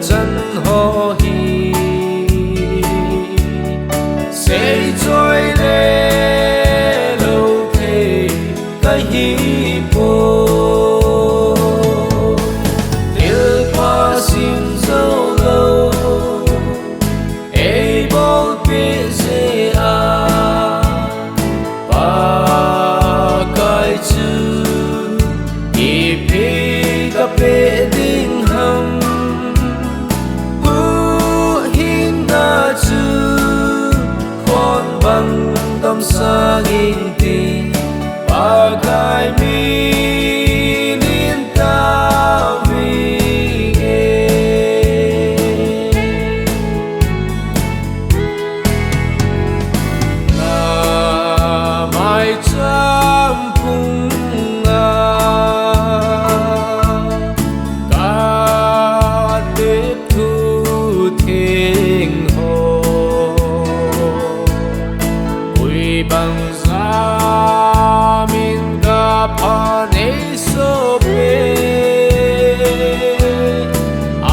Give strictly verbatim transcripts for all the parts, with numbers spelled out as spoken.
chan ho hi seichoi le lou thei kahi poi. Thilpha sim jou lou, eibolpeh jeh a, Pakai chu ipi kapeh ding ham? Huhhingna chu khon bang tamsang inte, Pakai min in tao vinge. Na maicham phunga katep thu theng ho, koi bang jam in kapha nei soh e.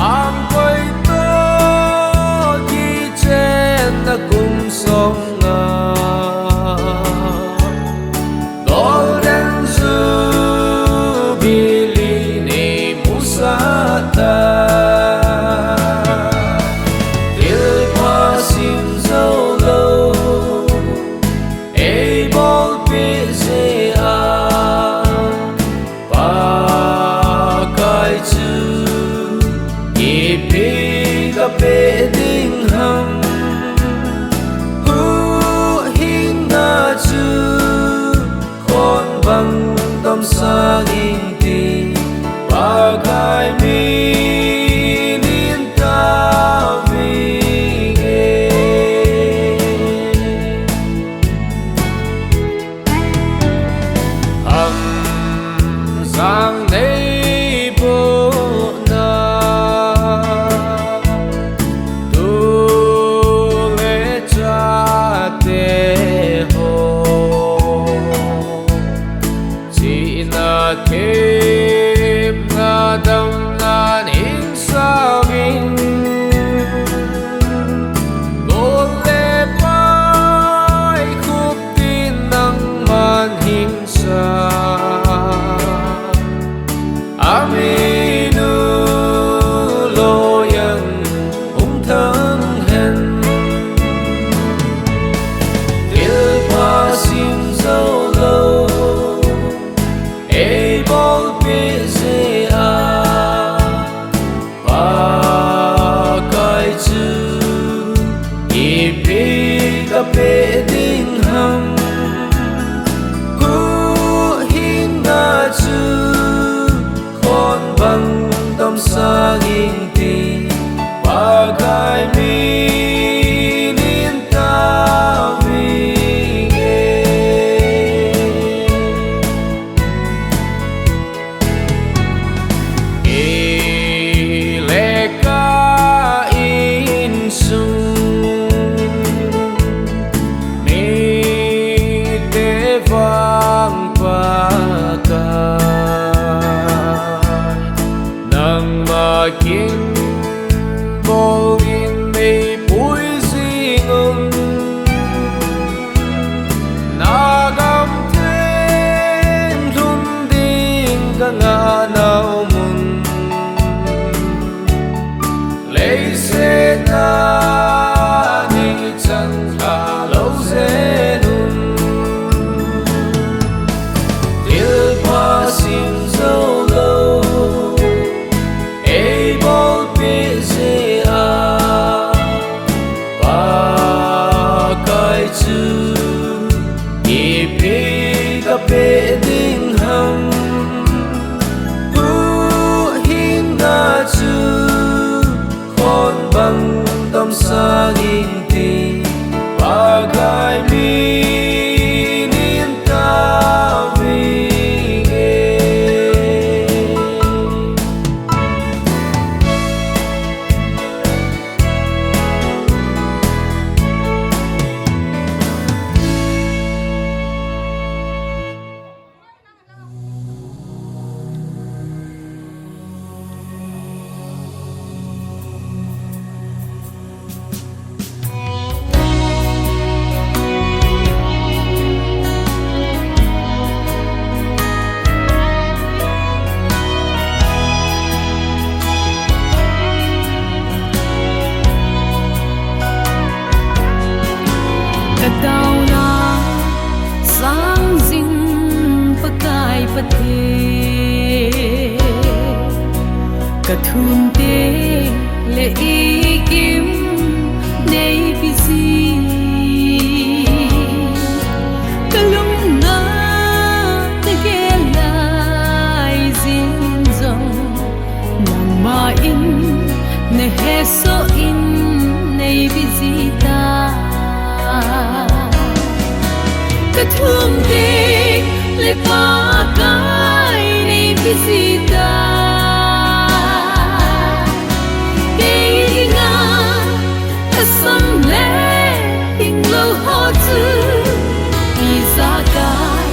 Angkoi toh kichenna kum som nga, Golden Jubilee nei musah ta. Thilpha sim jou lou, eibolpeh jeh a, Pakai chu ipi kapeh ding ham? Huhhingna chu khon bang tamsang inte, Pakai min in tao vinge. Hamjang nei bohna, tu le cha te ho, chihna, themna, damna in sauvin, gol le pai khup tin nangman hin sa. Amin u, loiyang hung thang hen. Thilpha sim jou lou, eibolpeh jeh a, Pakai chu ipi kapeh ding ham? Huhhingna chu khon bang tamsang inte, Pakai min in tao vinge. Kei le ka insung mite vang Pakai, nangma kin bol in meipui jing un. Na gam theng lhun ding ka ngah nau mun, leiset a nei chan kha lou jeh un. Thilpha sim jou lou, eibolpeh jeh a, Umte le ikim nei pisi. Kalungna tagelai jin jong, nangma in nahesoh in nei pisi ta. Kathum ding le Pakai nei pisi ta. Kei dinga kasam le hinglou ho chu, ijakai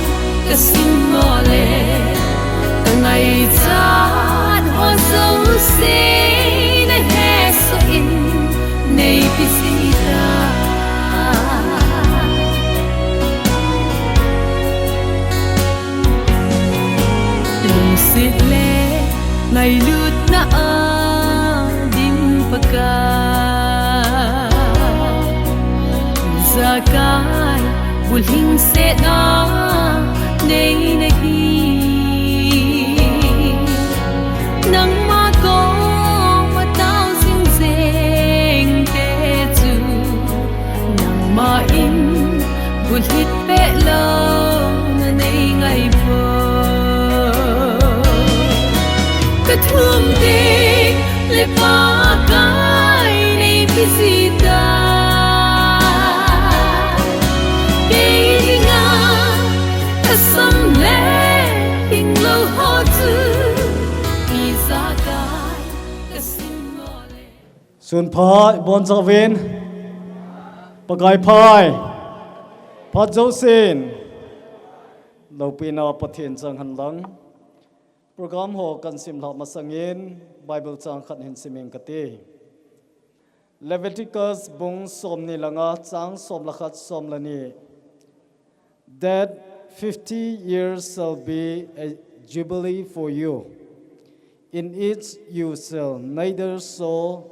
kasim mo le, kangaichat ho jouse nahesoh in nei pisi ta. Lungset le ngailutna a ding Pakai, ijakai bulhingsetna nei nahi. Nangma koma tao jing jeng te chu, nangma in bulhit peh louna nei ngai poi. Kathum ding le Pakai nei pisi ta. Kei dinga kasam le hinglou ho chu, ijakai kasim mo le. Sun pha, ibonchauvin Pakai phat, phat jousen loupina Pathen chang hen lang. Program ho kahin simlhah masangin Bible chang khat hin sim inge kati. Leviticus bung somni le nga, chang som le khat, som le ni. That fifty years shall be a jubilee for you. In it you shall neither sow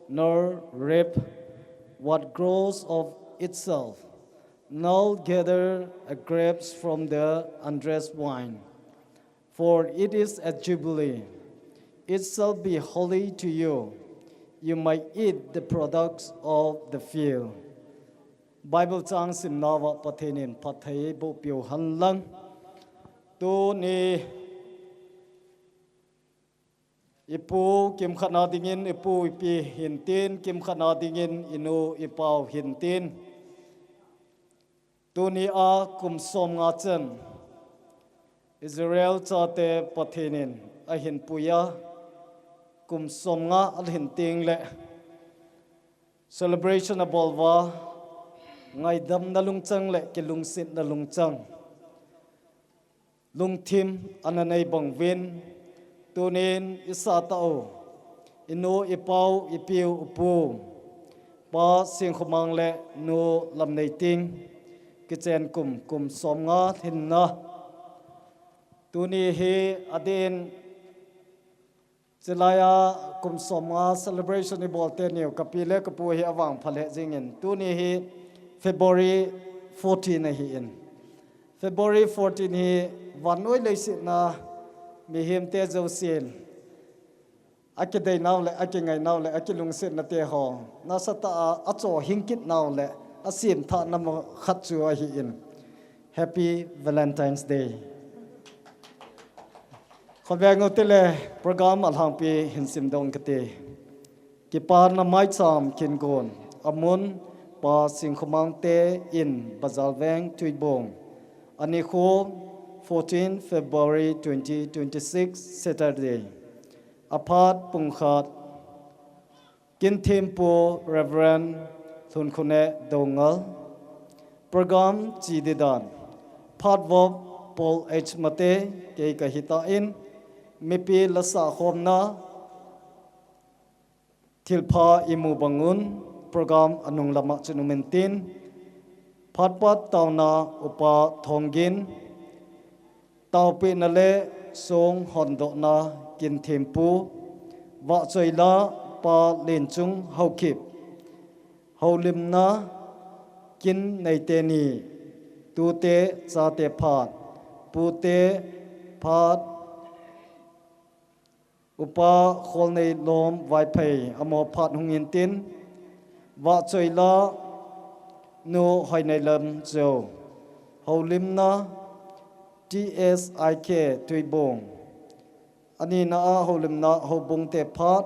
nor reap what grows of itself, nor gather a grapes from the undressed vine. For it is a jubilee. It shall be holy to you. You may eat the products of the field. Bible chang simna uva Pathen in phatthei boh peh u hen lang. Tuni ipu kimkhat na dingin ipu ipi hintin, kimkhat na dingin inu ipau hintin. Tuni a kum som nga chan Israel chate Pathen in ahin puiya, kum som nga ahin teng le celebration abol uva, ngaidamna lungchang le kilungsetna lungchang, lungthim ana nei bang uvin, tunin isah tah u, inu, ipau, ipiu, upu, Pa Singkhomang le Nu Lamneiting, kichen kum, kum som nga lhinna. Tuni hi adeh in, chulai a kum som nga celebration ibol teni u, kapi le kapu hi avangpha lheh jingin, tuni hi February fourteen ahin. February fourteen hi vannoi leiset a mihemte jousen akidei nau le, akingai nau le, akilungset nau te ho nasatah a achohing kit nau le, asemthah na mun khat chu ahin. Happy Valentine's Day. Khoveng u tile program alhangpi hin simdoh inge kati. Kipana maicham kingon, amun Pa Singkhomang te in, Bazalveng Tuibong. Anikho, fourteen February twenty twenty-six, Saturday. Aphat pung khat, kinthempu Reverend Lhunkhone Doungel. Program che ding dan, phat vop Paul H Mate, kei kahi tan, mipi la sahkhomna, thilpha imu bang un, program anung lam a chun um intin, phat pat taona Upa Thonggin, taopehna le song hondohna kinthempu, vahchoila Pa Lenchung Haokip, houlimna kin neite ni, tute chate phat, pute phat, Upa Kholneilom Vaiphei, amaho phat hung hintin, Vahchoila nu Hoineilam Cho, houlimna T S I K Tuibung, anina a houlimna houbung te phat,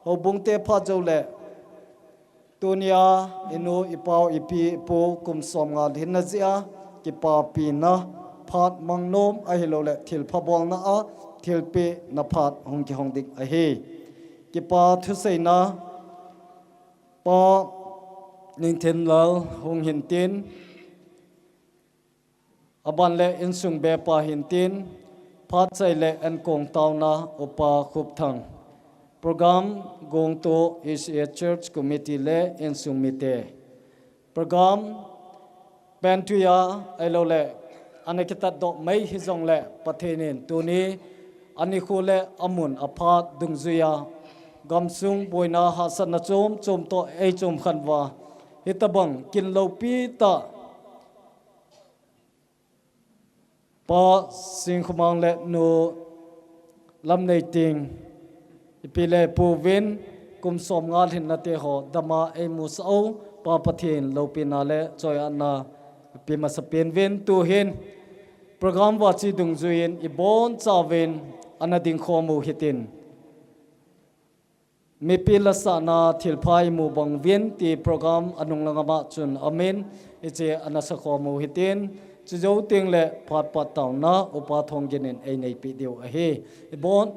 houbung te phat jou le Tunia inu, ipau, ipi, ipu kum somnga lhinna jeh a kipapina phat mangnom ahilouleh thilpha bolna a thilpehna phat hung kihong ding ahi. Kipa thuseina Pa Ningthenlal hung hintin, aban le insung bepa hintin, phatchai le enkong taona Upa Khupthang. Program gongtu H A Church Committee le insung mite. Program pentuia ahilouleh ana kitatdoh mai hijongle Pathen in tuni anikho le amun aphat dungjuia gamsung boina hahsatna chom chom toh eichom khan uva, hitabang kin loupi tah Pa Singkhomang le Nu Lamneiting, ipi le ipu uvin kum somnga lhinna te ho dama eimusah u, Pa Pathen loupina le choiatna ipe masapen uvin tuhin program vachi dungjuiyin ibonchauvin ana dingkhom u hitin. Mipi lasahna thilpha imu bang uvin ti program anung langa ma chun amin, hiche ana sakhom u hitin, chujou tengle phat phat taona Upa Thonggin in eineipi diu ahi. Ibon,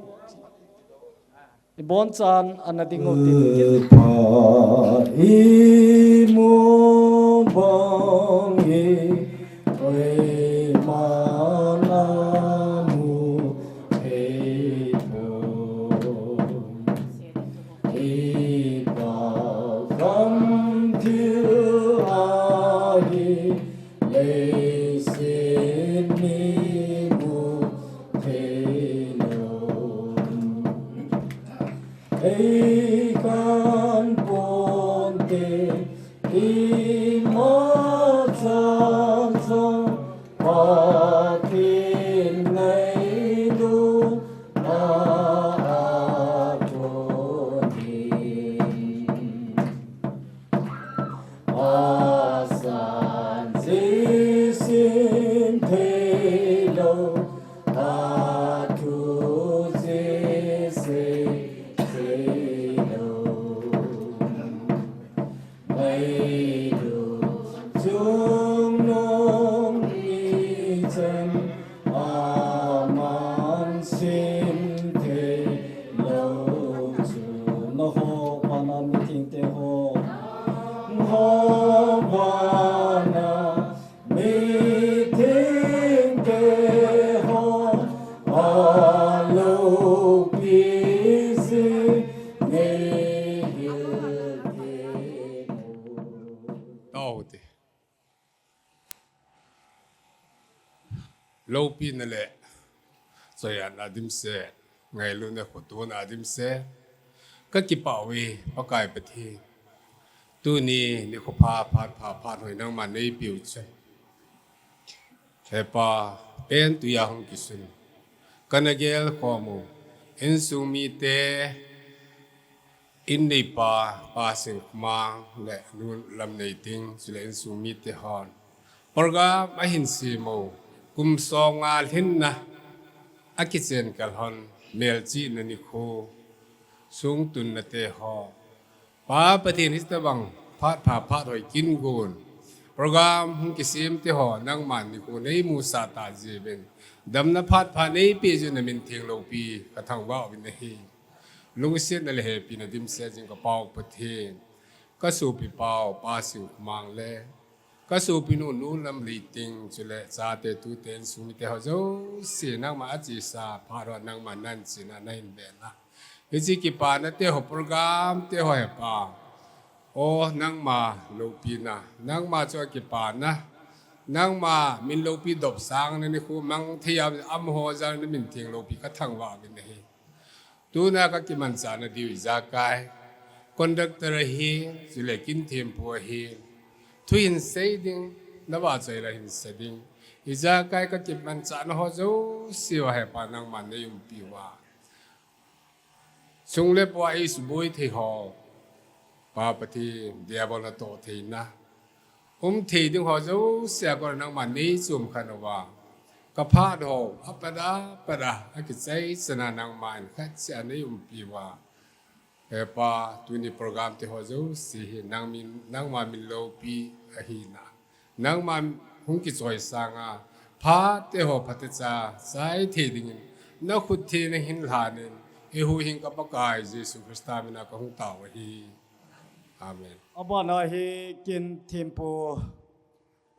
ibonchan ana ding u tin. Pha imu bang hi, koiman amu thei pon. Kipah gam thil ahi, leiset mi mu thei lou. Ei kan ponte, ima chan jong Pathen ngailutna a kon in. Asan jeh sim thei lou, athu jeh sei thei lou. Ngailut chungnung ichan aman sim thei lou chu. Nangho vana mithengte ho. Nangho vana mithengte ho. Aloupi jing nei hil thei mo. Tao te. Loupina le choiatna dimset, ngailutna khotona dimset, kakipah uve, Pakai Pathen. Tuni nikho pha, phat pha, phat hoi nangman neipiu chun, he Pa, pentuia hung kisun, kana gelkhom u insung mite, in neipa, Pa Singkhomang le Nu Lamneiting, chule insung mite hon program ahin sem u, kum somnga lhinna akichen kal hon, melchihna nikho, songtunna te ho, Pa Pathen, hitabang phat pha, phat hoi kin gon program hung kisem te ho, nangman nikho neimusah tah jeh uvin, damna phat pha neipeh jeh un namin theng loupi kathangvah uvin ahi. Lungsetna le hepina dimset jing ka Pa u Pathen, kasopi pau Pa Singkhomang le kasopinu Nu Lamneiting, chule chate, tute, insung mite ho jouse, nangma achesa phat ho nangma nanchena nahin bena, hiche kipana te ho, program te ho, he Pa, o nangma loupina, nangma chu akipana, nangma min loupi dopsangna nikho mang thei a, amaho jal namin theng loupi kathangvah uvin ahi. Tuna kakimanchahna diu ijakai, conductor ahin, chule kin thempu ahin, thu hinsei ding, navahchoi la hinsei ding, ijakai kakimanchahna ho jouse uva, he Pa, nangman neiumpi uva, Sung le pai suboi thei ho, Pa Pathen, Diabol natoh theina um thei ding ho jouse a kon nangman neichum khan uva, kaphat ho apat a pat a akichai chana nangman khat seh a neiumpi uva, He Pa, tuni program te ho jouse hi nangmin, nangma min loupi ahina, nangma hung kichoi sanga, phat te ho phatecha chai thei dingin nakhut theng nahin lhanin, eihuhhing ka Pakai Jesu Christa mina kahung tao ahi. Amen. Abana hi kin thempu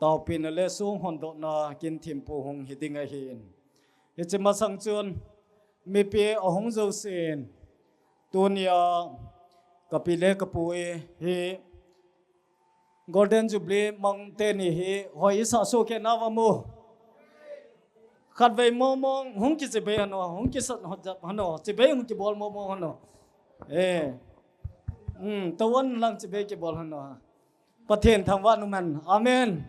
taopina le sung hondohna kin thempu hung hiding ahin. Hiche masang chun mipi ahung jousen, tunia kapi le kapui hi Golden Jubilee mang teni hi hoi isah soh kei nau vem? Khatvei mong mong hung kichibai hon o, hung kisat hon o, chibai hung kibol mong mong hon o. Eh. Hmm, tua lang chibai kibol hon o. Pathen thangvah in umhen. Amen.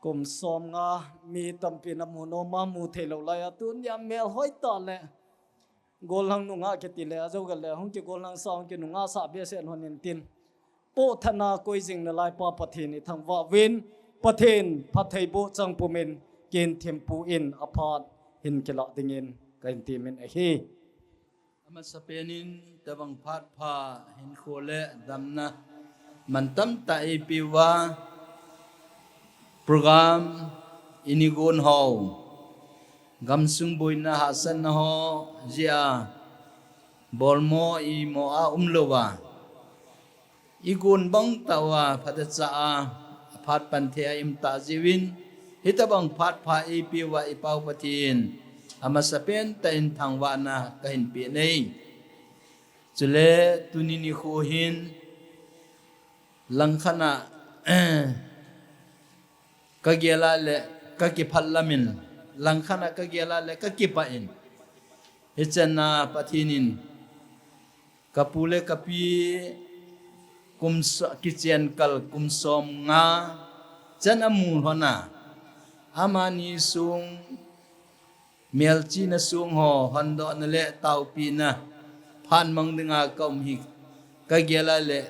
Kum som nga mi tampi namu nom a mu thei lou laiya tunia melhoi tah le gollhang nungah kiti le ajou gel le hung kigollhang sa hung kinungah sa behseh lhon intin. Poh thana koi jing nalai Pa Pathen ithangvah uvin, Pathen phattheiboh chang pumin kin thempu in aphat hin kilah dingin kahin temin ahi. Amasapen in tabang phat pha hinkho le damna mantam tah eipeuva program ini gon ho gamsung boina hahsatna ho jeh a bolmo imo a umlouva igon bang tah uva phatecha a aphat pan thei a ium tah jeh uvin, hitabang phat pha eipeuva iPau Pathen amasapen tah in thangvahna kahin pe e. Chule tuni nikho hin langkhat a kagel a le kakiphat lamin, langkhat a kagel a le kakipah in, hichan a Pathen in kapu le kapi kum so-, kichen kal kum som nga chan amu lhon a, amani sung melchihna sung ho hondohna le taopina phat mang dinga kaum hi kagel a le,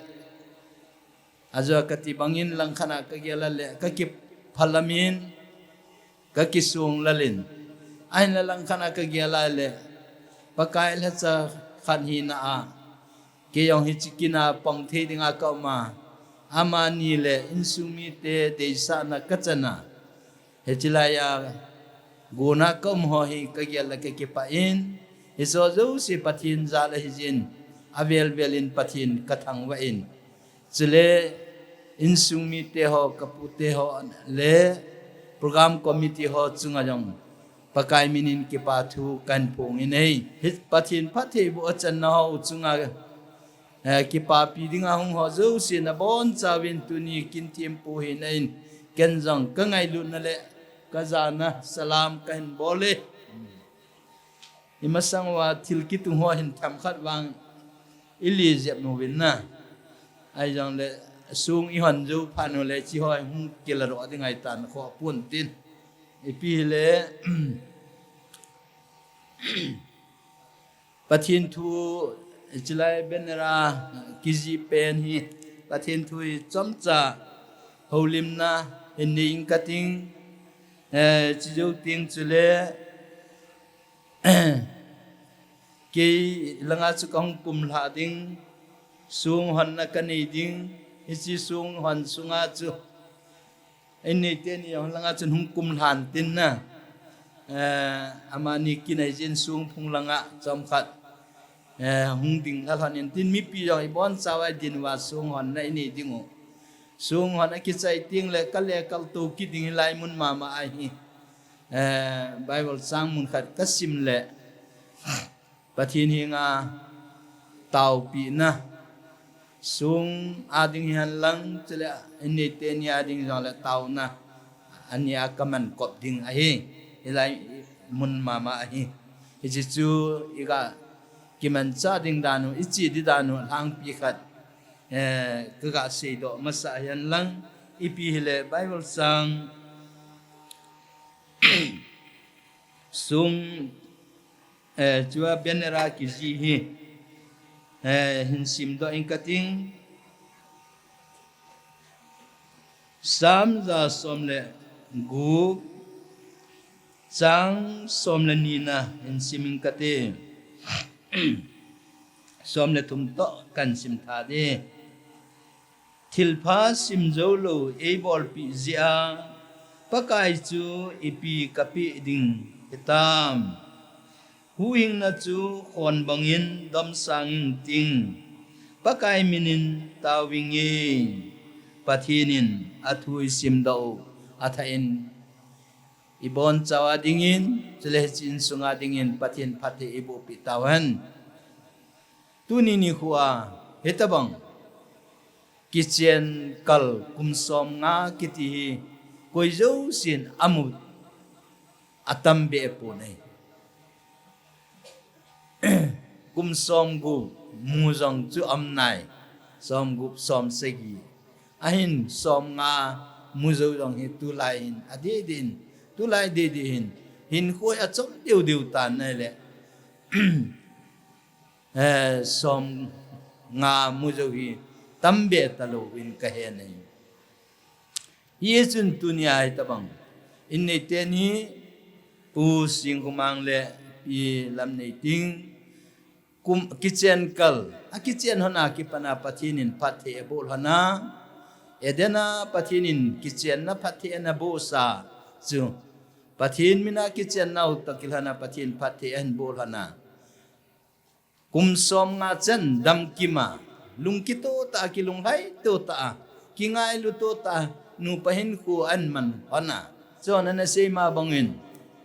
ajou a kati bangin langkhat a kagel a le kakipah lamin kakisung lalin, ahinla langkhat a kagel a le Pakai lhacha khat hina a kei jong hiche kin a pang thei dinga kaum a, amani le insung mite deisahna kachan a, hiche laiya gon a kaum ho hi kagel le kakipah in, hiche jouse Pathen jal ahi jeh in, avel vel in Pathen kathangvah in, chule insung mite ho, kapute ho le program committee ho chunga jong Pakai minin kipa thu kahin phong in ahi. Hi Pathen phattheiboh achanna ho chunga, eh, kipapi dinga hung ho jouse nabonchauvin tuni kin thempu hina in ken jong kangailutna le kajana salam kahin bol e. Imasang uva thil kitung ho hin themkhat vang ile jep uvin na. Ahijongle sung ihon jou phat u le hiche ho hung kiladoh ding ahitan kho pon tin. Ipi hile Pathen thu, hiche lai banner a kijih pen hi Pathen thu hi chomcha houlimna hin nei inge kating, eh, chujou teng chule kei langa chu kahung kumlha ding, sung honna kanei ding, hiche sung hon sunga chu Innei teni jong langa chun hung kumlhan tin na. Eh, amani kinai jin sung phung langa chomkhat, eh, hung ding lhalhon in tin mipi jong ibonchauva idin uva sung honna inei ding u. Sung hon akichai teng le kale kaltou kit ding hilai mun mama ahi. Eh, Bible chang mun khat kasim le Pathen henga taopina sung a ding hihen lang, chule innei teni a ding jongle taona, ani a kaman kop ding ahi, hilai mun mama ahi. Hiche chu iga kimanchah ding dan u, iche ding dan u, lhangpi khat, eh, kaga seidoh masa hihen lang, ipi hile Bible chang Sung, eh, chua banner a kijih hi. Eh, hin simdoh ing kating. Sam ja som le gup, chang som le nina hin sim ing kate. Som le thum toh kahin sim tha ding. Thilpha sim jou lou eibolpeh jeh a, Pakai chu ipi kapeh ding hitam. Huhhingna chu khon bangin domsang inting, Pakai minin tao inge. Pathen in athu isimdoh u athah in, ibonchauva dingin, chule hiche insunga dingin Pathen phatthei eibohpeh tauhen. Tuni nikho a, hitobang kichen kal kum som nga kiti hi, koi jousen amu atam behpon ahi. Kum som gup mu jong chu aum nai, som gup, som sagi. Ahin som nga mu jou jong hi tulai hin, adeh deh in, tulai deh deh hin, hinkho hi achom deh deh tan ahile. Eh, som nga mu jou hi tam be talouvin kahe nai. Hichun tunia hitobang in neite ni, Pu Singkhomang le Pi Lamneiting, kum, kichen kal, akichen lhona kipana Pathen in phatthei aboh lhona, Eden a Pathen in kichenna phatthei ana bohsa chu, Pathen mina kichenna u toh kilhona Pathen phatthei ahin boh lhona. Kum som nga chan damkima, lungkito tah a, kilunglhaito tah a, kingailu to tah a, nupa hinkho ahin man lhona. Chun ana seima bangin,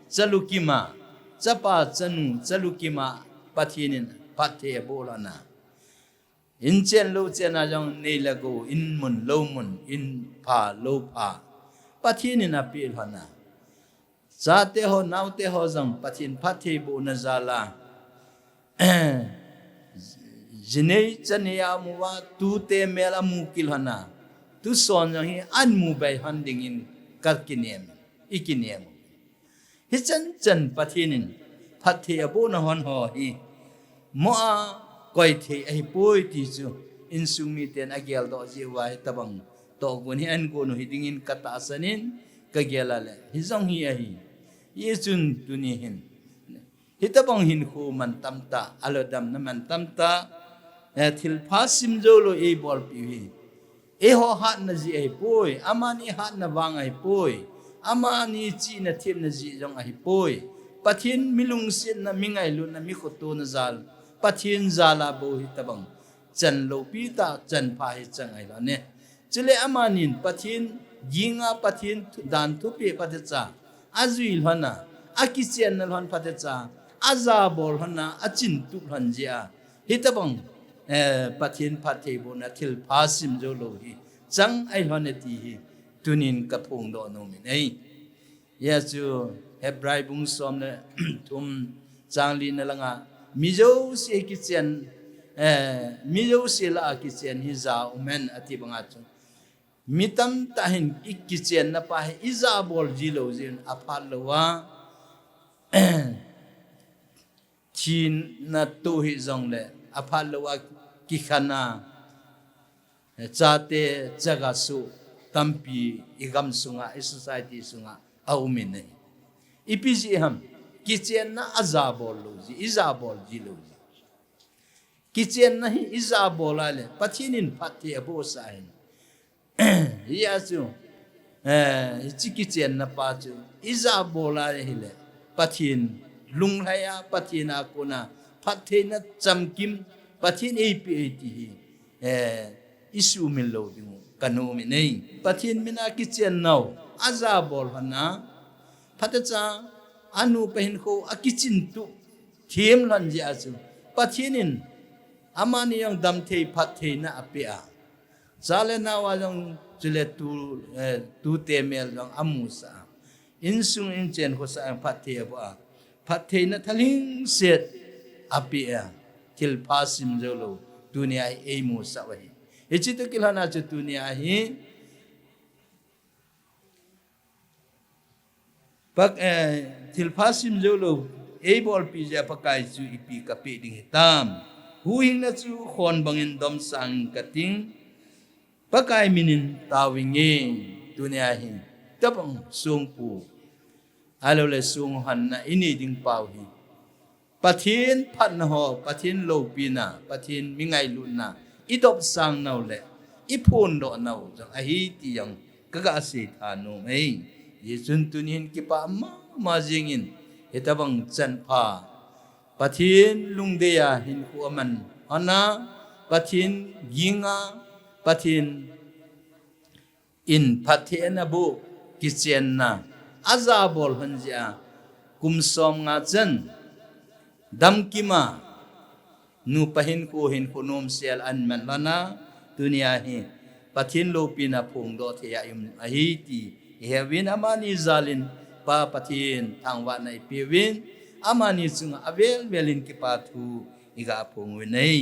chalukima, chapa chanu, chalukima, Pathen in phatthei aboh lhona. Inchen louchen a jong nei le gou, inmun loumun, inpha loupha, Pathen in apeh lhona. Chate ho, naote ho jong Pathen phatthei bohna jal a, jinei chanei a amu uva, tute mel amu kit lhona, tuson jong hi ahin mu bai lhon dingin kakinem, ikinem. Hichan chan Pathen in phatthei abohna lhon ho hi, mo a koi thei ahipoi ti chu insung miten ageldoh jeh uva hitobang tohgon hi ahin gon u hidingin katahsan in kagel a le, hijong hi ahi. Hichun tuni hin, hitobang hinkho mantam tah, alou damna mantam tah, eh, thilpha sim jou lou eibolpeh u hi, eiho hatna jeh ahipoi, amani hatna vang ahipoi, amani chihna themna jeh jong ahipoi. Pathen mi lungsetna, mi ngailutna, mi khotona jal, Pathen jal a bou hitobang chan loupi tah, chan pha hi chang ahilou ne. Chule amanin Pathen ginga, Pathen thu, dan thupeh phatecha ajui lhona, akichenna lhon phatecha ajabol lhona, achintup lhon jeh a, hitobang, eh, Pathen phatthei bohna thilpha sim jou lou hi chang ahilou ne ti hi tunin kaphongdoh nom in ahi. Hia chu Hebrai bung som le thum chang lina langa, mi jouse kichen, eh, mi jouse lah a kichen hi ja umen ati banga chu, mi tamtah hin ikichenna pa hi ijabol ji lou jeh in aphat louva, thina toh hih jongle aphat louva kikhen a, chate chaga soh tampi igam sunga, i society sunga aum in ahi. Ipi jeh ham? Kichenna ajabol lou jeh, ijabol ji lou jeh. Kichenna hi ijabol a le Pathen in phatthei abohsah ahin. Hia chu, eh, hiche kichenna pa chu ijabol a ahile Pathen lunglhai a, Pathen a kona phattheina chamkim Pathen eipeh e ti hi, eh, isumil lou ding u kanom in ahi. Pathen mina kichennau ajabol lhon a, phatecha anupa hinkho akichintup them lhon jeh a chu Pathen in amani jong damthei phattheina apeh a, cha le nao a jong chule tu, eh, tute mel jong amusah a, insung inchen khosah a jong phatthei aboh a, phattheina thalhingset apeh a, thilpha sim jou lou tunia hi eimusah u ahi. Hiche toh kilhon a chu tunia hi Pak, eh, thilpha sim jou lou eibolpeh jeh a Pakai chu ipi kapeh ding hitam. Huhhingna chu khon bangin domsang kating, Pakai minin taovinge. Tunia hi tabang songpu, ahilouleh songhanna inei ding pau hi Pathen phatna ho, Pathen loupina, Pathen mingailutna idopsang nau le iphondoh nau jong ahi ti jong kaga seitha nom e. Hijeh chun tunin kipah mama jingin, hitabang chanpha Pathen lungdeiya hinkho aman hon a, Pathen ginga, Pathen in phatthei ana boh kichenna ajabol lhon jeh a, kum somnga chan damkima nupa hinkho, hinkho nomsel aman lhon a, tunia hi Pathen loupina phongdoh thei a i um ahi ti iheuvin, amani jalin Pa Pathen thangvahna ipeuvin, amani chunga avel velin kipathu iga phong uvin ahi.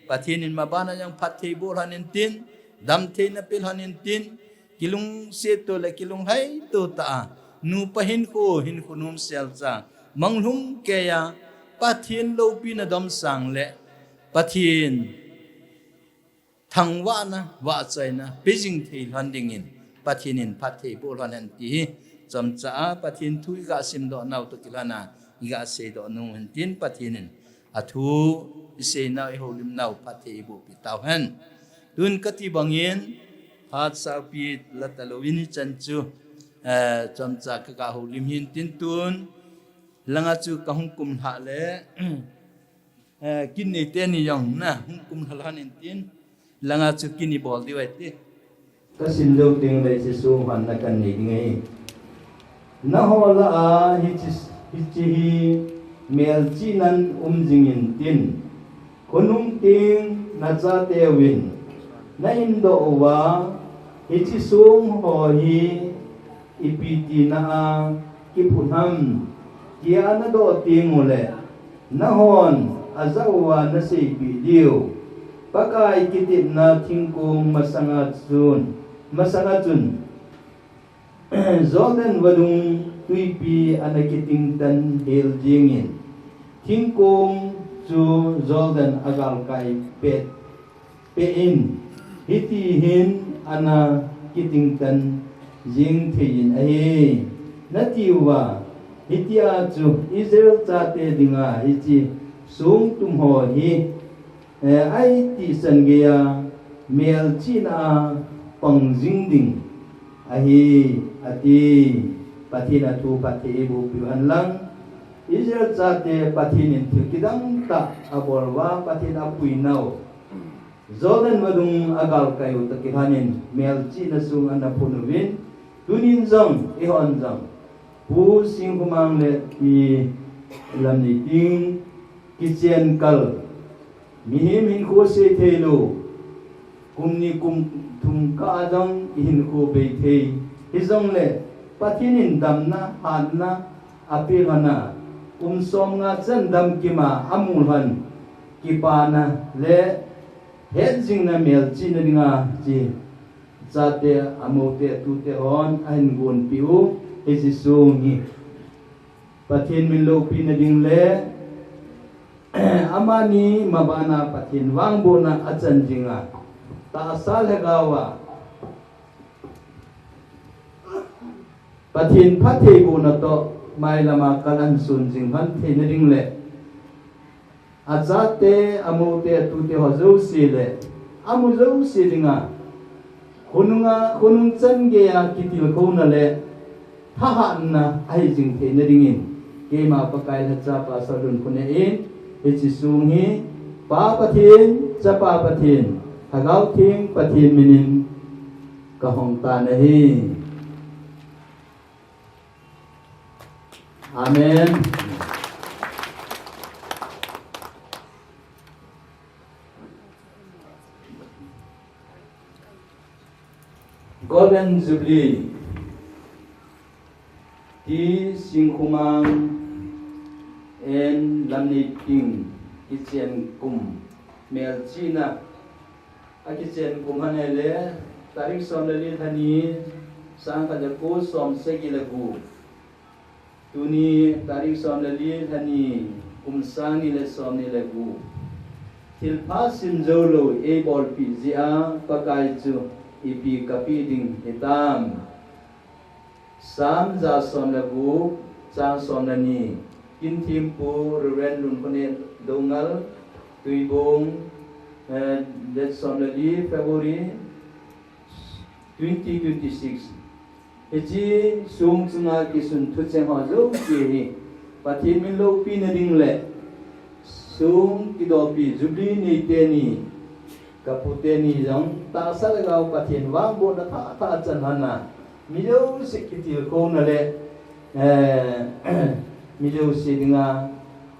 Pathen in mabana jong phatthei boh lhon intin, damtheina pe lhon intin, kilungset to le kilunglhai to tah a nupa hinkho, hinkho nomsel cha manglhum keiya Pathen loupina domsang le Pathen thangvahna, vahchoina pe jing thei lhon dingin Pathen in phatthei boh lhon hen ti hi chomcha a Pathen thu iga simdoh nau toh kilhon a iga seidoh nom hen tin, Pathen in athu isei nau, ihoulim nau phatthei iboh pi tau hen. Tun kati bangin, phat saupi la talou in hichan chu, eh, chomcha kaga houlim hin tin tun, langa chu kahung kumlha le, eh, kin nei teni jong na hung kumlha lhon intin, langa chu kin ibol diu ahi ti. Kasim jou teng le hiche songhanna kanei ding ahi. Naho lah a hiche, hiche hi melchihnan um jing intin, khonung teng nachate uvin nahin doh uva, hiche song ho hi ipi tina a kiphut ham, tia nadoh teng uleh, nahon ajah uva naseipeh diu, Pakai kitepna thingkong masanga chun, masanga chun, Jordan vadung twipi ana kitingtan hel jingin, thingkong chu Jordan agalkai pet, pet in, hiti hin ana kitingtan jing thei in ahi, nati uva, hitia chu Israel chate dinga hiche songtum ho hi, eh, aiti chan geiya melchihna a pang jing ding ahi, ati. Pathen athu phatthei eiboh piu hen lang. Israel chate Pathen in thil kidang tah abol uva, Pathen apui nau Jordan vadung agalkai u toh kilhon in melchihna song ana phut uvin, tunin jong, eihon jong, Pu Singkhomang le Pi Lamneiting kichen kal, mihem hinkho sei thei lou, kum ni kum thum kah a jong ihinkho bei thei, hijongle Pathen in damna, hatna apeh lhon a, kum somnga chan damkim a amu lhon, kipana le hetjingna melchihna dinga hiche chate, amoute, atute hon ahin gonpeh u, hiche song hi Pathen min loupina ding le amani mabana Pathen vangbohna achan jinga, tahsa lhagao a Pathen phatthei bohna toh mailam a kal ahin son jing lhon theina ding le, achate, amoute, atute ho jouse le amu jouse dinga, khonunga, khonung chan geiya kitilkhouna le thahatna ahi jing theina dingin, keima Pakai lhacha Pastor Lunkhonei in hiche song hi Pa Pathen, Chapa Pathen, Lhagao Theng Pathen minin kahong tan ahi. Amen. Golden Jubilee, T. Singkhomang and Lamneiting kichen kum, melchihna akichen kum ahi le, tarik som le li lha ni, sangkhat jako som sagi le gup. Tuni tarik som le li lha ni, kum sang ni le som ni le gup. Thilpha simjoulou eibolpeh jeh a Pakai chu ipi kapeh ding hitam. Psalm ja som le gup, chang som le ni. Kinthempu Reverend Lunkhonet Doungel, Tuibong, eh, date som le li February twenty twenty-six. Hiche song chunga kisun thucheng ho jouse hi Pathen min loupina ding le song kidopi Jubilee nei teni, kapu teni jong tahsa lhagao Pathen vangbohna thah thah chan hon a, mi jouse kitilkhouna le, eh, mi jouse dinga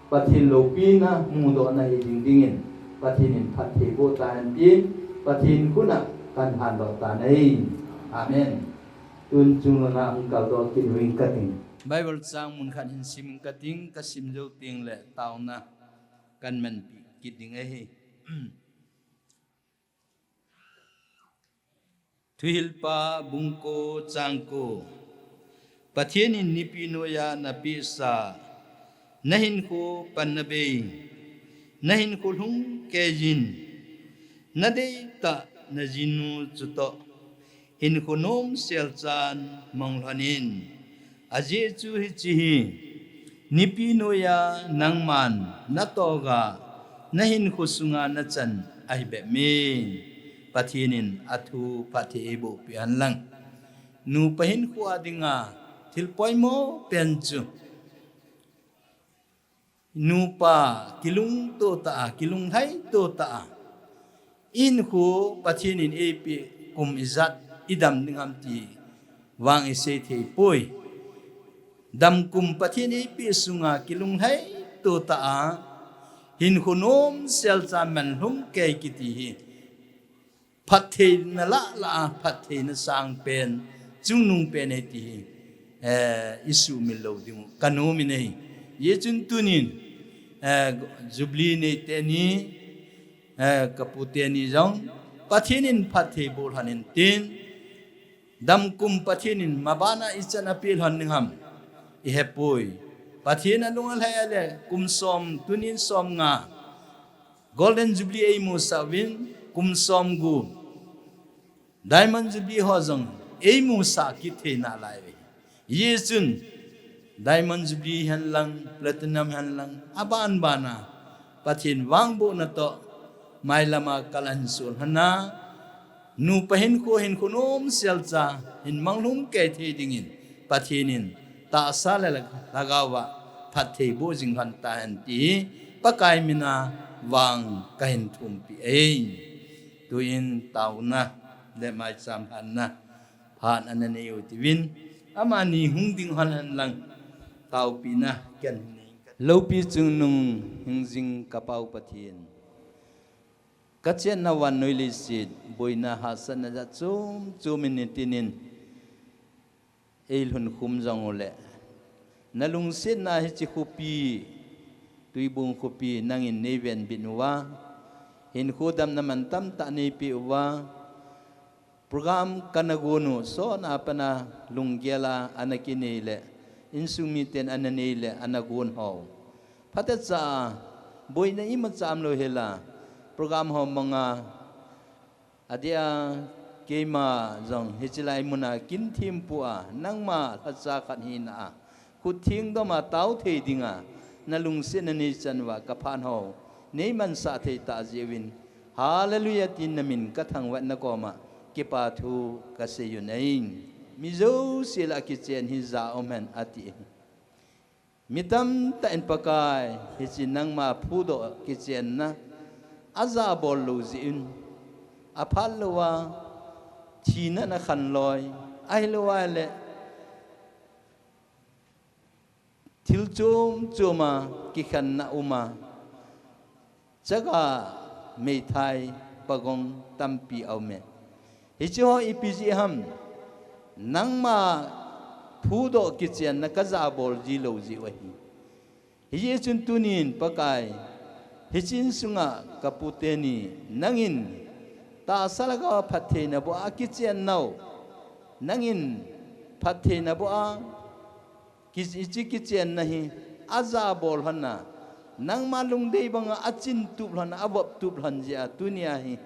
Pathen loupina mudohna hi ding dingin Pathen in phatthei boh tahen tin, Pathen khut a kahin lhandoh tan ahi. Amen. Tun chunglanga hung kaldoh kit uving kating. Bible chang mun khat hin sim ing kating, kasim jou teng le taona kahin manpeh kit ding ahi. Thuhilpa bung ko chang ko. Pathen in nipi noiya napehsa, nahinkho panna bei, nahinkho lhung keiyin, nadeitah najinu chutoh, hinkho nom selchan manglhon in. Ajeh chu hiche hi, nipi noiya nangman natoh a, nahinkho sunga nachan ahi bep me. Pathen in athu phatthei eiboh peh hen lang. Nupa hinkho a dinga thil poimo pen chu nupa kilungto tah a, kilunglhaito tah a, hinkho Pathen in eipeh kum ijat idam ding ham ti vang isei thei poi. Damkum Pathen eipeh sunga kilunglhaito tah a, hinkho nom selcha manlhum kei kiti hi phattheina lah lah a, phattheina sangpen, chungnungpen ahi ti hi, eh, isumil lou ding u kanom in ahi. Hijeh chun tunin, eh, Jubilee nei teni, eh, kapu teni jong, Pathen in phatthei boh lhon in tin, damkum Pathen in mabana ichan apeh lhon ding ham, ihepoi. Pathen alung alhai a le, kum som, tunin som nga, Golden Jubilee eimusah uvin, kum som gu Diamond Jubilee ho jong eimusah kit thei nalai uve. Hijeh chun Diamond Jubilee hen lang, Platinum hen lang, aban bana Pathen vangbohna toh mailam a kal ahin sol hon a, nupa hinkho, hinkho nom selcha hin manglhum kei thei dingin Pathen in tahsa le lhagao a phatthei boh jing lhon tahen ti hi Pakai mina vang kahin thumpeh e. Tuin taona le maicham lhanna phat ana nei u tivin, amani hung ding hen lang taopina kahin nei. Loupi chungnung hingjing ka Pa u Pathen, kachenna vannoi leiset, boina hahsatna jat chom chom in nitinin eilhun khum jong u le, nalungsetna hiche khopi, Tuibong khopi nangin neivenbit uva, hinkho damna man tamtah neipeh uva, program kana gon u, sot a pat a lunggel a ana kinei le, insung miten ana nei le, ana gon ho, phatecha a, boina imacha umlou hel a, program ho manga, adeh a keima jong hiche lai mun a kinthempu a, nangma lhacha khat hina a, khut theng dom a tao thei dinga nalungsetna neichan uva kaphat ho neimansah thei tah jeh uvin, Hallelujah tin namin kathangvah in nakoma kipa thu kasei u ahi. Mi jouse lah a kichen hi ja um hen ati. Mi tamtah in Pakai, hiche nangma phudoh kichenna ajabol lou jeh in, aphat louva thina ana khanloi, ahilouva le thil chom chom a kikhenna um a, chaga, meithai, pagong tampi aume. Hiche ho ipi jeh ham, nangma phudoh kichenna kajabol ji lou jeh u ahi. Hijeh chun tunin Pakai, hiche insunga kapu teni, nangin tahsa lhagao a phattheina boh a kichen nau, nangin phattheina boh a ki-, hiche kichenna hi ajabol lhon a, Nangma lungdei banga achin tup lhon, avop tup lhon jeh a tunia hi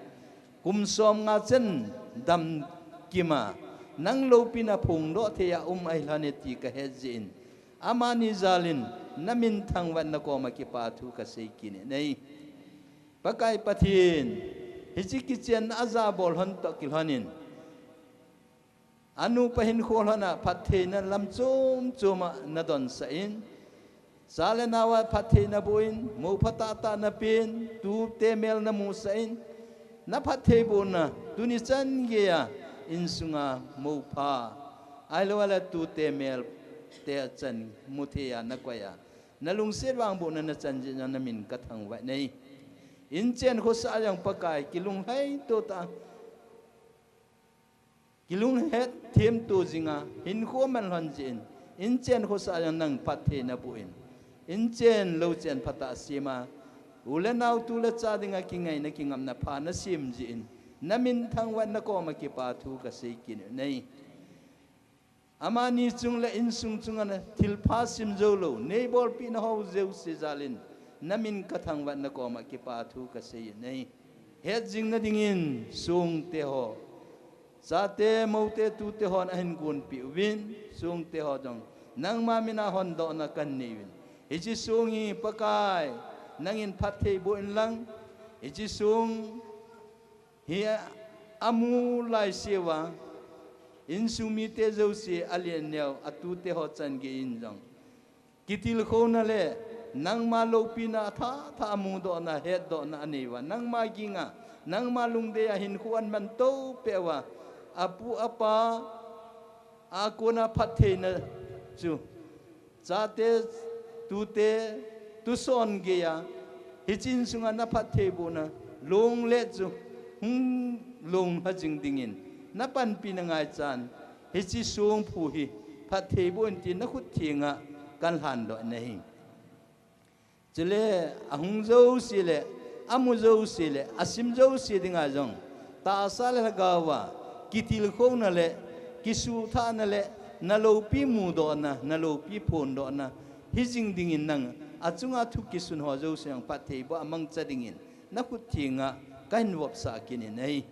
kum som nga chan damkima nang loupina phongdoh thei a um ahi lhon e ti kahet jeh in, amani jal in namin thangvah in nakoma kipa thu kasei kit in ahi. Pakai Pathen, hiche kichenna ajabol lhon toh kilhon in, anupa hinkho lhon a phattheina lam chom chom a nadonsah in, cha le nao a phattheina boh in, mou phatah tah napen, tute mel namusah in, naphattheibohna tuni chan geiya insunga mou pha, ahilou le tute mel te chan muthei a nakoi a, nalungset vangbohna nachan jeh in namin kathangvah in ahi. Inchen khosah a jong Pakai kilunglhaito tah a, kilunghet themto jinga hinkho man lhon jeh in, inchen khosah a jong nang phattheina boh in, inchen louchen phatah a sem a, u le nao tu le cha dinga kingaina kingapna pha nasem jeh in, namin thangvah in nakoma kipa thu kasei kit in ahi. Amani chung le insung chunga thilpha sim joulou neibolpehna ho jouse jal in, namin kathangvah in nakoma kipa thu kasei in ahi. Hetjingna dingin songte ho, chate, moute, tute hon ahin gonpeh uvin, songte ho jong nangma mina hondohna kanei uvin, hiche song hi Pakai, nangin phattheiboh inlang, hiche song hi amu laiseuva, insung mite jouse alen aneo, atute ho chan gei in jong kitilkhouna le nangma loupina athah thah a mudohna, hetdohna anei uva, nangma ginga, nangma lungdei a hinkho ahin manto peh uva, apu apa a kona phattheina chu, chate, tute, tuson geiya hiche insunga naphattheibohna longle chu hung longlha jing dingin napanpina ngaichan, hiche songphu hi phattheiboh in tin nakhut thenga kahin lhandoh in ahi. Chule ahung jouse le, amu jouse le, asim jouse dinga jong tahsa le lhagaova kitilkhouna le kisuhthahna le naloupi mudohna, naloupi phondohna hijing dingin nang achunga thu kisun ho jouse jong phattheiboh a mangcha dingin nakhut thenga kahin vopsah kit in ahi.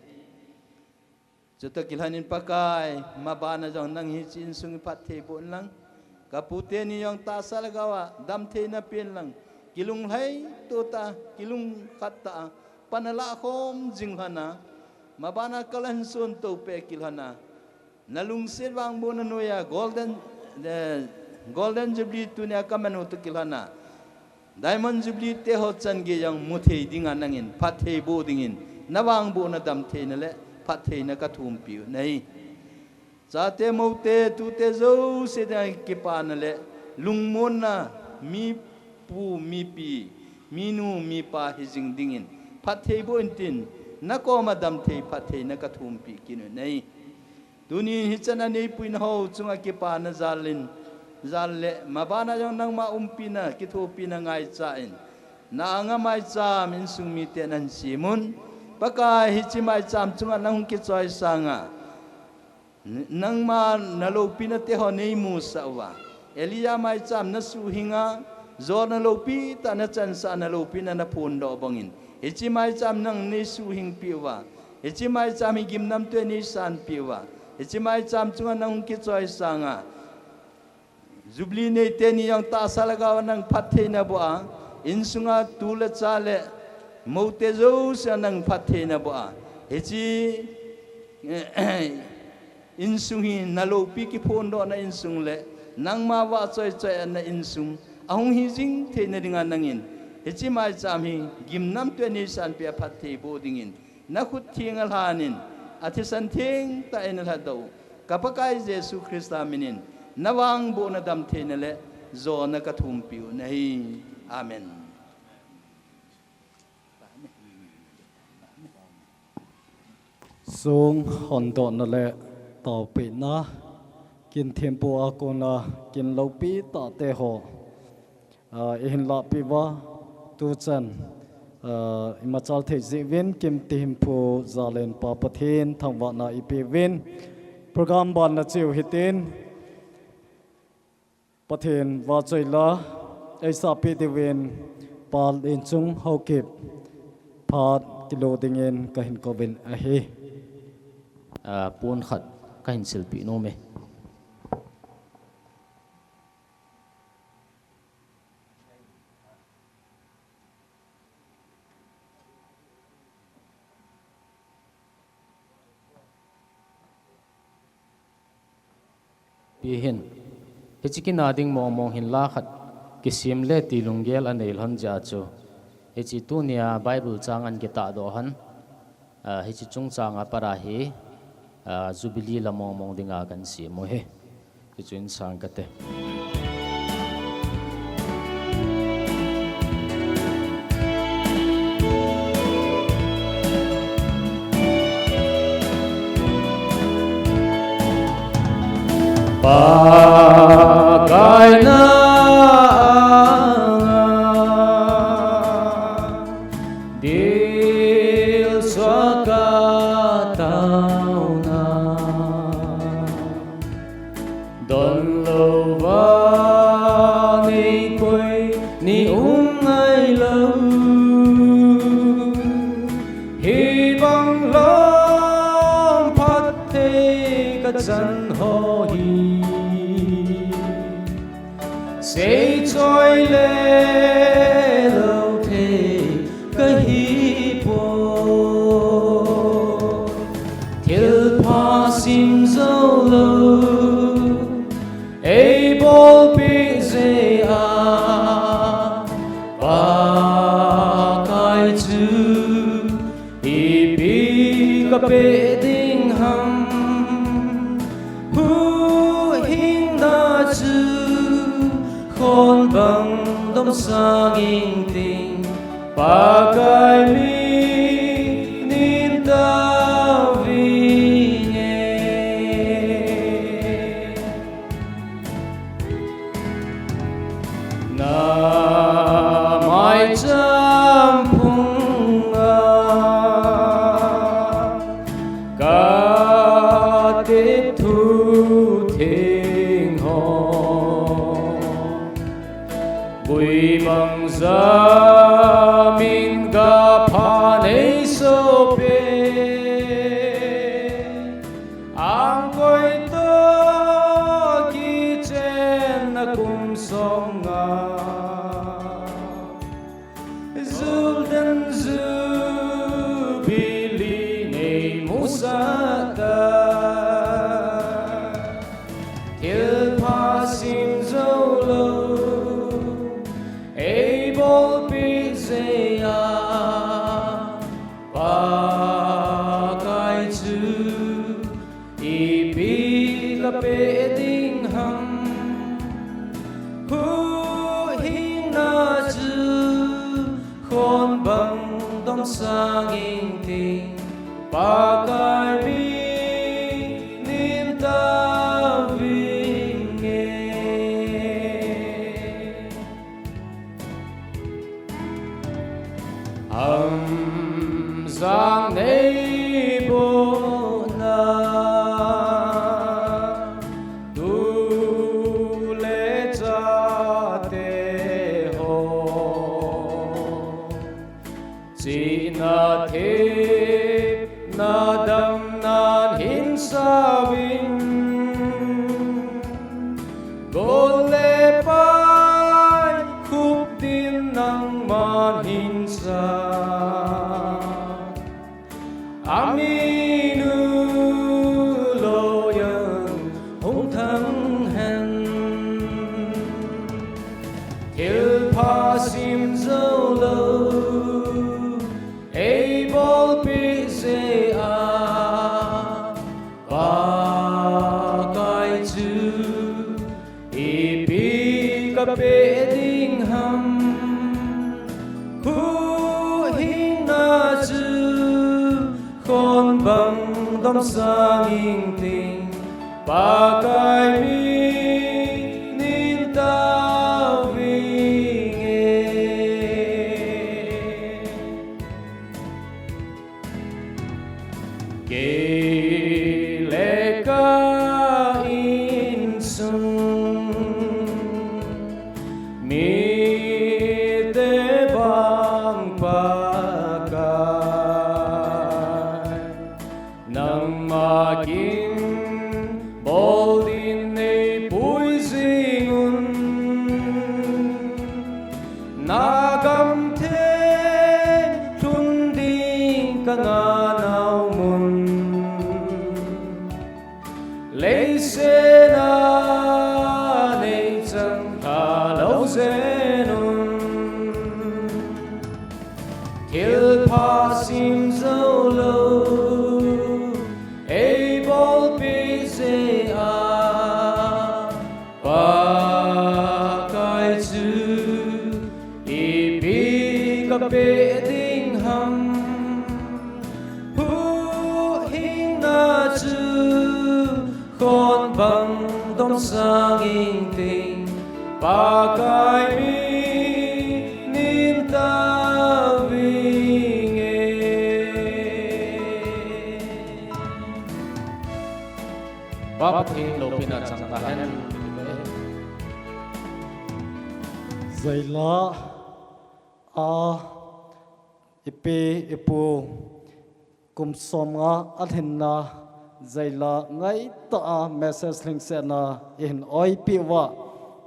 Chutoh kilhon in Pakai, mabana jong nang hiche insung hi phattheiboh inlang, kapu teni jong tahsa le lhagaova damtheina pen lang, kilunglhaito tah a, kilungkhat tah a pan alah khom jing lhon a, mabana kal ahin sonto peh kilhon a, nalungset vangbohna noiya Golden, eh, Golden Jubilee tunia kaman u toh kilhon a, Diamond Jubilee te ho chan gei jong muthei dinga nangin phattheiboh dingin navangbohna damtheina le phattheina kathumpeh u ahi. Chate, moute, tute jouse dinga kipana le lungmonna, mipu mipi, minu mipa hijing dingin phattheiboh in tin, nakoma damthei phattheina kathumpeh kit u ahi. Tunin hichan a neipuina ho chunga kipana jal in, jal le mabana jong nangma umpina, kithopina ngaicha in, na anga maicham insung mite nahin semun, Pakai, hiche maicham chunga nahung kichoisanga, nangma naloupina te ho neimusah uva, Elijah maicham nasuhhinga, jona loupi tah nachansah, naloupina naphondoh bangin, hiche maicham nang neisuhhingpeh uva, hiche maicham hi gimnamtwe neisanpeh uva, hiche maicham chunga nahung kichoisanga, Jubilee nei teni jong tahsa le lhagaova nang phattheina boh a, insunga tu le cha le moute jouse a nang phattheina boh a, hiche insung hi naloupi kiphondohna insung le nangma vahchoi choi-atna insung ahung hijing theina dinga nangin hiche maicham hi gimnamtwe neisanpeh a phattheiboh dingin nakhut thenga lhan in, athisan thengtah in nalhadoh u ka Pakai Jesu Christa minin navangbohna damtheina le jona kathumpeh u ahi. Amen. Song hondohna le taopehna, kin thempu a kona kin loupi tahte ho, ah, ihin lahpeh uva, tuchan, ah, imachal thei jeh uvin kin thempu jal in Pa Pathen thangvahna ipeh uvin, program banna cheu hitin, Pathen vahchoila eisahpeh diuvin, Pal in chung Haokip phat kilo dingin kahin kouvin ahi. Ah, pon khat kahin silpeh nom e. Pi hin, hiche kina ding mong mong hin la khat kisem le ti lunggel anei lhon jeh a chu, hiche tunia Bible chang an kitahdoh hon, ah, hiche chungchang a pat a hi, ah, Jubilee la mong mong dinga kan sem u hi. Hichun sang kate. Pakai na anga dilchah ka taona. Donlouva nei koi ni um ngailou. Hibang lom phatthei kachan ho hi seichoi le lou thei kahi poi. Thilpha sim jou lou eibolpeh jeh a, Pakai chu ipi kapeh ding ham? Huhhingna chu khon bang domsang ingting, Pakai minin tao vinge. Na maicham phunga katep thu theng ho, gui bang jamin gapha nei soh peh. Angkoi toh kichenna kum somnga, Jordan Jubilee nei musah ta. Thilpha sim jou lou eibolpeh jeh a, Pakai chu ipi kapeh ding ham? Huhhingna chu khon bang domsang ingting, Pakai minin tao vinge. Hamjang nei bohna tu le chate ho, chihna thepna damnan hin sauvin, gol le pai khuptin nangman hin sa. Aminu loiyan hung thang hen. Thilpha sim jou lou eibolpeh jeh a, Pakai chu ipi kapeh ding ham? Huhhingna chu khon bang domsang ingting, Pakai minin tao vinge. Kei le ka insung mite Akin bol din nei pui jing un, na gam theng thun ding ka nganau mun. Leiset a nei chang kha lou jen un. Thil pha sim jou lou, ei bolpi jeh a, Pakai chu ipi ka pe ding ham. Huhhingna chu khon bang dom sang ingting, Pakai min in tao inge. Pa Pathen loupina chang tahen. Jaila a ipi ipu kum som nga alhinna jaila ngaitah a message lhingsetna ihin oipi uva,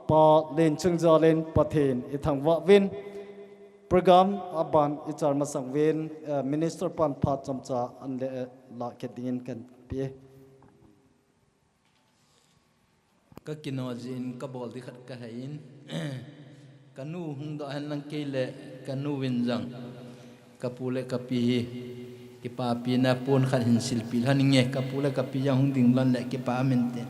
Pa Lenchungjal in Pathen ithangvah uvin, program aban ichal masang uvin, eh, minister pan phat chomcha anle, eh, lah kit dingin kahin pe. Ka kino jin ka bol di khat ka hei in. Ka nu hung doh hen lang kei le ka nu vin jang. Ka pu le ka pi hi. Kipapi na pon khat hin silpi lhan nge ka pu le ka pi jang hung ding lon le kipa amin te.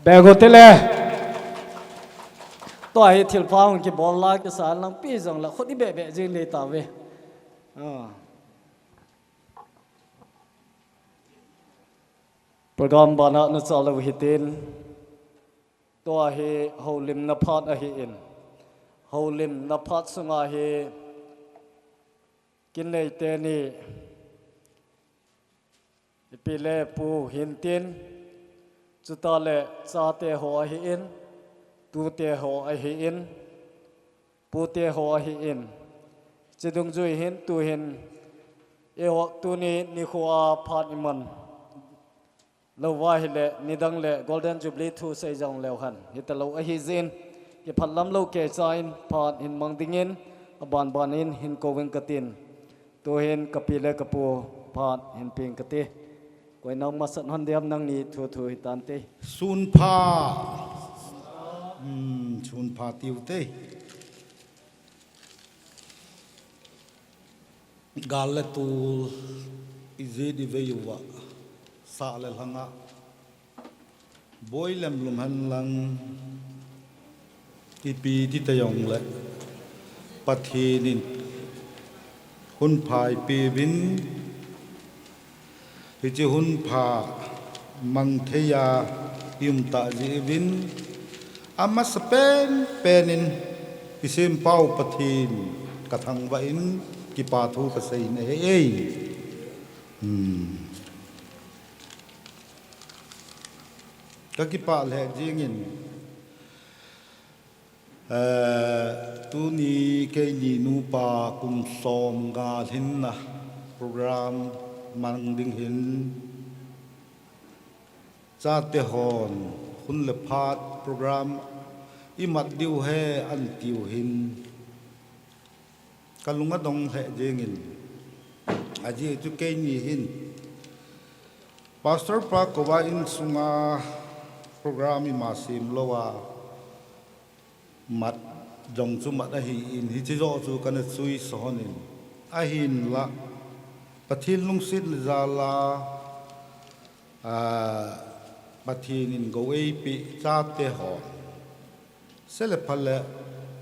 Bego tele. Tua hi thilpha hung kibol la kisa lang pi jong la khut i be be jing le ta ve. Ah. Program bana na chalo hitin. Tua hi houlimna phat ahi in. Houlimna phat sunga hi kinei teni ipi le pu hintin, chuta le chate ho ahi in, tute ho ahi in, pute ho ahi in. Chidungjui hin tuhin, eiho tuni nikho a phat iman lou va hile, nidang le Golden Jubilee thu sei jong leu hen. Hita lou ahi jin, kiphat lam lou kei cha in phat hin mang dingin, aban ban in hin kou ving katin. Tuhin kapi le kapu phat hin ping kati. Koi nang masat hon diam nangni thu thu hitante. Sunpha. Hmm, sunpha tiu te. Gal le tul i jit i vei uva, sah le lhanga boi lem lum hen lang, ipi ti ta jong le Pathen in hun pha i pe uvin, hiche hun pha mang thei a i um ta jeh uvin, amasa pen pen in i sempau Pathen ka thangvah in kipa thu ka sei in ahi e. Hmm. Ka kipah lheh jeng in, eh, tuni keini nupa kum som nga lhinna program mang ding hin, chate hon hun le phat program i mat diu he an tiu hin, ka lung a dong lheh jeng in, ajeh chu keini hin Pastor pa kouva insunga program ima sem lou a, mat jong chu mat ahi in, hiche joh chu kana chuisa hon in, ahinla Pathen lungsetna jal a, ah, Pathen in gou eipeh chate hon, se le pha le,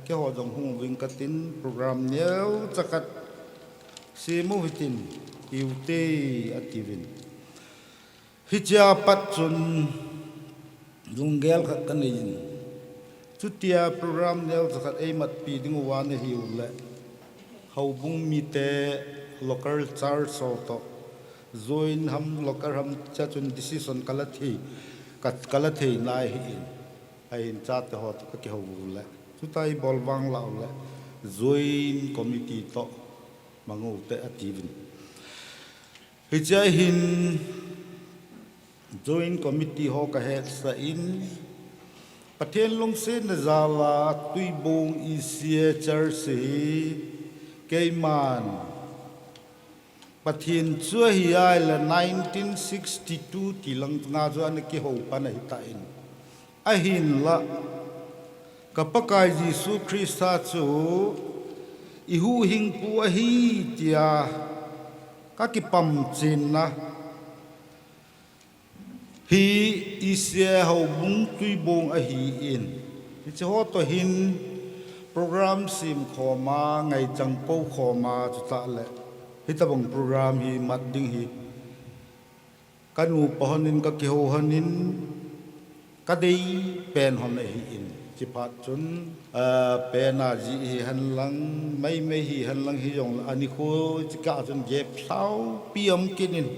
keiho jong hung uving katin, program neocha khat sem u hitin, iu te atiuvin. Hichea pat chun lunggel khat ka nei in, chutia program neocha khat eimatpi ding uva nahiu le, Houbung mite local church ho toh join ham, local ham, chachun decision kala thei, ka, kala thei nai hi in. Ahin chate ho toh kakihou le. Chuta ibol vang lau le. Join committee toh mangou te atiuvin. Hichea hin Joint Committee ho kahetsah in, Pathen lungsetna jal a Tuibong E C A Church hi keiman Pathen chu ahi ahile nineteen sixty-two ti lang nga chu ana kihou pan ahitan. Ahinla, ka Pakai Jesu Christa chu i huhhingpu ahi tia ka kipamchenna hi E C A houbung Tuibong ahin. Hiche ho toh hin program sem khom a, ngaichan kou khom a, chutah le hitabang program hi mat ding hi ka nupa hon in, ka kihou hon in, ka dei pen hon ahin. Chuphat chun, ah, pen a jih hihen lang, meimei hihen lang hijongle, anikho chikah chun gap saupi um kit in,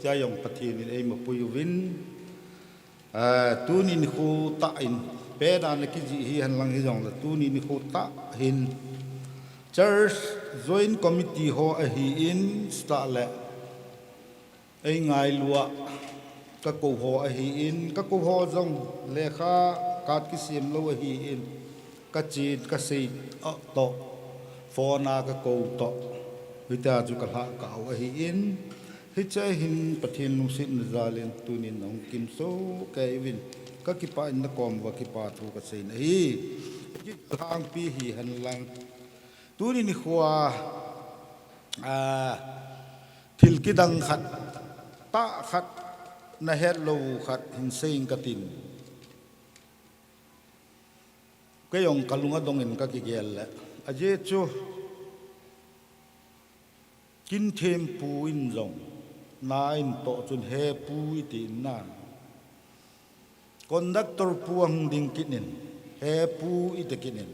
chua jong Pathen in eima pui uvin, ah, tuni nikho tah in, pen a ana kijih hihen lang hijongle, tuni nikho tah hin, Church Joint Committee ho ahin, chutah le, Ei ngailu a, ka kou ho ahin, ka kou ho jong lekha kat kisem lou ahin, ka chen ka sei, ah, toh, phone a ka kou toh, hitia chu ka lhah kah u ahin, hichea hin Pathen lungsetna jal in tunin nahung kimsoh kei uvin, ka kipah in na kom uva kipa thu ka sei nahi, kilhangpi hihen lang. Tuni nikho a, ah, thil kidang khat, tah khat, na het lou khat hin sei ing katin. Kei jong ka lung adong in ka kigel le. Ajeh chu, Kinthempu in jong, na in toh chun, He pu, i ti in na. Conductor pu ahung ding kit in, He pu, i ti kit in.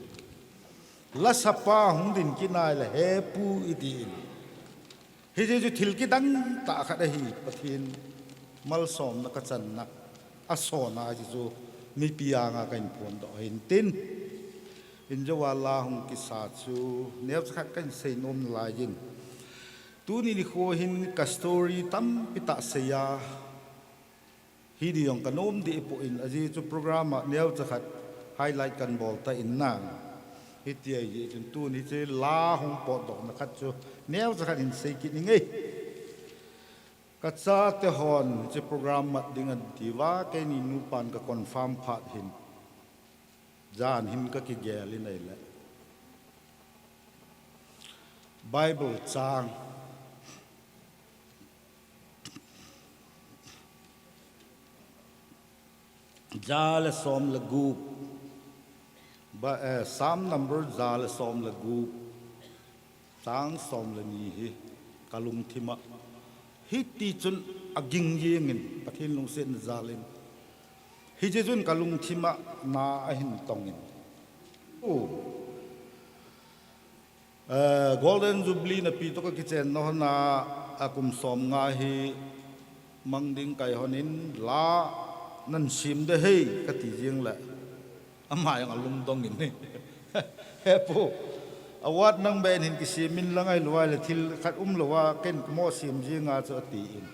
Lasapa ahung ding kit in ahile, He pu, i ti in. Hiche chu thil kidang tah khat ahi, Pathen malsomna ka channa. Asona hiche chu mipi anga ka hin phondoh ahin tin. Injo a la hung kisa chu, neocha khat ka hin sei nom nalai in. Tuni nikho hin ka story tampi tah sei a, hi ding jong ka nom deh poi, ajeh chu program a neocha khat highlight kan bol ta in na. Hiti ahi jeh chun tuni hiche la hung potdohna khat chu neocha khat hin sei kit inge. Ka chate hon hiche program mat ding ati uva, keini nupan ka confirm phat hin. Jan hin ka kigel in ahile. Bible chang. Ja le som le gup. Ba, eh, Psalm number ja le som le gup. Chang som le ni hi ka lungthim a. Hiti chun aging jeng in Pathen lungsetna jal in. Hiche chun ka lungthim a na ahin tong in. Oh. Eh, Golden Jubilee napi toh ka kichenna hon a, a kum som nga hi mang ding kai hon in la nan sem de hei ka ti jeng le. Ama jong alungdong in. He pu, award nang beh in hin kisem in lang ahilou le thil khat umlou a ken kamo sem jeng a chu ati in.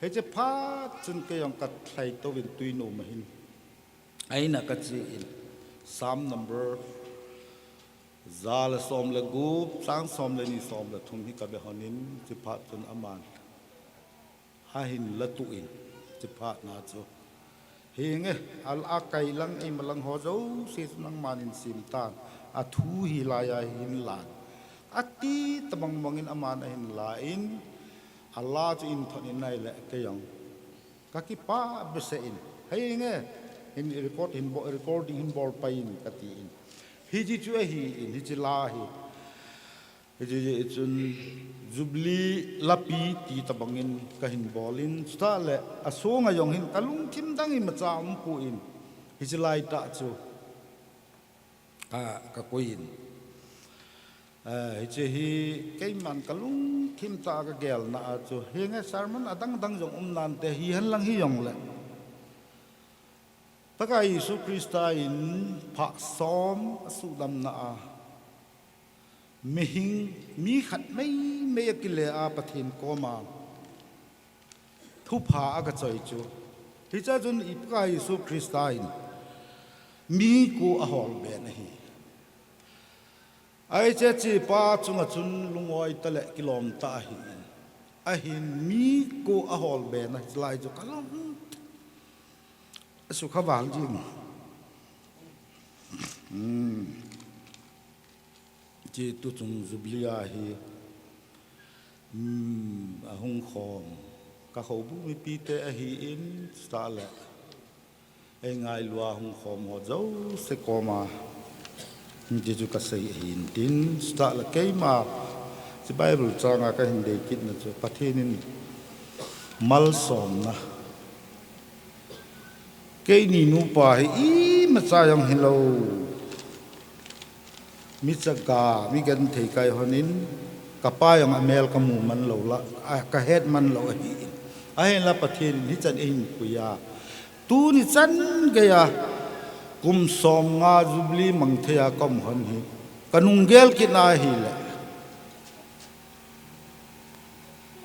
Hiche phat chun kei jong ka lhai tou in tui nom a hin. Ahin ka che in. Psalm number ja le som le gup, chang som le ni som le thum hi ka be hon in, hiche phat chun aman. Ahin la tuh in, hiche phat na chu. Hinge, a, akai lang, eima lang ho jouse chu nangman in sem tan. Athu hi laiya hin lan. Ati tabang bang in aman ahin la in, ala chu in thon in ahile kei jong. Ka kipah behseh in. Hinge, hin record hin bol, recording hin bol pai in ka ti in. Hiche chu ahi in, hiche la hi. Hiche jeh chun Jubilee lapi ti tabang in ka hin bol in, chutah le asung a jong hin ka lungthim dang imacha um poi in, hiche lai tah chu ka, ka koi in. Eh, hiche hi keiman kalungthim tah a kagelna a chu, hinge sermon adang dang jong um nante, hihen lang hijongle, Pakai Jesu Christa in phah som asuhdamna a, mihing, mi khat meimei akile a Pathen koma thupha akachoi chu, hichea chun i Pakai Jesu Christa in mi ko aholben ahi. Ahi, cheche pa chunga chun lungoi tah le kilom tah ahin, ahin mi ko aholben a, hichelai chu kalung asukha val jing. Hmm. Hiche tuchung Jubilee a hi, hmm, ahung khom, kakhobu mipite ahin, chutah le eingailu a hung khom ho jouse koma hiche chu kasei ahin tin, chutah le keima hiche Bible changa kahin dei kitna chu Pathen in malsomna, keini nupa hi imacha jong hilou, mi chaga, mi genthei kai honin, kapa jong amel kamu man lou la, a, kahet man lou ahin, ahinla Pathen in hichan eihin pui a, tuni chan geiya kum somnga Jubilee mang thei a kaum hon hi kanung gel kitna ahile,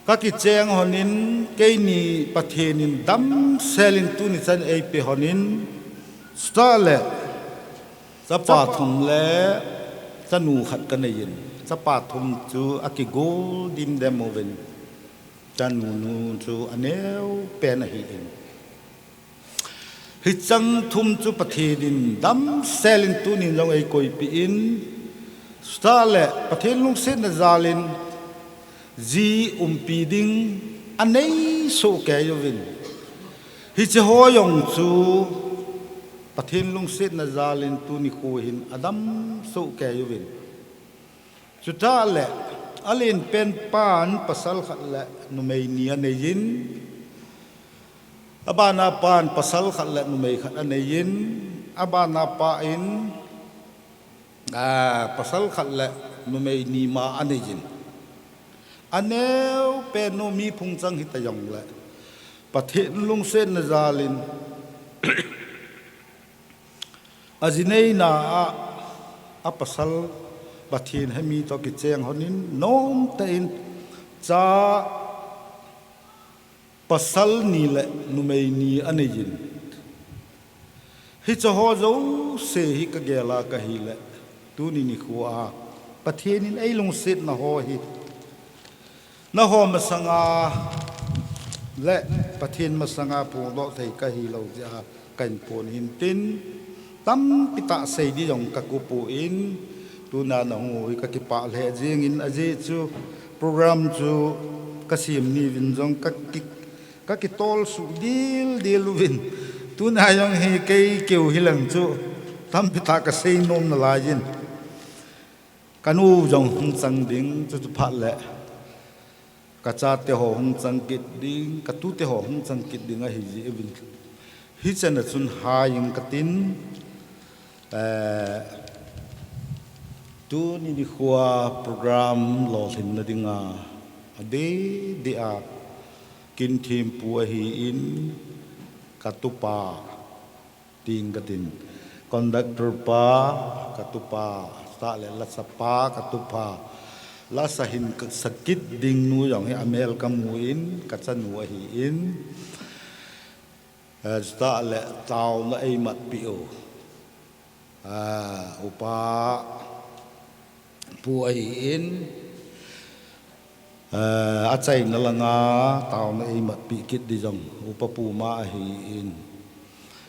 kakicheng honin, keini Pathen in damsel in tuni chan eipe honin, chutah le chapa thum le chanu khat kaneiyin, chapa thum chu akigol dimdem uvin, chanu nu chu aneo pen ahin, hicheng thum chu Pathen in damsel in tunin jong eikoipeh in, chutah le Pathen lungsetna jal in ji umpi ding anei sohkei uvin, hiche ho jong chu Pathen lungsetna jal in tuni nikho hin adam sohkei uvin, chutah le alenpen pan pasal khat le numei ni aneiyin, abana pan pasal khat le numei khat aneiyin, abana pa in, a, pasal khat le numei ni ma aneiyin, aneo pen u mi phung chang hita jongle, Pathen lungsetna jal in aji neina a, apasal Pathen hemi toh kicheng honin, nomtah in cha pasal ni le numei ni aneiyin, hiche ho jouse hi kagel a kahile, tuni nikho a Pathen in eilungsetna ho hi nangho masanga le Pathen masanga phongdoh thei kahilou jeh a kahin phon ahin tin, tampi tah sei ding jong kakou poi, tuna nahung u hi kakipah lheh jengin, ajeh chu program chu kasem ni uvin jong kaki, kakitol suh dildel uvin, tuna jong hi kei keu hilang chu tampi tah kasei nom nalaiyin, kanu jong hung chang ding, chuchu phat le kachate ho hung chang kit ding, katute ho hung chang kit ding ahijeh uvin, hichan a chun haiyin katin, eh, tuni nikho a program lolhinna dinga adeh deh a kin thempu ahin, katupa tin katin, conductor pa katupa, chutah le lasa pa katupa, lasa hin kasa kit ding nu jong hi amel kamun, kachanu ahin, eh, chutah le taona eimatpeh u, eh, upa pu ahin, eh, achaina langa taona eimatpeh kit ding jong upa pu ma ahin,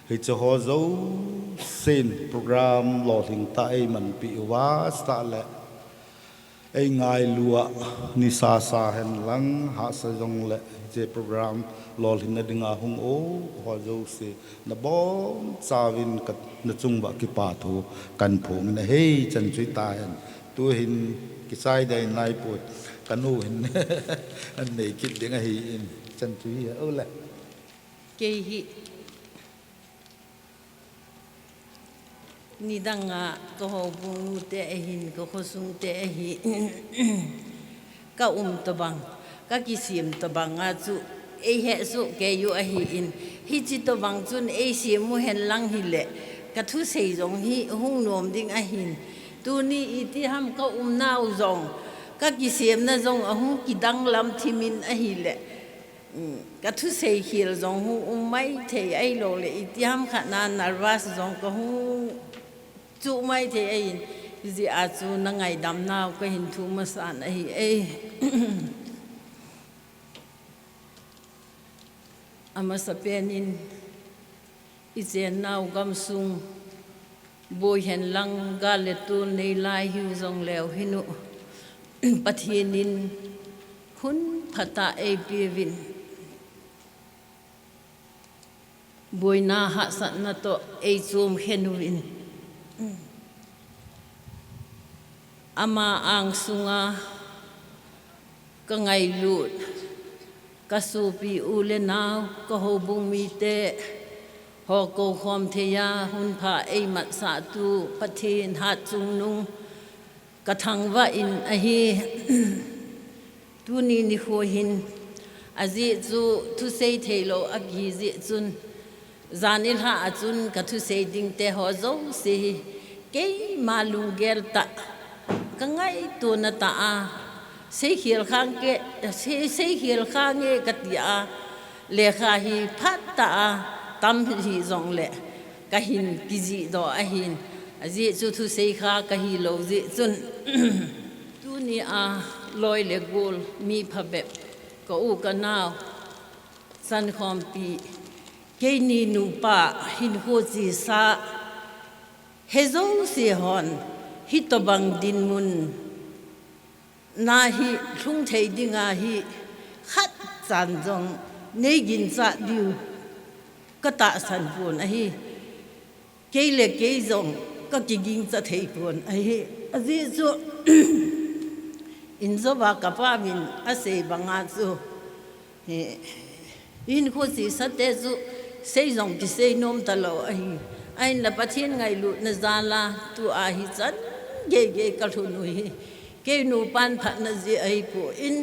hiche ho jousen program lolhing tah eimanpeh uva, chutah le eingailu a, nisa sa hen lang, hahsa jongle hiche program lolhinna dinga hung u ho jouse nabonchauvin ka, nachung uva kipa thu kahin phongin ahi, chan chu hitahen. Tuhin kichai ding naipoi, kanu hin anei kit ding ahin, chan chu hi, o le. Kei hi Nidanga ka houbung nute ahin, ka khosungte ahin, ka um tobang, ka kisem tobanga chu ei hesoh kei u ahin, hiche tobang chun ei sem u henlang hile, ka thusei jong hi hung nom ding ahin, tuni itiham ka umnau jong, ka kisemna jong ahung kidanglam thimin ahile, um, ka thusei khel jong hung um maithei ahilou le, itiham khat na nervous jong ka hung chuh maithei ahin, hijeh a chu na ngaidamnau ka hin thu masan ahi e. Amasapen in, i chennau gamsung boi henlang gal le tol nei lai hiu jongleu hinu, Pathen in hun phatah eipeuvin, boina hahsatna toh eichom khen uvin, ama angsunga ka ngailut, ka sopi u le nao, ka houbung mite ho koukhom theiya hunpha eimatsahtu Pathen hatchungnung ka thangvah in ahi. Tuni nikho hin, ajeh chu thusei theilou akihi jeh chun, jan nilhah a chun ka thusei dingte ho jouse hi keima lunggel tah, ka ngaitona tah a, seikhel khange, sei, seikhel khange kati a, lekha hi phatah a tam hijongle, ka hin kijihdoh ahin, ajeh chu thusei kha ka hilou jeh chun, tuni a loi le gol mi phabep, ka u ka nao, chankhompi, keini nupa hinkho chesa, hijouse hon hitobang dinmun na hi lhung thei dinga hi khatchan jong nei ginchat diu ka tahsan pon ahi. Kei le kei jong ka kigingcha thei pon ahi. Ajeh chu, injouva ka pauvin asei banga chu, hinkho chesate chu sei jong kisei nom talou ahi. Ahinla Pathen ngailutna jal a tua hichan geigei ka lhun u hi, kei nupan phatna jeh ahipon,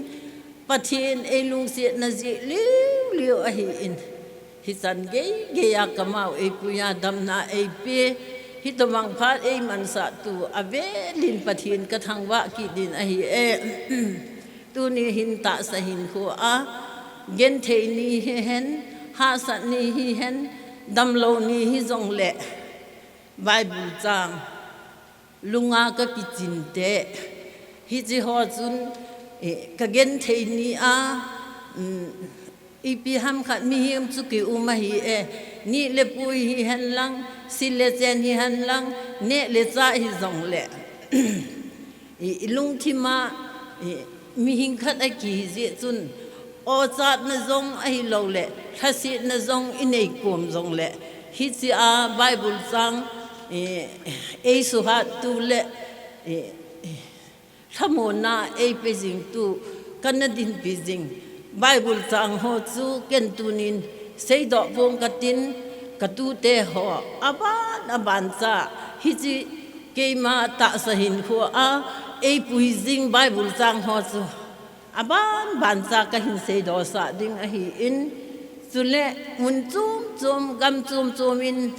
Pathen eilungsetna jeh liuliu ahin, hichan geigei a kamau eipuiya damna eipe, hitobang phat eimansahtu avelin Pathen ka thangvah kit in ahi e. Tuni hin tahsa hinkho a, genthei ni hihen, hahsat ni hihen, damlou ni hijongle, Bible chang lunga ka kichinte, hiche ho chun, eh, ka genthei ni a, um, ipi ham khat mihem chu kium ahi e, nit le pui hihen lang, sil le chen hihen lang, neh le chah hijongle, i, i lungthim a, i, mihing khat akihi jeh chun, ochatna jong ahilou le, lhasetna jong inei kom jongle, hiche a Bible chang, i, eisuhattu le, i, lhamonna eipe jingtu, kana dinpi jing Bible chang ho chu ken tunin seidoh pong katin, ka tute ho aban aban cha, hiche keima tahsa hinkho a eipui jing Bible chang ho chu aban ban cha kahin seidoh sah ding ahin, chule mun chom chom, gam chom chom in,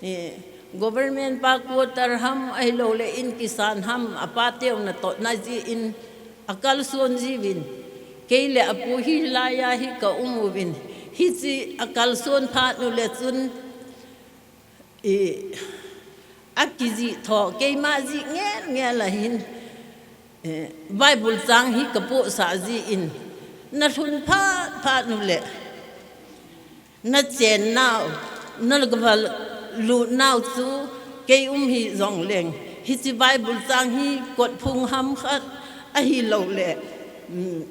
eh, government pa quarter ham ahilou le in kisan ham, apateu natohna jeh in akalson jiuvin, kei le apu hilai a hi ka um uvin, hiche akalson phat u le chun, i, akijih tho, keima jih ngel ngel ahin, eh, Bible chang hi ka pohsah jeh in, nalhun phat phat u le, nachennau, nagalut nau chu kei um hijongleng, hiche Bible chang hi kotphung ham khat ahilou le, um,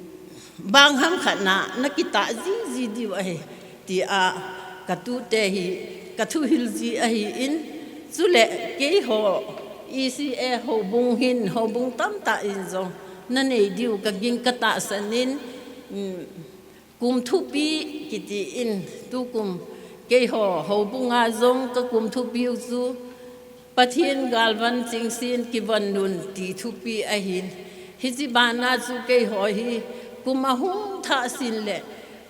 bang ham khat na nakitah jiji diu ahi, tia ka tute hi ka thuhil ji ahin, chule keiho E C A houbung hin, houbung tamtah in jong nanei diu ka ging ka tahsan in, um, kum thupi kiti in, tukum keiho houbung a jong ka kum thupi u chu Pathen galvan chingsen kivon nun ti thupi ahin. Hiche bana chu keiho hi kum ahung thah sin le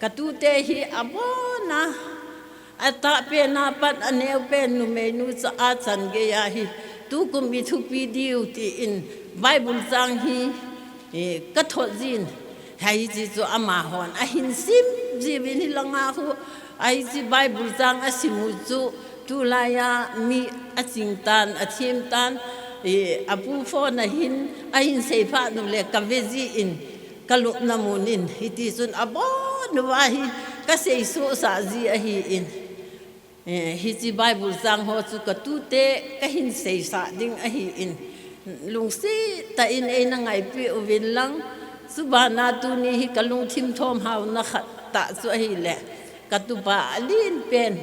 katute hi abona atahpen a pat aneopen numeinu cha a chan geiya hi tukum i thupi diu tin Bible chang hi, eh, kathot jin. Hiche chu amahon ahin sim jiuvin hilanga hu, hiche Bible chang asim u chu tulaiya mi aching tan, athem tan, eh, apu phone a hin ahin seiphat nu le kave jin, kalupna mun in hitichun abon uva hi kasei sohsah ji ahin. Eh, hiche Bible chang ho chu katute kahin seisah ding ahin, lungset tah in eina ngaipi uvin lang, chubana tuni hi kalungthim thom hauna khat tah chu ahile, katupa alen pen,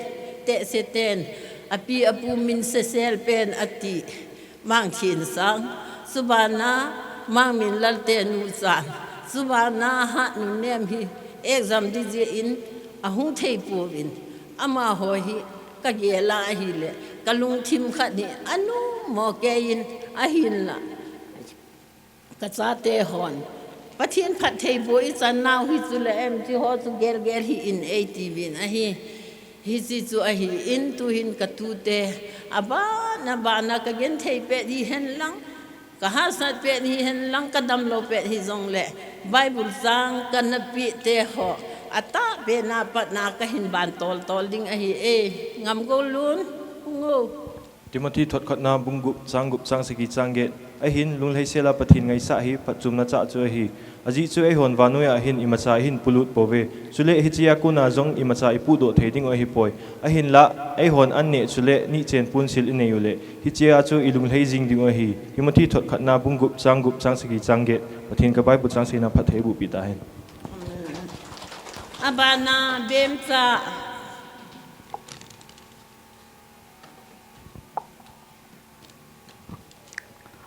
tehse ten, api apu min sesel pen ati, Mangthinsang, chubana Mangminlal te nuchan, chubana Hatnunem hi exam ding jeh in ahung thei pouvin, amaho hi kagel a ahile kalungthim khat hi anom mo keiyin ahinla kachate hon Pathen phattheiboh ichan nau hi chule em, hiche ho chu gelgel hih in eitiuvin ahi. Hiche chu ahin, tuhin katute abana bana kagenthei pet hihen lang, kahahsat pet hihen lang, kadamlou pet hijongle Bible chang kana peh te ho atahpen a pat na kahin ban toltol ding ahi e. Ngamgoulun, Ngo. Timothy thot khatna bung gup chang gup chang sagi chang get. Ahin lunglhaisel a Pathen ngaisah hi phatchomna chah chu ahi. Ajeh chu eihon vannoi a hin imacha ihin polut pouve. Chule hichea kona jong imacha ipohdoh thei dingu ahipoi. Ahinla eihon an neh chule nichen ponsil inei uleh hichea chu ilunglhai jing dingu ahi. Timothy thot khatna bung gup chang gup chang sagi chang get. Pathen ka Bible chang seina phatthei eibohpi tahen. Abana Bemcha.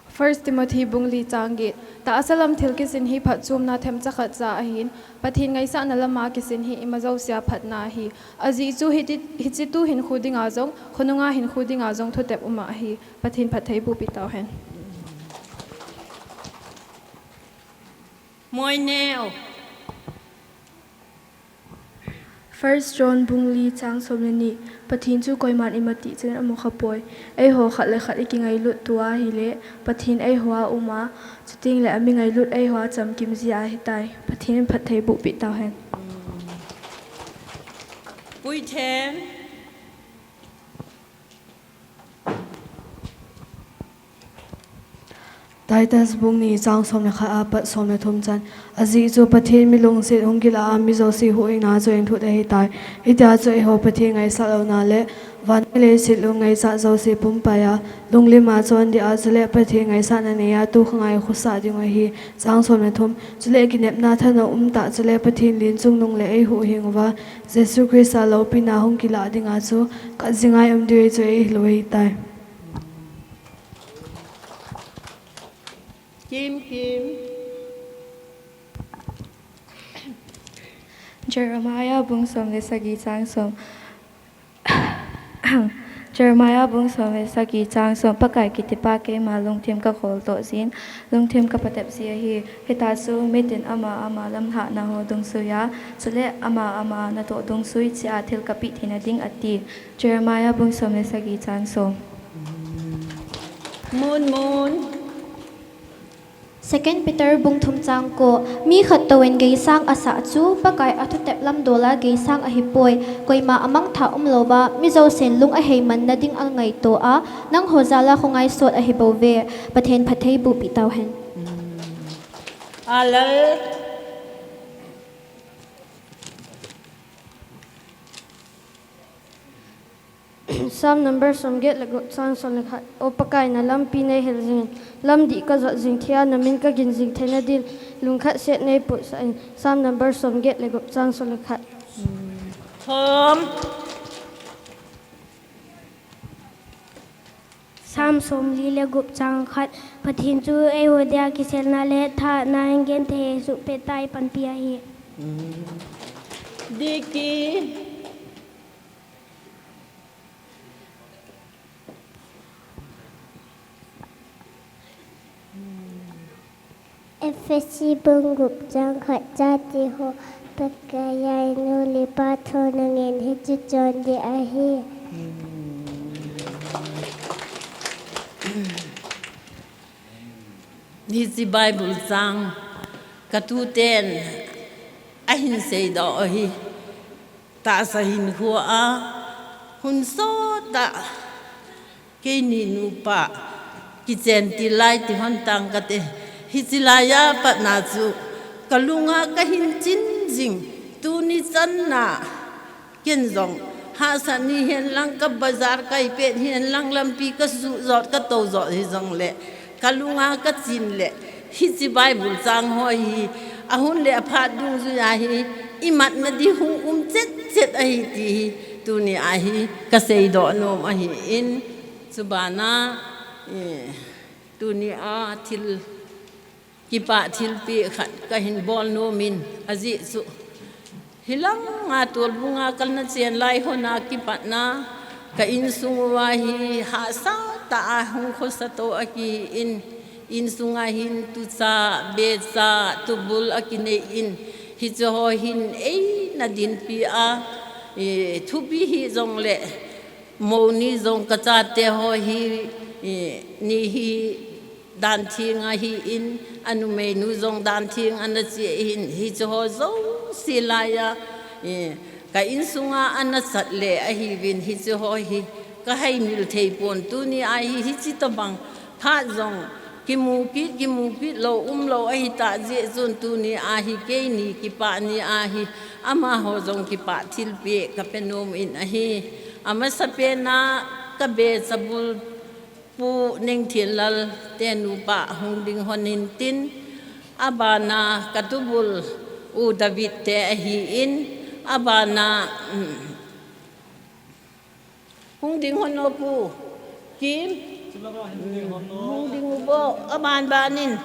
First Timothy bung li chang get. Tahsa lam thil kisin hi phatchomna themcha khat cha ahin, Pathen ngaisahna lama kisin hi ima jousea phatna ahi. Ajeh chu hiti, hiche tu hinkho dinga jong, khonunga hinkho dinga jong thutep uma ahi. Pathen phatthei eibohpi tauhen. Moineo. First John bung li chang som le ni. Pathen chu koiman imatih chan in amu khapoi. Eiho khat le khat ikingailut tua ahile Pathen eihoa uma, chutengle ami ngailut eihoa chamkim jia ahitai. Pathen in phatthei eibohpi tauhen. Puithen. Titus bung ni chang som le khat apat som le thum chan. Ajeh chu Pathen mi lungset hung kilah a mi jouse huhhingna chu ahin lhut ahitai. Hitia chu eiho Pathen ngaisah louna le vannoi leiset lung ngaichat jouse pumpai a, lunglima chondih a chule Pathen ngaisahna nei a tu khangai khosah dingu ahi. Chang som le thum. Chule kinepna thanom umtah chule Pathen lenchungnung le eihuhhing uva Jesu Christa loupina hung kilah dinga chu katjinga i um diu chu eihil u ahitai. Kim, Kim. Jeremiah bung som le sagi chang som. Jeremiah bung som le sagi chang som. Pakai kitipa keima lungthim kakhol toh jin, lungthim kapatep ji ahi. Hitia chu mitin ama ama lamlhahna ho dungjuiya, chule ama ama natoh dungjuiya thil kapeh theina ding ati. Jeremiah bung som le sagi chang som. Mon, Mon. Second Peter bung thum chang ko. Mi khat touvin geisang asah chu Pakai athutep lamdola geisang ahipoi. Koima amangthah umlouva, mi jousen lung aheimanna ding angaito a, nangho jala khongaisot ahibouve. Pathen phatthei eibohpi tauhen. Alal. Psalm number som get le gup chang som le khat. O Pakai, nalampi neihil jingin, lamdih kajot jing thei a, namin kagin jing theina din, lungkhat set neiputsah in. Psalm number som get le gup chang som le khat. Som. Psalm som li le gup chang khat. Pathen chu eiho dia kiselna le thahatna in genthei suhpeh tai, panpi ahi. Diki. Efesi bung gup chang khat chate ho, Pakai a in nu le pa thu nangin hichu chondih ahi. Hiche Bible chang katuten ahin seidoh ahi. Tahsa hinkhoa hun sot a keini nupa kichen til lai ti hon tang kate. Hiche laiya patna chu kalunga kahin chin jing. Tuni channa ken jong hahsat ni hen lang, ka bazar kai pet hen lang, lampi kasuh jot, katou jot hijongle kalunga kachin le hiche Bible chang ho hi ahun le aphat dungjuiya hi imatna ding hung um chet chet ahi ti hi tunia hi kaseidoh nom ahin, chubana, eh, tunia thil kipah thilpeh khat kahin bol nomin, ajeh chu hilanga tolbunga kana chen lai hona kipatna ka insung uva hi hahsa tah a hung khosa to akihin, insunga hin tucha, becha, tubul akinei in, hiche ho hin eina dinpi a, eh, thupi hijongle, mou ni jong kachate ho hi, eh, ni hi dan theng ahin, anumeinu jong dan theng ana che ahin, hiche ho jouse laiya, eh, ka insunga ana chat le ahiuvin, hiche ho hi kahaimil thei pon, tunia hi hiche tobang phat jong kimu kit, kimu kit lou, umlou ahitah jeh chun tunia hi keini kipah nia hi amaho jong kipah thilpeh kape nomin ahi. Amasapena ka becha bul Pu Nengthenlal te nupa hung ding hon intin, abana ka tubul U David te ahin, abana, um, hung ding hon o Pu Kim, um, hung ding u bo, aban banin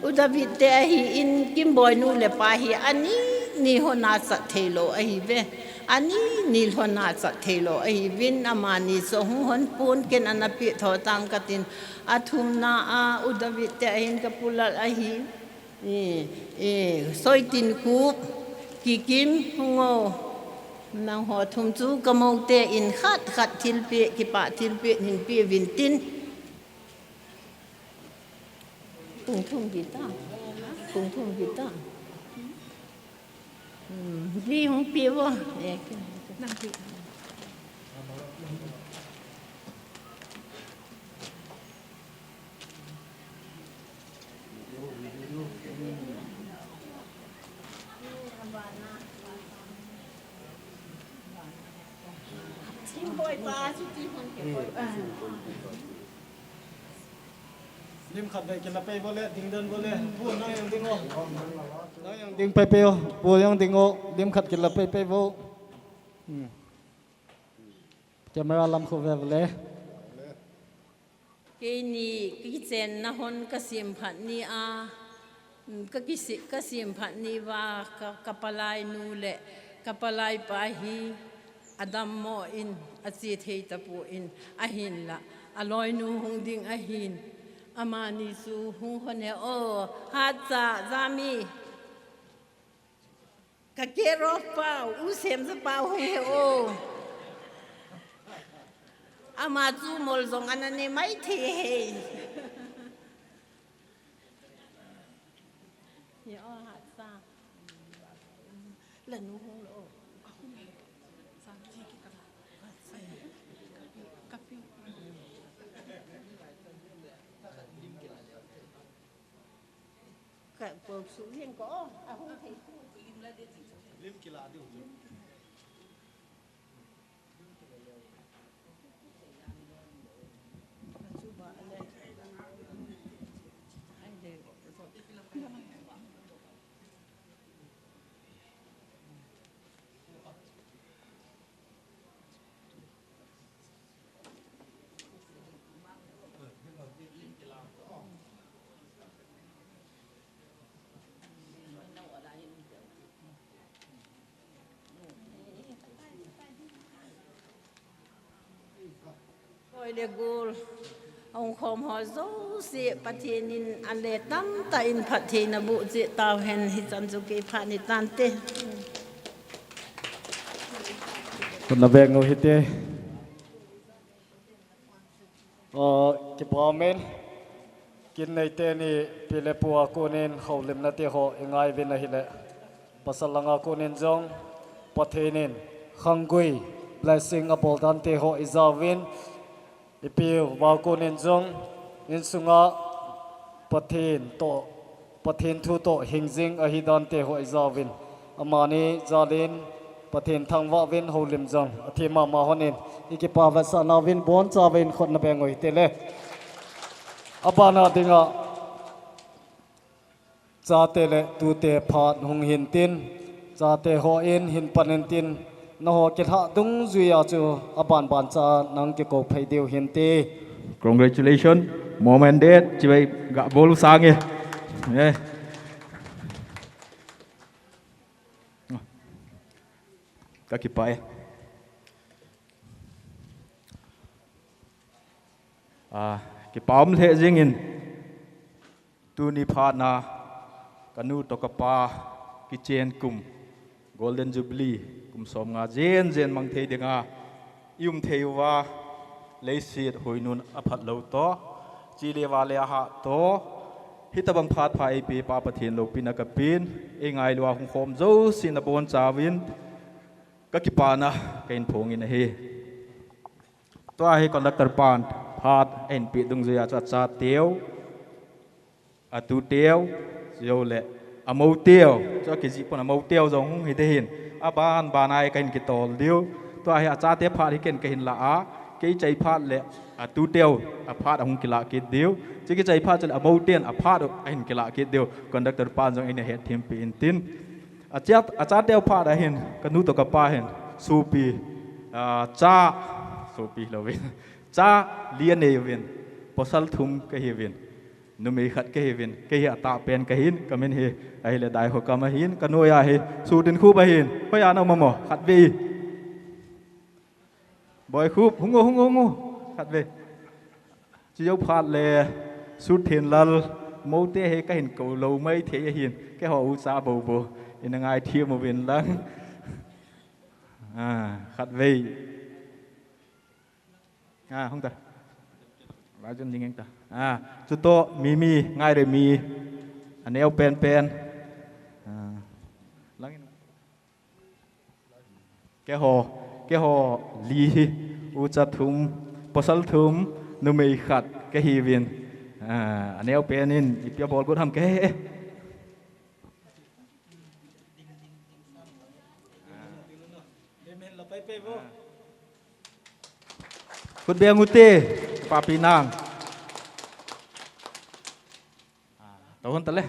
U David te ahin, Kimboinu le pa hi ani ni hona chat theilou ahiuve. Ani ni lhona chat theilou ahiuvin, amani chu hung hon pon, ken ana peh tho tang katin, athumna a U David te ahin ka Pu Lal ahi. Eh, eh, Soitinkhup, Kikim, hung o. Nangho thum chu ka mou te in khat khat thilpeh, kipah thilpeh hin peuvin tin. Pung thum kita. Pung thum kita. Hmm, li hung pe vo. Eh, nang pe. Lim khat vei kila pei vo le, ding den vo le. Pu, nang jong ding o. Nang jong ding pei pei o. Pu jong ding o. Lim khat kila pei pei vo. Hmm. Camera lam khu ve vo le. Keini kichenna hon kasem phat nia, mm, ka kisi-, kasem phat ni uva ka, ka palai nu le ka palai pa hi adammo in, ache thei tapon, ahinla aloinu hung ding ahin, amani chu hung hon e o, Hatcha, Jami. Ka care of pau, U Semja pau hung e o. Ama chu mol jong ana ne mai thei e. Ye o, Hatcha. Lanu hung lo. Ka po su yen ko, a hung thei. Lim kila diu. Oi le gol. Hung khom ho jouse Pathen in ale tamtah in phattheina boh cheh tauhen, hichan chu kei phat ni tante. Khut na beng u hite. Ah, kipah umin, kin neite ni pi le pu a konin houlimna te ho i ngai uvin ahile, pasal langa konin jong Pathen in khanggui blessing abol dan te ho i ja uvin, i pi u a konin jong insunga Pathen toh, Pathen thu toh hing jing ahi dan te ho i ja uvin, amani jalin Pathen thangvah uvin, houlim jong athem mama hon in, i kipa vetsahna uvin boncha uvin khut na beng u hite le. Abana dinga chate le tute phat hung hin tin, chate ho in hin pan in tin, nangho kilhah dungjuia chu aban ban cha nang kikou phei diu hin ti. Congratulations, mom and dad, chibai ga bol u sange. Eh. Ka kipah e. Ah, kipah um lheh jingin, tuni phatna ka nu toh ka pa kichen kum, Golden Jubilee, kum som nga jen jen mang thei dinga i um thei uva, leiset huinun aphat lou toh, chi le va le ahah toh, hitabang phat pha eipeh Pa Pathen loupina kapeh in, eingailu a hung khom jouse nabonchauvin ka kipana kahin phong in ahi. Tua hi conductor pan phat ahin peh dungjuia chu achateu, atuteu, chule amouteu, chu akijih pon amouteu jong hung hi ding ahin, aban ban a kahin kitol diu. Tua hi achate phat hi ken kahin la a, kei chai phat le atuteu aphat ahung kilah kit diu. Chu kichai phat chule amouten aphat ahin kilah kit diu. Conductor pan jong eina hetthem peh in tin. Acha, achateu phat ahin, ka nu toh ka pa hin, sopi, ah, cha, sopi louvin, cha li anei uvin, pasal thum kahiuvin, numei khat kahiuvin, kei hi atahpen kahin, kamin hi, ahile Daikhokam ahin, ka noiya hi Suthinkhup ahin, hoiya na um am o, khatvei. Boikhup, hung o, hung o, hung o. Khatvei. Chujou phat le, Sutthenlal, moute hi kahin kou lou maithei ahin, keiho ucha bou bou. Ina ngaithem uvin lang. Ah, khatvei. Ah, hung ta. Lai chun ding ta. Ah, chutoh, Mimi, Ngairemi. Aneo penpen. Ah. Langin. Keiho, keiho li hi, ucha thum, pasal thum, numei khat kahiuvin. Ah, aneo pen in, ipi abol got ham kahe e. Khut beng ute, papi nang. Ah, tao hon ta le.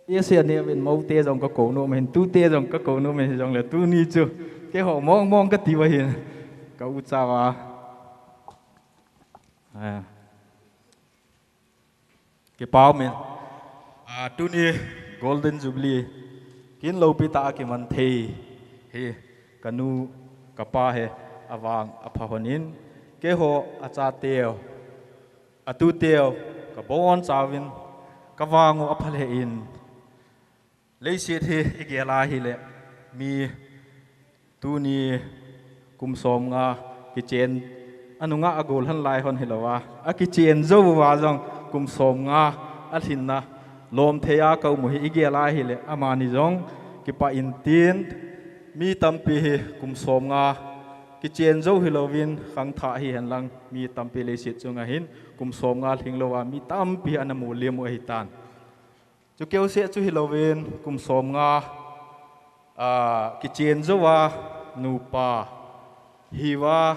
Ese aneo in moute jong kakou nom ahin, tute jong kakou nom ahin, hijongle tuni chu keiho mong mong kati uva hin, ka ucha uva. Ah. Kipah umin. Ah, tuni Golden Jubilee kin loupi tah a kiman thei hi, ka nu, ka pa hi avang apha lhonin, keiho achateu, atuteu, kabonchauvin, kavang u apha lheh in, leiset hi igel a hile, mi tuni kum som nga kichen, anunga agol lhan lai hon hilouva, akichen jou uva jong kum som nga alhinna lom thei a ka um u hi igel a hile, amani jong kipah in tin, mi tampi hi kum som nga kichen jou hilouvin khangthah hihen lang, mi tampi leiset chunga hin kum som nga lhing louva mi tampi ana molem u ahitan. Chu keuseh chu hilouvin, kum som nga, ah, kichen jouva nupa hiuva,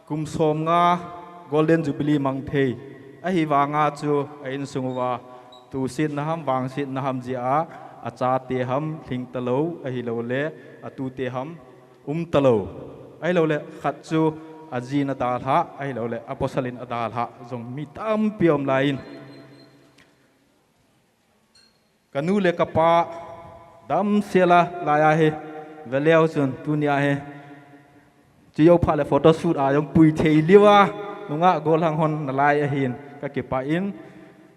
kum som nga Golden Jubilee mang thei ahi vanga chu a insung uva tusetna ham, vangsetna ham jeh a, achate ham lhing talou, ahilouleh atute ham um talou, ahilouleh khat chu ajin adalhah, ahilouleh apasal in adalhah jong mi tampi aum laiyin. Ka nu le ka pa, Damsel a lai ahi. Veleu chun tunia hi. Chujou phat le photo shoot a jong pui thei liu a, nungah gollhang hon nalai ahin, kakipah in.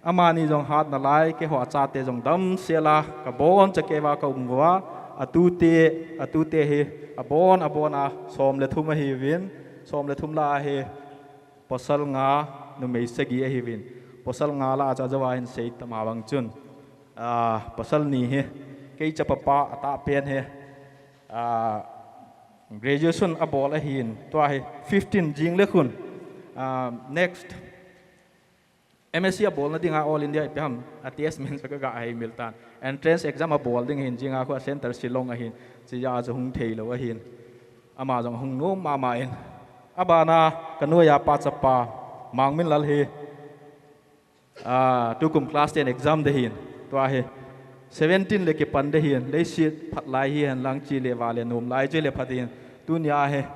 Amani jong hat nalai, keiho achate jong damsel a, kabon chakeva kaum uva, atute, atute hi, abon, abon a, som le thum ahiuvin, som le thum lah a hi, pasal nga, numei sagi ahiuvin. Pasal nga lah a chu ajou a hin sei tama bang chun. Ah, pasal ni hi, kei chapa pa atahpen hi. Ah, graduation abol ahin, tua hi fifteen jing le khun. Ah, next, M S C abolna dinga All India ipi ham, a test man chu kaga hei mil tan. Entrance exam abol ding ahin, jinga khu a center Shillong ahin, chujeh a chu hung thei lou ahin. Ama jong hung nom mama in. Abana kanu a pa chapa, Mangminlal hi, ah, tukum class ten exam ding ahin, tua hi seventeen le kipan ding ahin, leiset phat lai hihen lang, chi le va le nom lai chu le phat in, tunia hi,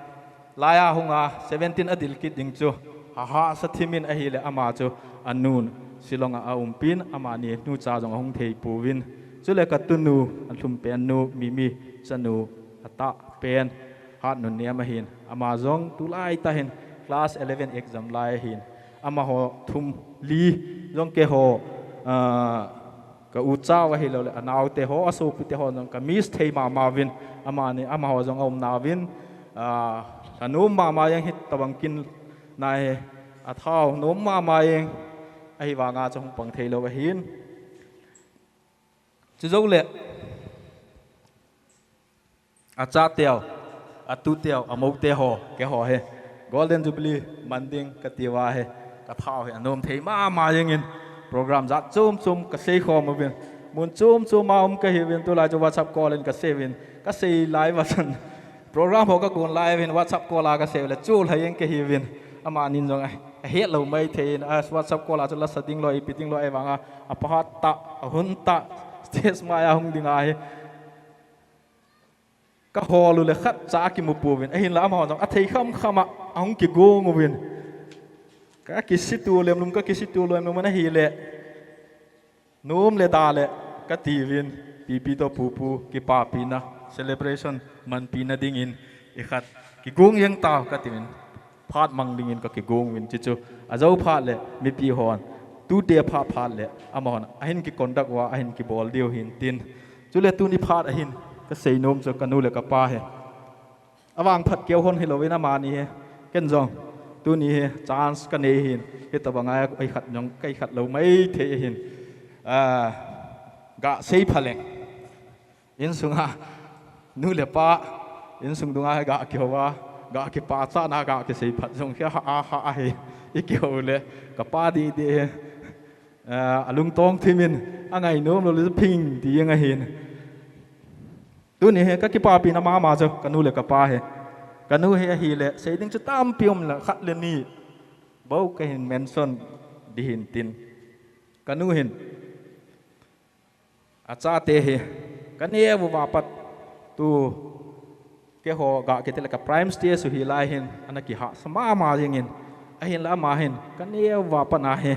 lai a hung a seventeen adil kit ding chu, hahsa thim in ahile ama chu anun Shillong a aumpin, amani nucha jong ahung thei pouvin. Chule katunu, alhumpen nu, Mimi chanu, atahpen, Hatnunnem ahin, ama jong tulai tah hin class eleven exam lai ahin, amaho thum li jong keiho, ah, ka ucha u ahilou le, anaote ho, asopite ho jong ka miss thei mama uvin, amani, amaho jong aumna uvin, ah, anom mama jeng hi tabang kin nai, athao nom mama jeng, ahivanga chu hung pang thei lou ahin. Chujou le, achateu, atuteu, amoute ho, keiho hi Golden Jubilee man ding kati uva hi, kathao hi anom thei mama jeng in, program jat chom chom kasei khom uvin, mun chom chom a um kahiuvin, tulai chu WhatsApp call in kasei uvin, kasei lai uva chun, program ho kagon lai uvin, WhatsApp call a kasei u le, chu lai jeng kahiuvin, amanin jong a, ahet lou maithei in, a WhatsApp call a chu lasa ding lou, ipi ding lou, ahivanga, apha tah, ahun tah, stage mai a hung ding ahi. Kahol u le khatcha akimu pouvin, ahinla amaho jong athei kham kham a, ahung kigong uvin. Kakisitu lemlum, kakisitu lemlum ahile, nom le da le kati uvin, pipi toh pupu, kipapina, celebration manpina dingin, ikhat kigong jeng tao kati uvin. Phat mang dingin kakigong uvin, chuchu ajou phat le mipi hon, tute phat phat le amahon ahin kiconduct uva, ahin kibol diu hin tin. Chule tuni phat ahin kasei nom chu kanu le kapa hi, avangphat keu hon hilouvin amani hi, ken jong tuni hi chance kanei hin, hitabanga ikhat jong kaikhat lou maithei ahin, ah, gasei phaleng. Insunga nu le pa, insung dunga hi gakihou a, gakipachatna, gakisei phat jong hi ha, ha, ha hi, ikihou le, kapa didi hi, ah, alungtong thimin, angainom lou le phing ti jeng ahin. Tuni hi kakipapina mama chu kanu le kapa hi. Kanu hi ahile, sei ding chu tampi um le, khat le ni bou kahin mention ding hin tin. Kanu hin, achate hi kaneo uva pat, tu keiho gakiti le ka prime stage u hi lai hin, ana kihahsa mama jengin, ahinla ama hin kaneo uva pat na hi,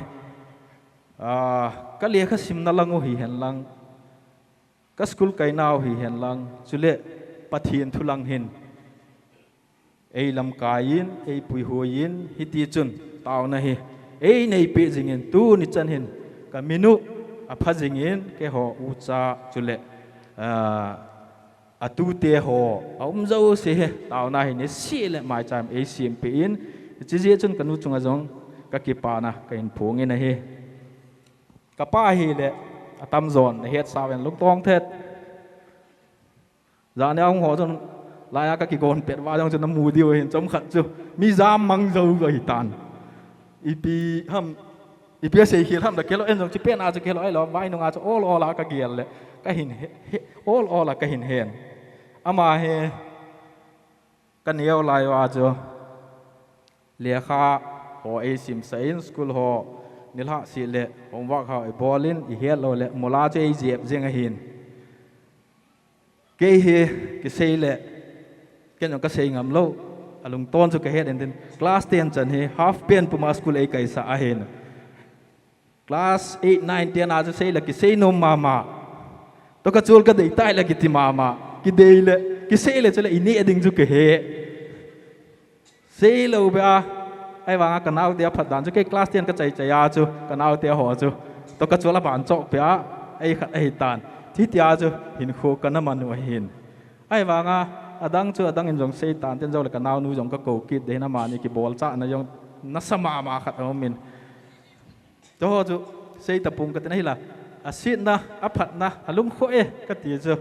ah, kalekha simna lang u hihen lang, ka school kaina u hihen lang, chule Pathen thu lang hin, eilamkai in, eipuihoi in, hiti chun taona hi eineipi jingin, tuni chan hin kamin u apha jingin, keiho ucha chule, ah, atute ho aum jouse hi taona hi nisih le maicham eisempeh in, hiche jeh chun kanu chunga jong kakipana kahin phongin ahi. Kapa hile atamjon nahetsa uvin lungtong thet. Jani ahung ho chun, laiya kakigon pet uva jong chun namu diu ahin, chomkhat chu mi jam mang jou ahitan. Ipi ham, ipi asei khel ham da kilo, en jong chu pen a chu kilo, ahilou vai nunga chu ol ol a kagel le, kahin he, he, ol ol a kahin hen. Ama hi kaneo lai uva chu lekha ho eisimsah in, school ho nilhah seh le homework ho eibolin, ihet lou le mola chu eijep jeng ahin. Kei hi kisei le, ken jong kasei ngam lou, alungton chu kahet in tin, class ten chan hi half pant puma school eikaisah ahin. Class eight, nine, ten a chu sei le kisei nom mama. Toh kachol kadei tai le kiti mama. Kidei le, kisei le chule ineh ding chu kahe. Seilou beh a. Ahivanga kanaote aphat dan chu kei class ten kachai chai a chu kanaote ho chu. Toh kachol aban choh peh a. Ei khat ahitan. Hitia chu hinkho kana man u ahin. Ahivanga adang chu adang in jong seitan ten jong le kanaonu jong kakou kit ding in amani kibolchahna jong nasa mama khat aumin. Toh ho chu seita pung katin ahila. Asetna, aphatna, alungkhoh e kati chu.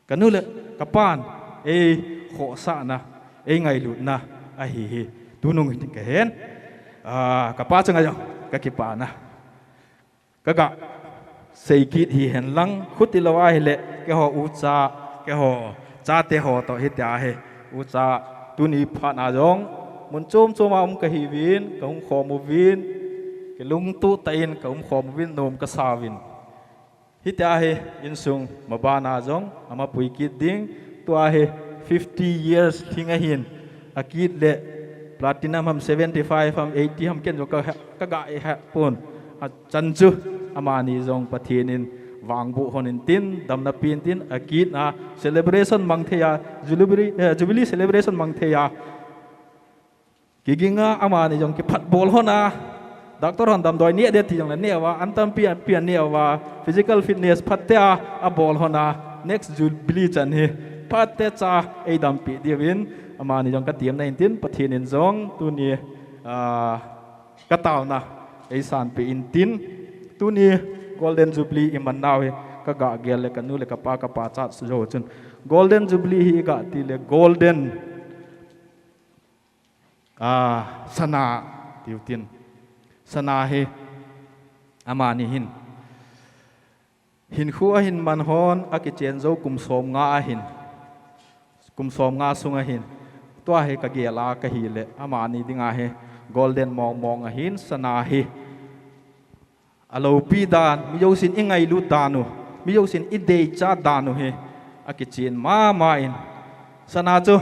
Kanu le kapan, ei khohsahna, ei ngailutna, ahi hi. Tunung hin kahen. Ah, kapa chunga jong, kakipana. Kaga, sei kit hihen lang, khuti lou ahile, keiho ucha, keiho, chate ho toh hitia hi. Ucha, tuni phat a jong, mun chom chom a um kahiuvin, kahung khom uvin, kilungtoh tah in, kaum khom uvin, nom kasa uvin. Hitia hi insung mabana jong, ama pui kit ding, tua hi fifty years lhing ahin, akit le platinum ham, seventy five ham, eighty ham ken jong ka, kaga e ha pon. Achan chu, amani jong Pathen in vangboh hon intin, damna pen tin, akit a celebration mang thei a, jubilee, eh, jubilee celebration mang thei a. Kiginga amani jong kiphat bol hon a. Doctor hon damdoi neh ding ti jong le neh uva, an tampi an pi an neh uva, physical fitness phatea abol hon a, next jubilee chan hi phatecha eidampi diuvin, amani jong katemna intin, Pathen in jong tuni, ah, kataona eisanpi intin, tuni Golden Jubilee iman nau hi kaga gel le kanu le kapa, kapachat jou chun Golden Jubilee hi iga ti le golden, ah, sana tiu tin. Sana hi amani hin. Hinkho ahin man hon akichen jou kum som nga ahin. Kum som nga sung ahin. Tua hi kagel a kahile. Amani dinga hi golden mong mong ahin sana hi. Aloupi dan, mi jousen ingailut dan u, mi jousen ideichat dan u hi, akichen mama in. Sana chu,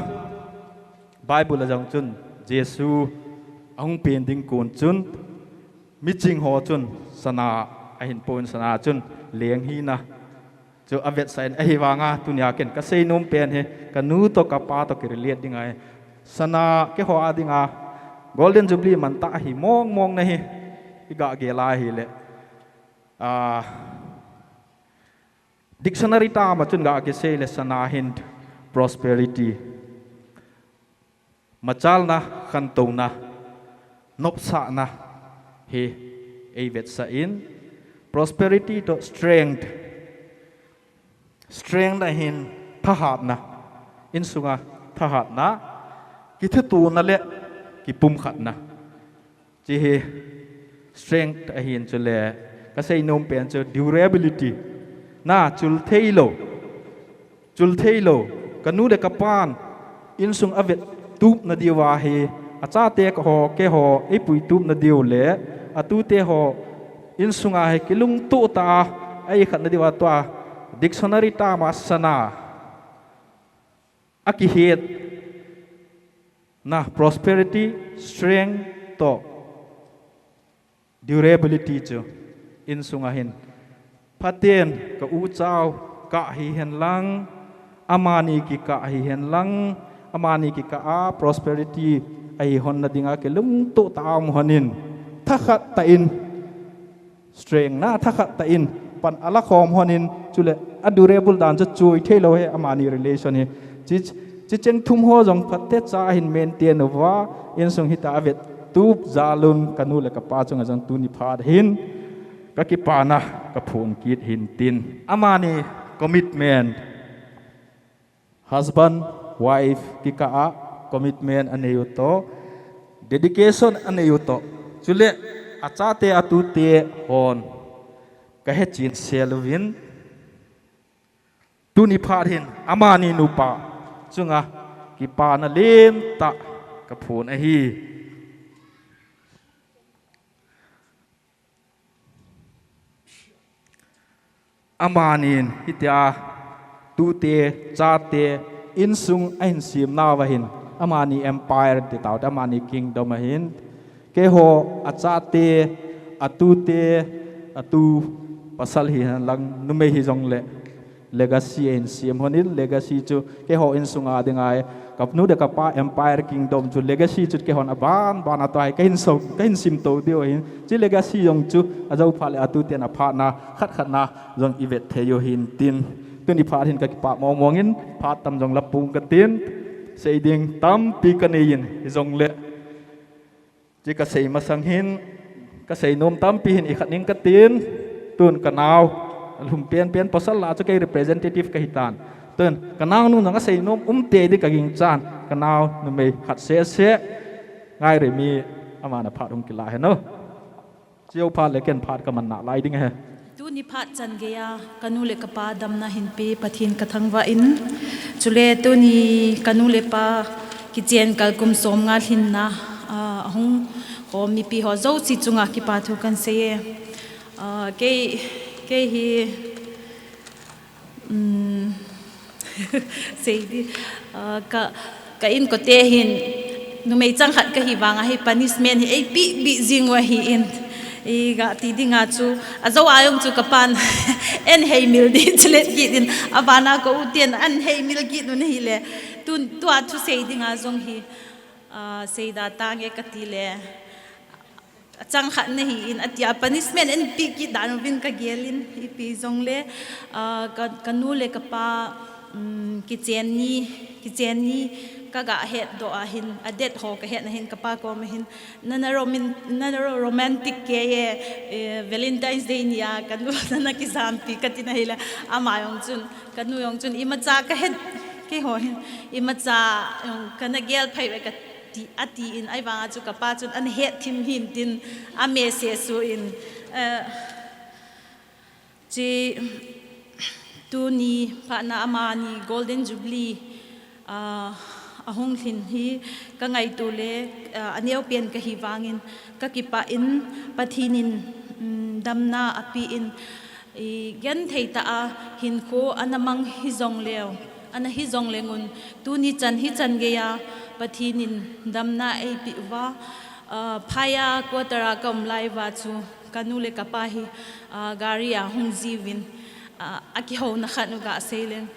Bible a jong chun, Jesu ahung pen ding kon chun, miching ho chun, sana ahin pon sana chun, leng hina. Chu avetsah in ahivanga, tunia ken kasei nom pen hi, kanu toh kapa toh kirelate ding ahi. Sana keiho a dinga, Golden Jubilee mantah ahi mong mong na hi, iga gel a hile. Ah, dictionary term a chun ga kisei le sana hin prosperity. Machalna, khantouna, nopsahna hi eivetsah in, prosperity toh strength, strength ahin thahatna, insunga thahatna, kithutona le kipumkhatna. Chi hi strength ahin chule, kasei nom pen chu durability. Na chul thei lou. Chul thei lou. Kanu le kapan insung avet tup nadiuva hi, achate kaho, keiho, eipui tup nadiu le, atute ho insunga hi kilungtoh tah a, eikhat nadiuva tua dictionary term a sana. Akihet na prosperity, strength toh durability chu insunga hin. Phaten ka u chau kah hihen lang, amani kikah hihen lang, amani kikah a prosperity ahi hon nadinga kilungtoh tah a um hon in. Thakhat tah in. Strength na thakhat tah in pan ala khom hon in, chule a durable dan chu chui thei lou hi amani relation hi. Chi, chi cheng thum ho jong phatecha hin maintain uva, insung hita avet tup jal un kanu le kapa chunga jong tuni phat hin kakipana kaphon kit hin tin. Amani commitment. Husband, wife, kikah a commitment anei u toh, dedication anei u toh. Chule, achate atute hon, kahe chin sel uvin. Tuni phat hin, amani nupa, chunga, kipana len tah, kaphon ahi. Amanin hitia tute, chate, insung ahin semnauva hin, amani empire ti taute, amani kingdom ahin, keiho achate, atute, atu, Pasal hihen lang, numei hijongle legacy ahin sem hon in, legacy chu keiho insunga dinga, kanu le kapa Empire Kingdom chu legacy chu keihon aban ban a tua hi kahin so, kahin simto diu ahin. Chu legacy jong chu ajou phat le atuten aphatna khat khatna jong ivet thei u hintin. Tuni phat hin kakipah mong mong in, phat tam jong la pung katin, sei ding tampi kanei in, hijongle chu kasei masang hin, kasei nom tampi hin ikhat ning katin, tun kanao, alhum pen pen pasal lah chu kei representative kahitan. Tun, kanao nu jong asei nom umtei ding kaginchan, kanao numei khat seh seh, Ngairemi, aman aphat hung kilah hen o. Chujou phat le ken phat kaman nalai ding ahi. Tuni phat chan geiya, kanu le kapa damna hinpe Pathen kathangvah in. Chule tuni kanu le pa kichen kalkum somnga lhinna, ah, ahung khom mipi ho jouse chunga kipathu kansei e. Ah, kei, kei hi, um, sei di, ah, ka, ka inkote hin, numei chang khat kahi vang ahi punishment hi eipeh beh jing u ahin. Igati dinga chu, ajou a jong chu kapan, eihei mil di chilet kit in, abana ka u ten eihei mil kit un ahile, tun, tua thusei dinga jong hi, ah, seida tange katile, achang khat nahin, atia punishment eipeh kit dan uvin kagelin, ipi jongle, ah, ka, kanu le kapa, um, kichen ni, kichen ni, kaga hetdoh ahin, adet ho kahet nahin, kapa koma hin, nana romin-, nana ro-, romantic kei e, eh, Valentine's Day nia, kanu nana kijampi katin ahile, ama jong chun, kanu jong chun, imacha kahet, keiho hin, imacha jong kana gel phei uve ka ti, atin, ahivanga chu kapa chun ana hetthim hintin, amessage suh in, eh, chu tuni phatna amani Golden Jubilee, ah, ahung lhin hi kangaito le, ah, aneopen kahi vangin kakipah in Pathen in, um, damna apen, igenthei tah a hinkho ana mang hijongleu, ana hijongleng un, tuni chan hichan geiya Pathen in damna eipeh uva, ah, phaiya quarter a kaum lai uva chu kanu le kapa hi, ah, gari a hung jiuvin, ah, akihouna khat u gasei leng,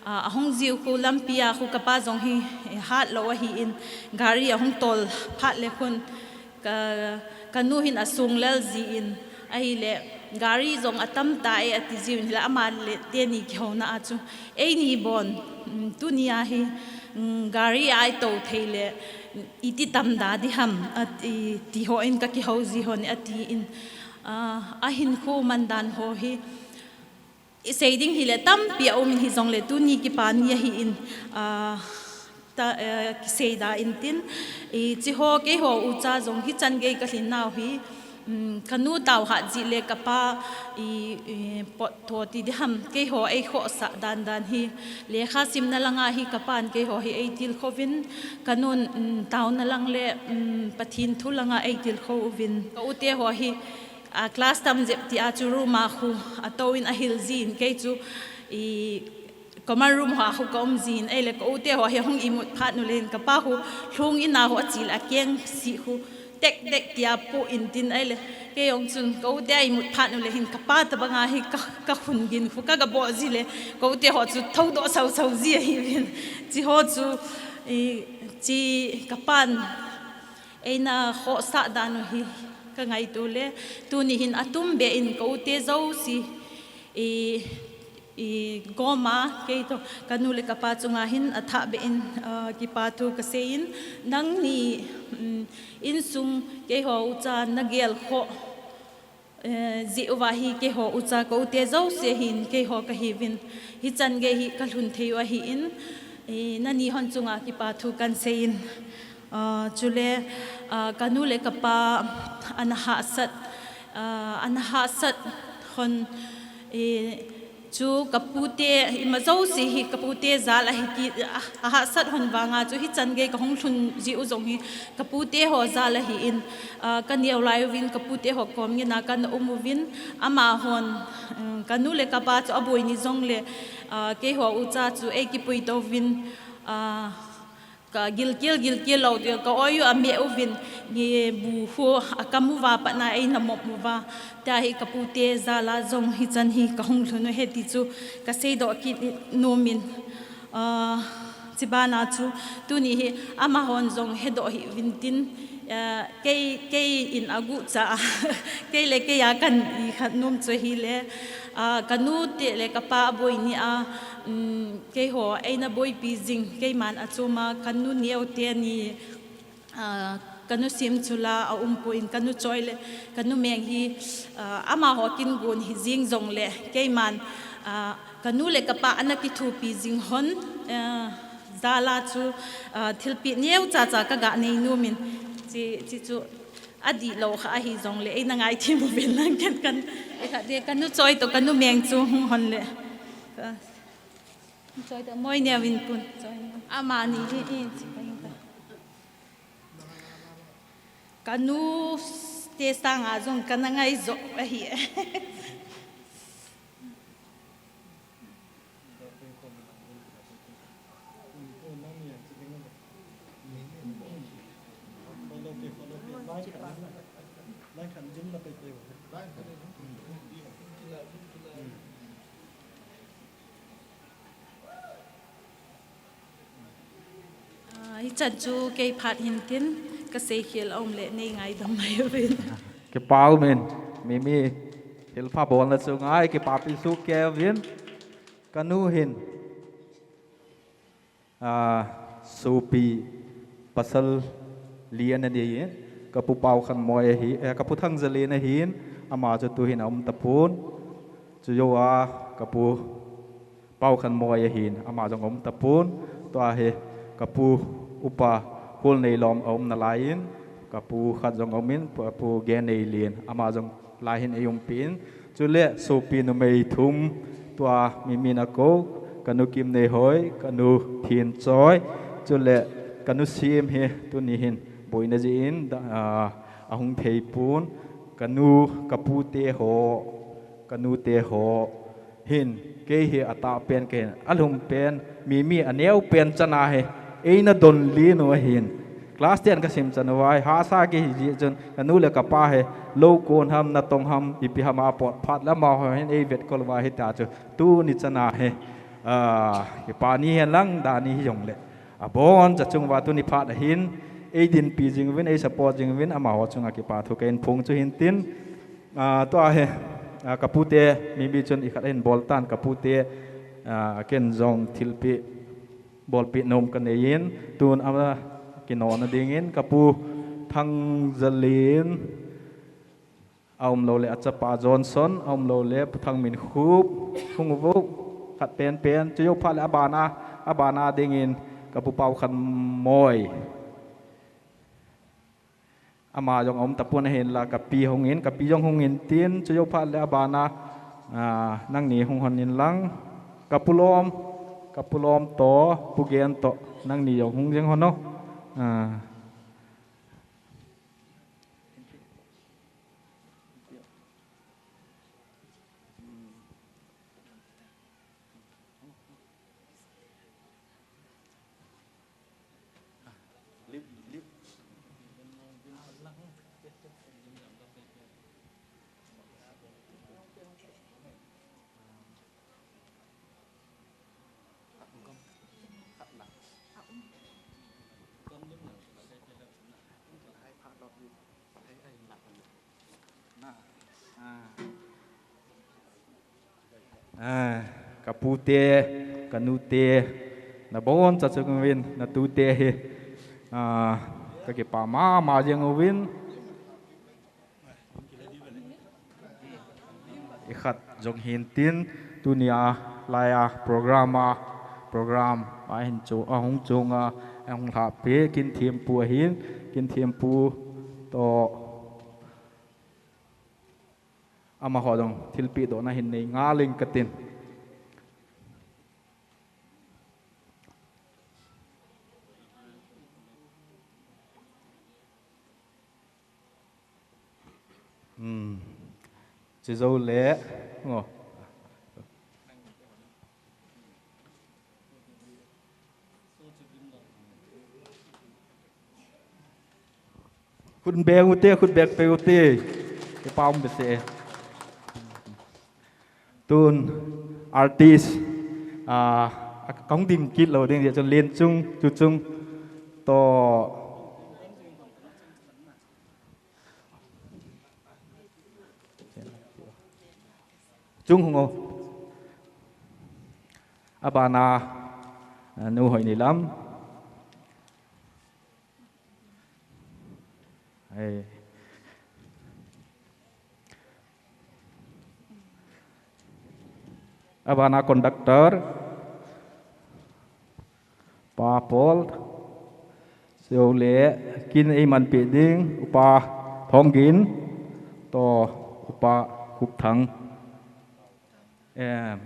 ah, ahung jiu khu lampia khu kapa jong hi, eh, hatlou ahin, gari ahung tol phat le khun, ka, kanu hin asung lel jin, ahile, gari jong atam tai ati jiuvin, hile ama le teni kihouna a chu, eini bon, um, tunia hi, um, gari a itou thei le, iti tamda diham, ati, ti hon kakihou ji hon atin, ah, ahinkho mandan ho hi, isei ding hile tampi aum in hijongle tuni kipa ni ahin, ah, ta, eh, kiseida intin, i, chuho keiho ucha jong hichan gei kalhin nau hi, um, kanu tao hat jeh le kapa, i, i, pot tho ti diham, keiho eikhohsah dan dan hi, lekha simna langa hi kapan keiho hi eitilkhouvin, kanun, um, taona lang le, um, Pathen thu langa eitilkhou uvin. Ka u te ho hi, ah, class tam jep tia chu room a khu atouvin ahil jin, kei chu, i, common room ho a khu kaum jin, ahile ka u te ho hi hung imut phat u le hin kapa khu lhung in a khu ache le akeng sih khu tek tek tia pu intin ahile, kei jong chun ka u te a imut phat u le hin kapa tabanga hi ka, kakhun gin khu kaga bol ji le, ka u te ho chu thoudoh sau sau ji ahiuvin. Chuho chu, i, chu kapan eina khohsah dan u hi kangaito le, tuni hin atumbeh in ka u te jouse, i, i, goma, keitoh, kanu le kapa chunga hin athahbeh in, ah, kipathu kasei in, nangni, um, insung keiho ucha nagelkhoh, eh, jeh uva hi keiho ucha ka u te jouse hin keiho kahiuvin, hichan gei hi kalhun thei u ahin, i, nani hon chunga kipathu kansei in, ah, chule, ah, kanu le kapa ana hahsat, ah, ana hahsat hon, i, chu ka pute, ima jouse hi ka pute jal ahi kit, a, ahahsat hon vanga chu hichan gei kahung lhun jeh u jong hi ka pute ho jal ahin, ah, kaneo lai uvin ka pute ho kom ngena kana um uvin, amahon, um, kanu le kapa chu aboi ni jongle, ah, keiho ucha chu eikipui touvin, ah, Ka gilkel, gilkel lou tia ka oi u a me uvin, nge bu hu a ka mu uva patna eina mop uva. Tia hi ka pute jal a jong hichan hi ka hung lhun u ahi ti chu ka seidoh kit nom in, ah, chubana chu tuni hi amahon jong hedoh hih uvin tin, ah, kei, kei in a guh cha a, kei le kei a kan i khat nom chu ahile, ah, ka nu te le ka pa boi ni a, um, keiho eina boipi jing, keiman a chom a ka nu neo te ni, ah, ka nu Simchul a a um poi, ka nu Choi le ka nu Meng hi, ah, amaho kin gon hi jing jongle keiman, ah, ka nu le ka pa ana kithopi jing hon, ah, jal a chu, ah, thilpeh neocha cha ka ga nei nom in, chi, chi chu adih lou kha ahi jongle eina ngaithem uvin lang, ken kan, e kha de, ka nu Choi toh ka nu Meng chu hung hon le. Ka nu Choi toh moi neo vin pun. Choi neo. Amani hi, i, chi ka hin ka. Ka nu te sanga jong kana ngai jo ahi. Ah, hichan chu kei phat hin tin, ka seikhel a um le nei ngaidam mai uvin. Kipa umin, Mimi, thilpha bolna chu ngai, kipapi suh kei uvin, ka nu hin, ah, sopi pasal li ana nei in, ka pu Paokhanmoi ahi, eh, ka pu Thangjalen ahin, ama chu tuhin a um tapon, chu jou a ka pu Paokhanmoi ahin, ama jong a um tapon, tua hi ka pu upa Holneilom a um nalai in, ka pu khat jong a um in, pu, pu Genneilin, ama jong lai hin ei umpi in, chule sopi numei thum, tua Mimi in a kou, ka nu Kimneihoi, ka nu Thinchoi, chule ka nu Sim hi tuni hin boina jeh in, da, ah, a hung thei pon, ka nu, ka pu te ho, ka nu te ho, hin, kei hi atah pen kahin, alhum pen, Mimi a neo pen chan a hi, eina don lin u ahin. Class ten ka sim chan uva hi, hahsa kei hi jeh chun, ka nu le ka pa hi, lou kon ham, natong ham, ipi ham a pot phat le amaho hin ei vetkol uva hi tia chu, tuni chan a hi, ah, kipa ni hen lang, da ni hi jongle. Abon cha chung uva tuni phat a hin, ei dinpi jing uvin, ei support jing uvin, amaho chunga kipa thu kahin phong chu hin tin, Ah, tua hi, ah, ka pute, Mimi chun i khat ahin bol tan ka pute, ah, ken jong thilpeh, bolpeh nom ka nei in, tun ama kinona ding in, ka pu Thangjalen, a um lou le a chapa Johnson, a um lou le pu Thangminkhup, hung uvo, khat penpen, chu jou phat le abana, abana ding in, ka pu Paokhanmoi. Ama jong a um tapon ahin la, ka pi hung in, ka pi jong hung in tin, chu jou phat le abana, ah, nangni hung hon in lang, ka pu Lom, ka pu Lom toh, pu Gen toh, nangni jong hung jeng hon o. Ah. Ah, ka pute, ka nute, nabon cha chung uvin, natute hi, ah, ka kipa mama jeng uvin. I khat jong hin tin, tunia, laia, program a, program a hin chu, ahung chunga, ahung lhahpi, Kinthempu ahin, Kinthempu toh, amaho jong thilpeh dohna hin nei ngal ing katin. Hmm. Chujou le, ngo. Khut beng ute, khut beng pe ute. Kipa um behseh e. Tun artist, ah, kahung ding kit lou ding, jeh chun Lenchung, Chuchung, toh Chung hung o. Abana, ah, Nu Hoineilam. Ei. Abana conductor, Pa Paul, chule kin eiman peh ding, Upa Thonggin, toh Upa Khupthang. Em.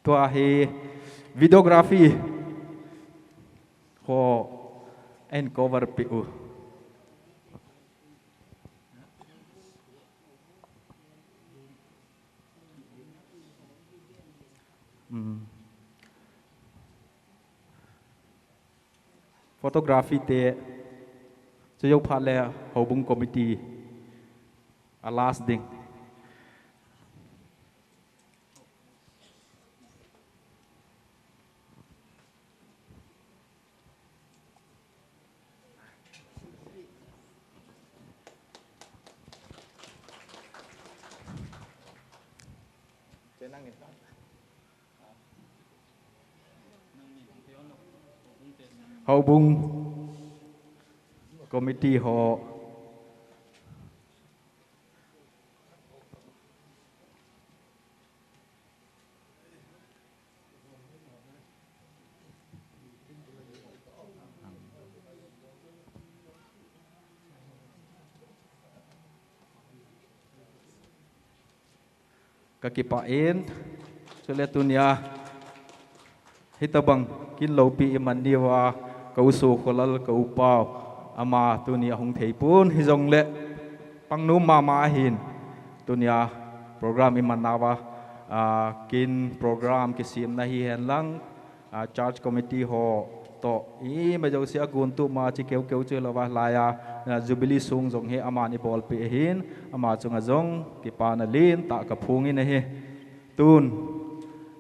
Tua hi videography ho ahin cover peh u. Um. Photography te chu jou phat le Houbung Committee a last ding. Houbung Committee ho. Ka kipah in, chule tunia hitobang kin loupi iman nauva, ka u Sokholal, ka u Pau, ama tuni ahung thei pon, hijongle pangnom mama ahin, tunia program iman nauva, ah, kin program kisemna hihen lang, ah, church committee ho toh, ima jouse agontup ma chi keukeu chu hilouva, hilaiya, ah, Jubilee song jong hi aman eibolpeh ahin, ama chunga jong kipana lentah kaphongin ahi. Tun,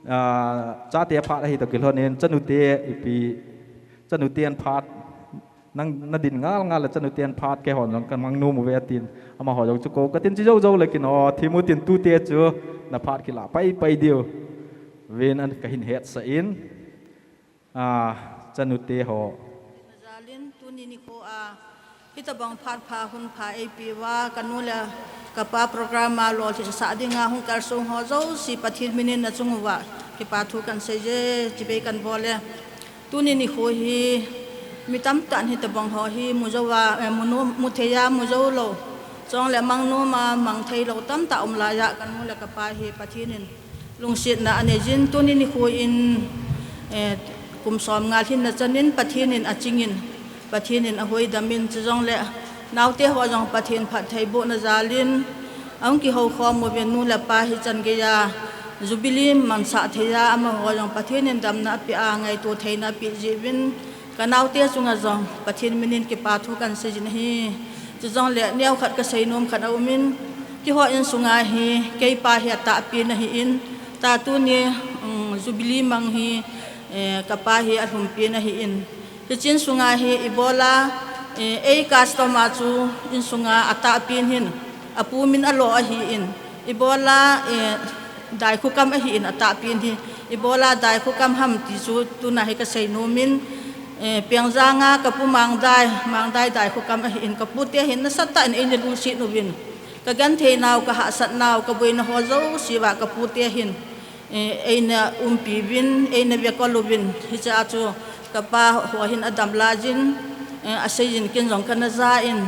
ah, chate phat ahi toh kilhonin, chanute ipi, chanuten phat, nang nadin ngal ngal le chanuten phat keihon jong kamang nom uve tin, amaho jong chu kou katin, chi jou jou le kin o, thim utin, tute chu naphat kilah pai pai diu vin an kahin hetsah in. Ah, chanute ho. Najalin tuni nikho a, hitobang phat pha hun pha eipeuva, kanu le kapa program a lolhinsah dinga hung kalsong ho jouse Pathen minin achung uva kipa thu kahin seije, chibai kahin bol e. Tuni nikho hi mi tamtah in hitobang ho hi mu jouva, eh, mu nom, mu theiya mu jou lou, chule mang noma mang thei lou tamtah um laiya, kanu le kapa hi Pathen in lungsetna aneijin, tuni nikho in, eh, kum somnga lhinna chanin Pathen in achingin, Pathen in ahoidamin, chujongle naote ho jong Pathen phattheibohna jalin ahung kihoukhom uvin, nu le pa hichan geiya Jubilee mansah theiya amaho jong Pathen in damna apeh a, ngaito theina apeh jeh uvin, kanaote chunga jong Pathen minin kipa thu kahin seijin ahi. Chujongle neokhat kaseinom khat aumin, keiho insunga hi keipa hi atahpen ahin, ta tuni, um, Jubilee mang hi, eh, kapa hi alhumpen ahin. Hiche insunga hi ibola, eh, ei custom a chu insunga atahpen hin, apu min alo ahin, ibola, eh, Daikho kam ahin atahpen hi, ibola Daikho kam ham ti chu tuna hi kaseinomin, eh, Pengjang a kapu Mangdai, Mangdai Daikho kam ahin, kapute hin nasatah in eina lungset uvin, kagenthei nau, kahahsat nau, kaboina ho jouse uva kapute hin, eh, eina umpi uvin, eina vekol uvin, hichea chu kapa ho hin adam laijin, eh, aseijin ken jong kana ja in,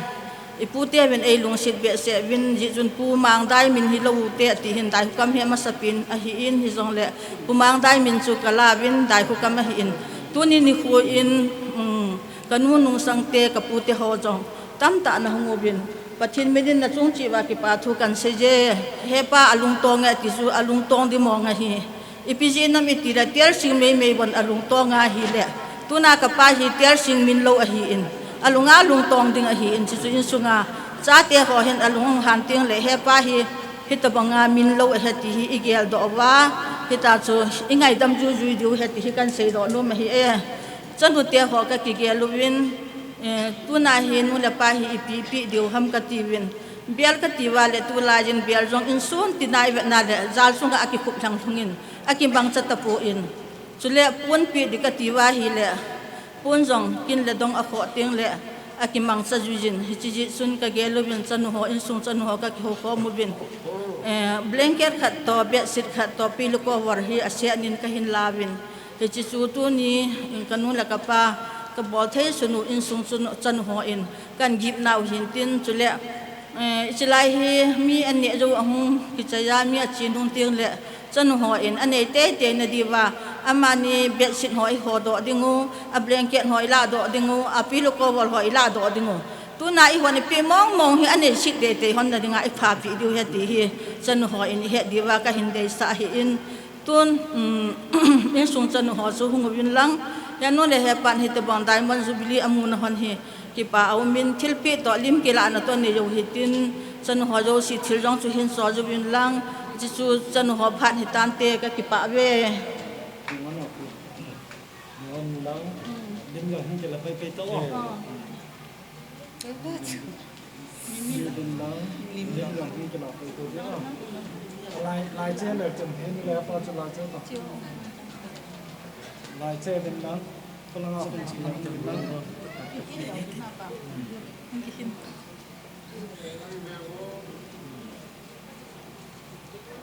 Ipu teuvin eilungset behseh uvin, hijeh chun Pu Mangdai min hilou u te ati hin Daikho kam hi amasapen ahin, hijongle Pu Mangdai min chu kala uvin Daikho kam ahin. Tuni nikho in, um, kanu Nungsang te, kapu te ho jong tamtah nahung uvin, Pathen min in nachung cheh uva kipa thu kahin seiye. Hepa alungtong e ti chu alungtong ding mong ahi. Ipi jeh ham itile Telsing Meimei bon alungtong ahile, tuna kapa hi Telsing min lou ahin, alunga lungtong ding ahin, chuchu insunga chate ho hin alung hang tengle hepa hi hitobanga min lou ahi ti hi igeldoh uva, hitia chu ingaidam juijui diu ahi ti hi kahin seidoh nom ahi e. Chanu te ho kakigel uvin, eh, tuna hi nu le pa hi ipi pe diu ham katiuvin. Bel kati uva le tulai jin bel jong insung tina ivet na le jal sunga akikhup lhang lhungin, akimangcha tapon. Chule pon pe ding kati uva ahile, pon jong kin le dong akhoh tengle akimangcha juijin. Hiche jeh chun kagel uvin chanu ho, insung chanu ho kakihou khom uvin. Eh, blanket khat toh, bedsheet khat toh, pillow cover hi asenin kahin lauvin. Hiche chu tuni kanu le kapa kabol thei sunu insung chanu, chanu hon kahin gipnau hintin chule, eh, hichelai hi mi aneh jou ahung kichai a mi ache nung tengle chanu hon anei teitei na diuva amani bedsheet ho ihodoh diu, a blanket ho iladoh diu, a pillow cover ho iladoh diu. Tuna ihon ipe mong mong hi anei set teitei hon na dinga iphapi diu ahi ti hi chanu hon ihet diuva kahin deisah ahin. Tun, um, insung chanu ho chu hung uvin lang. Henu le hepan hitobang Diamond Jubilee amu nahon hi kipa aumin thilpeh toh lim kilahna toh nei jou hitin chanu ho jouse thil jong chu hin sol uvin lang. Chuchu chanu ho phat hitante kakipah uve.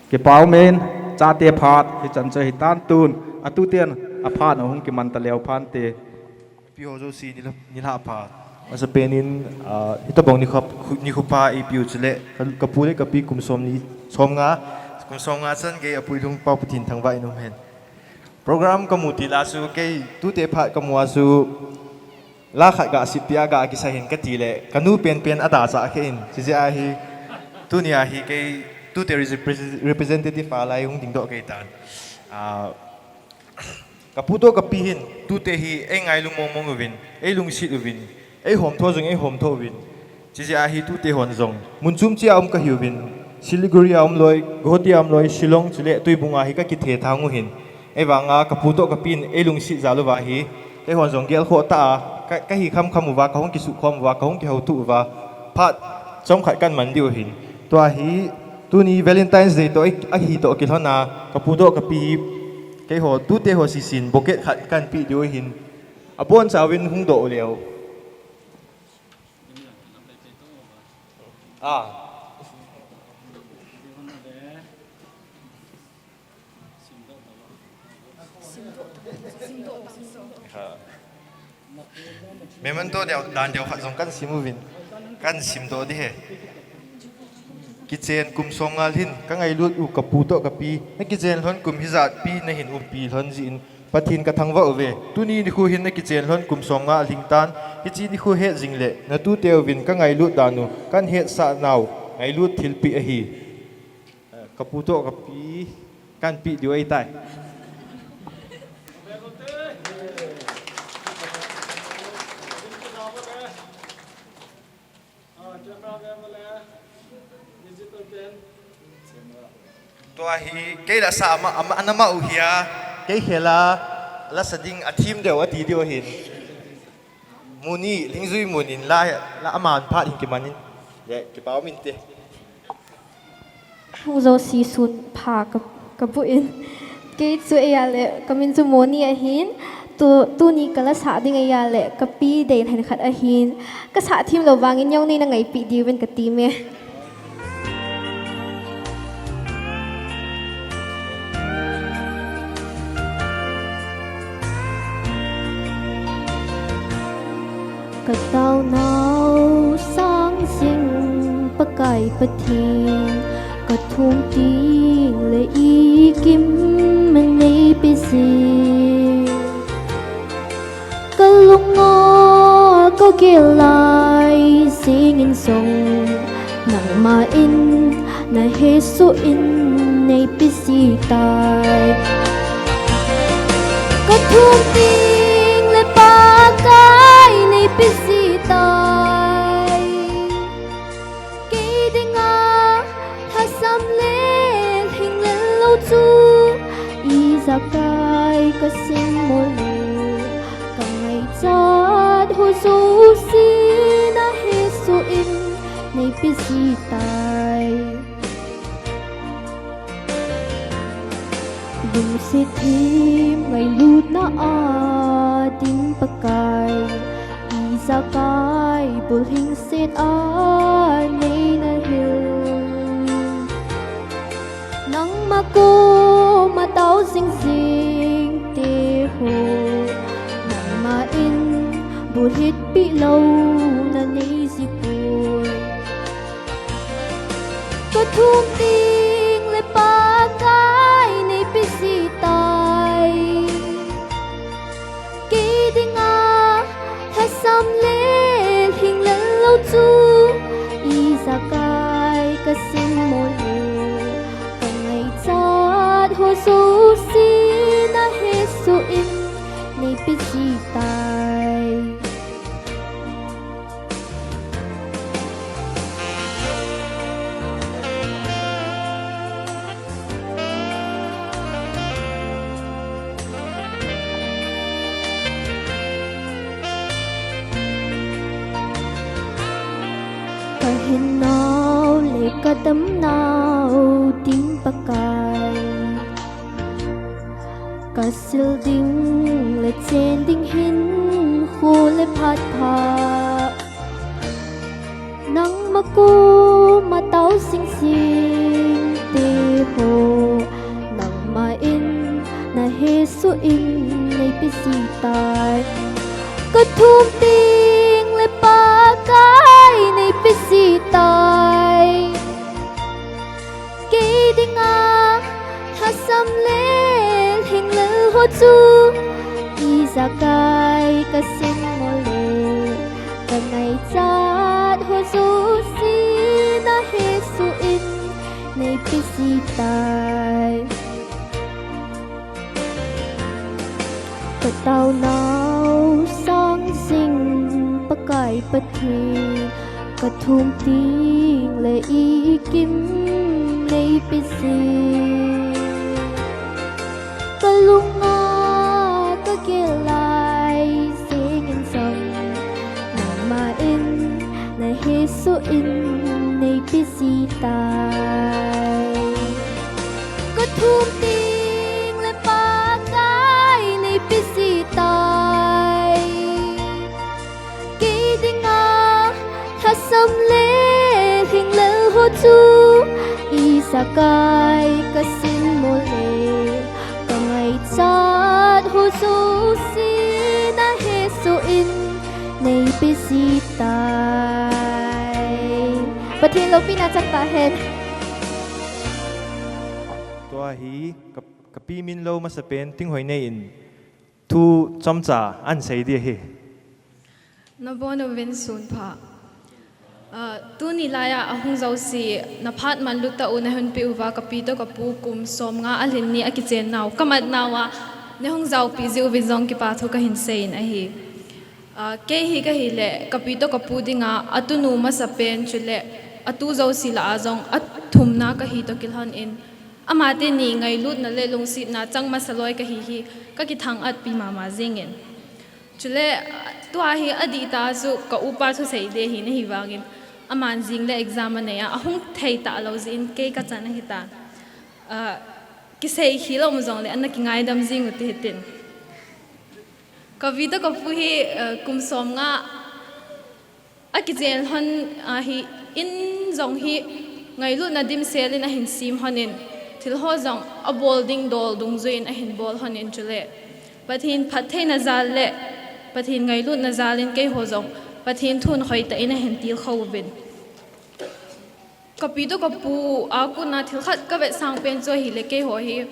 Kipa umin, chate phat hichan chu hitan tun, atuten aphat ahung kiman taleu phante. Pi ho jouse nilhah, nilhah pha. Masapen in, ah, hitobang nikho, nikho pha ipiu chule, ka, kapu le kapi kum som ni, som nga, kum som nga chan gei apuilhung Pathen thangvah in umhen. Program kamu tila chu kei tute phat kamu a chu la khat gasei pia gakisa hin katile, kanu penpen adalhah khen. Chijeh a hi, tunia hi kei tute repre-, representative a lai hung dingdoh kei tan. Ah, Kapu toh kapi hin, tute hi eingailu mong mong uvin, eilungset uvin, eihomtho jong eihomtho uvin. Chijeh a hi tute hon jong, mun chom cheh a um kahiuvin, Siliguri a um loi, Guwahati a um loi, Shillong chule Tuibung a hi kakithe thang u hin. Ahivanga kapu toh kapin eilungset jal uva hi, keihon jong gelkhoh tah a, ka, kahi khamkham uva, kahung kisukhom uva, kahung kihoutoh uva, phat chomkhat kaman diu hin. Tua hi, tuni Valentine's Day toh, ahi toh kilhon a, kapu toh kapi hi, Keiho, tute ho seisin, bucket khat kahin pe diu ahin. Abonchauvin hung doh uleu. Ah. Ha. Memento deu, dan deu khat jong kahin sim uvin. Kahin simdoh ding ahi. Kichen kum som nga lhin, kangailut u kapu toh kapi. Nakichen lhon kum hijat pi nahin umpi lhon jeh in Pathen kathangvah uve. Tuni nikho hin nakichen lhon kum som nga alhing tan. Hiche nikho het jing le, natute uvin kangailut dan u, kahin hetsah nau, ngailut thilpeh ahi. Kapu toh kapi, kahin pe diu ahitai. Tua hi, kei lasa ama, ama, ana ma u hia, kei khela, lasa ding athem deu ati diu ahin. Muni, Lhingjui Mun in la, la aman phat in kiman in. Le, kipa um inte. Hung jouse sun pha ka, kabu in. Kei chu eia le, kamin chu Moni ahin. Tu, tuni kala sa ding eia le, kapi dei hen khat ahin. Kasa them lou vangin jong neina ngaipi diuvin kati me. Ka taonau sang Pathen, ka thum ting le i kim a nei pe jing. Ka lung a ka gel lai jing in jong, nangma in na hesoh in nei pe ji tai. Ka thum ting le Pakai nei pe ji tai. Kei dinga lhasam le lhinglel lou chu ijakai ka sim mo le, ka ngaichat ho jouse na hesoh in nei pe ji tai. Lungset them ngailutna a ding Pakai, ijakai bulhingset a nei na hil. Nangma koma tao jing jing te ho, nangma in bulhit pi lou na nei ji poi. Ka thum ting le Pakai nei pe ji tai. Kei dinga lhasam le lhinglel lou chu ijakai ka sim mo le, ka ngaichat ho jouse na hesoh in nei pe ji tai. Ka hinnau le ka damnau ding Pakai, ka sil ding le chen ding hinkho le phat pha, nangma koma tao jing jing te ho, nangma in na hesoh in nei pe ji tai. Ka thum ting le Pakai nei pe ji tai. Kei dinga lhasam le lhinglel ho chu ijakai ka sim mo le, ka ngaichat ho jouse na hesoh in nei pe ji tai. Ka taonau sang jing Pakai Pathen, ka thum ting le i kim nei pe jing. Ka lung a ka gel lai jing in jong, nangma in na hesoh in nei pe ji tai. Ka thum ting le Pakai nei pe ji tai. Kei dinga lhasam le lhinglel ho chu ijakai ka sim mo le, ka ngaichat ho jouse na hesoh in nei pe ji tai. Pathen loupina chang tahen. Tua hi ka, ka pi min lou masapen Tinghoinei in thu chomcha ahin sei ding ahi. Nabonchauvin sunpha. Ah, tuni laiya ahung jouse, na phat manlu tah u nei hunpeh uva, ka pi toh ka pu kum somnga alhin ni akichen nau, ka mat nauva, nei hung jaopi jeh uvin jong kipa thu kahin sei in ahi. Ah, kei hi kahile, ka pi toh ka pu dinga, atunu masapen chule, atu jouse lah a jong, athumna kahi toh kilhon in, amateni ngailutna le lungsetna chang masa loi kahi hi, kakithang-at pi mama jing in. Chule, tua hi adihtah a chu ka upa thusei ding ahi, ahivangin, aman jing le exam anei a, ahung thei talou jeh in kei kachan ahitan. Ah, kisei khel um jongle, ana kingaidam jing u hite tin. Ka pi toh ka pu hi, ah, kum somnga akichen lhon ahin jong hi ngailutna dimsel in ahin sem lhon in, thil ho jong abol ding dol dungjui in ahin bol lhon in chule, Pathen phattheina jal le Pathen ngailutna jal in keiho jong Pathen thun hoitah in ahin tilkhou uvin. Kapi toh kapu a kona thil khat kavetsang pen chu ahile keiho hi,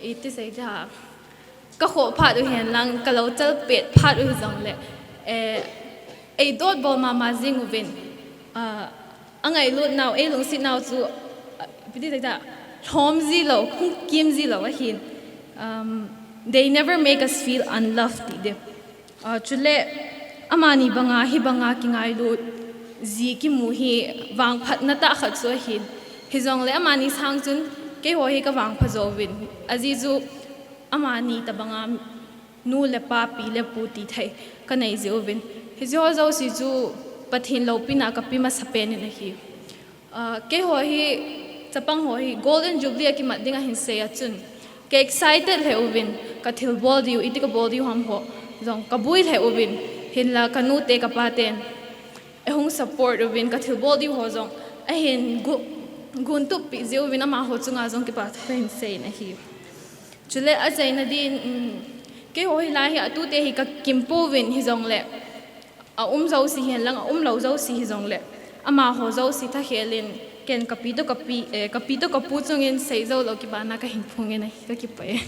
iti sei dia, kakhoh phat u hen lang, kalou chal pet phat u hijongle, eh, eidot bol mama jing uvin, ah, angailut nau, eilungset nau chu, ah, iti sei dia, lhom ji lou, hung kim ji lou ahin. Um, they never make us feel unloved ti di. Ah, chule, amani banga, hibanga kingailut ji kimu hi vangphatna tah khat chu ahin. Hijongle amani sang chun, keiho hi kavangpha jouvin. Ajeh chu, amani tabanga nu le pa, pi le pu ti thei kanei jiuvin. Hiche ho jouse chu Pathen loupina kape masapen in ahi. Ah, keiho hi, chapang ho hi, Golden Jubilee akimat ding ahin sei a chun, ka excited lheh uvin, kathilbol diu, iti kabol diu ham ho jong kaboi lheh uvin, hinla kanute kapaten eihung support uvin, kathilbol diu ho jong ahin gu-, guntup peh jiuvin, amaho chunga jong kipathu kahin seiyin ahi. Chule achaina din, um, keiho hilai hi atute hi kakimpouvin hijongle, aum jouse hihen lang, aumlou jouse hijongle, amaho jouse thakhel in, ken kapi toh kapi, eh, kapi toh kapu chungin seijou lou kipana kahin phongin ahi, kakipah e.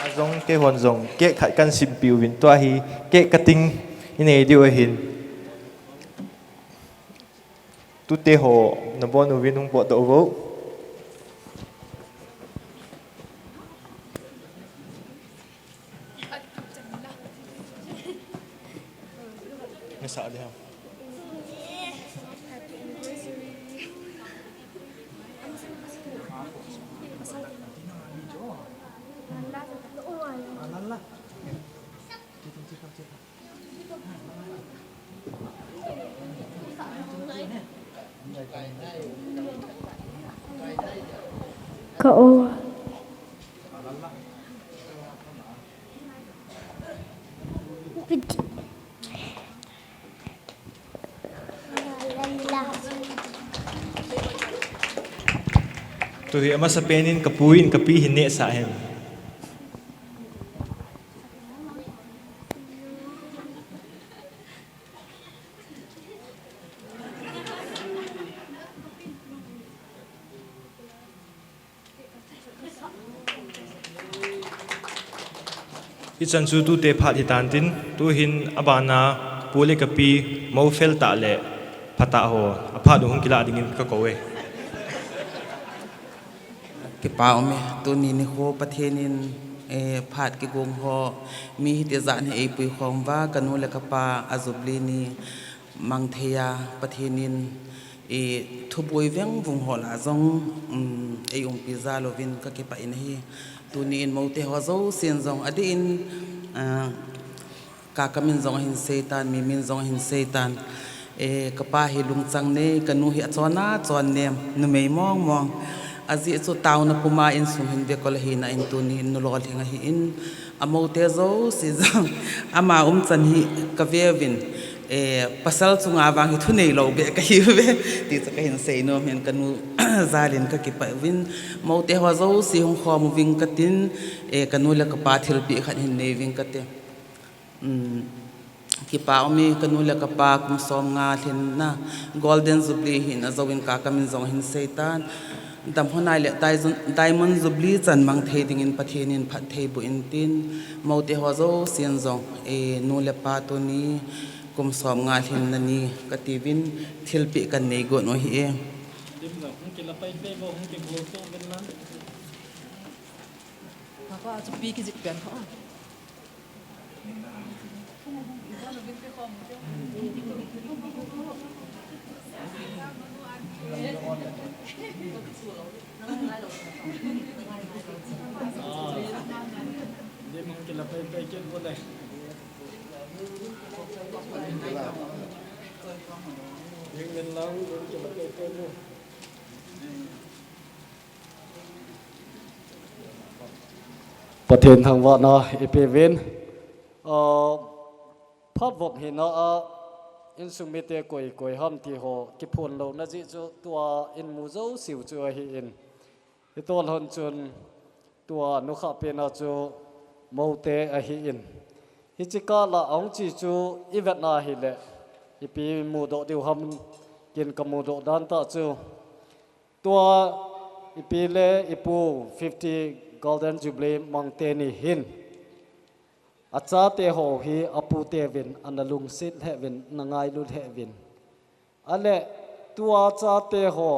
Ajong keihon jong cake khat kahin simpeh uvin, tua hi cake cutting inei diu ahin. Tute ho nabon uvin hung potdoh uvo. Nasa diham. Ka o. Tuhi amasapen in kapu in kapi hin nehsah hen. Hichan chu tute phat hitan tin, tuhin abana pu le kapi mou fel tah le phatah ho aphat u hung kilah dingin kakou e. Kipa um e, tuni nikho Pathen in, eh, phat kigong ho, mi hiti jan hi eipui khom uva, kanu le kapa a Jubilee ni mang thei a, Pathen in, eh, thuboi vengvung ho lah jong, um, eiumpi jal uvin kakipah in ahi. Tuni in moute ho jousen jong adeh in, ah, Kaka min jong ahin seitan, mi min jong ahin seitan. Eh, kapa hi lungchang nei, kanu hi achon achon nem, numei mong mong. Ajeh chu taona puma insung hin vekol ahi na in tuni in nu lolhing ahin. Amoute jouse jong, ama umchan hi kaveuvin. Eh, pasal chunga vang hi thunei lou beh kahiuve. Tichu kahin seinom hin kanu jal in kakipah uvin. Moute ho jouse hung khom uving katin, eh, kanu le kapa thilpeh khat hin nei uving kate. Um, kipa um e, kanu le kapa kum som nga lhinna Golden Jubilee hin ajouvin kaka min jong ahin seitan. Damhonai le Dia-, Diamond Jubilee chan mang thei dingin Pathen in phatthei boh in tin, moute ho jousen jong, eh, nu le pa tuni kum som nga lhinna ni katiuvin thilpeh kanei got u ahi e. Pathen thangvahna ipeuvin. Ah, phat vop hina a, insung mite koi koi ham ti ho kiphon louna jeh chu tua in mu jouseu chu ahin. Hitobang chun tua nukhah pena chu moute ahin. Hiche kah la ahung che chu ivetna hile, ipi mudoh diu ham Kin kamudoh dan tah chu, tua ipi le ipu fifty Golden Jubilee mang teni hin achate ho hi apute uvin ana lungset lheh uvin, ana ngailut lheh uvin. Ahile tua chate ho,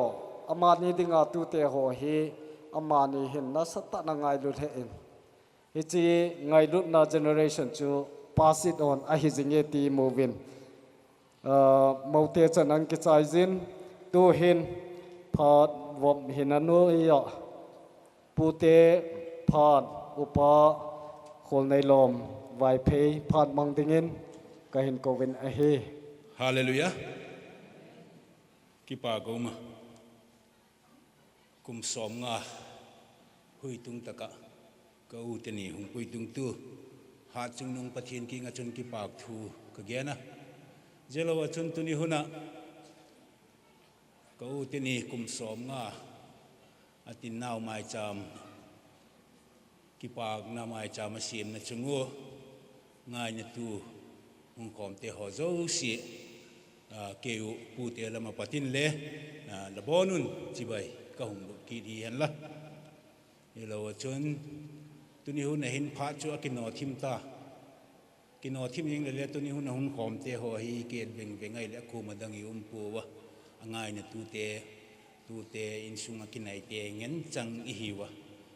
amani dinga tute ho hi amani hin nasatah in ana ngailut lheh in, hiche ngailutna generation chu pass it on ahi jinge ti mu uvin. Moute chan ana kichai jin, tuhin phat vop hin ana nui a, pute phat upa Kholneilom Vaiphei phat mang dingin kahin kouvin ahi. Hallelujah. Kipa kauma. Kum somnga huitung tah a ka u teni hung puitung tu, Hatchungnung Pathen kiang a chun kipa thu kagen a. Jeh a chun tuni hun a ka u teni kum somnga atin nau maicham, kipana maicham asemna chung u ngaina tu hung khomte ho jouse, kei u pute lam a pat in le, nabonun chibai kahung boh kit hihen la. Hilou a chun tuni hun a hin phat chu akinoh thim ta. Kinoh thim jing le le tuni hun a hung khomte ho hi kei veng veng ahile akum adang i um pouva. Angaina tute, tute insung a kinaite ngen chang ihi uva.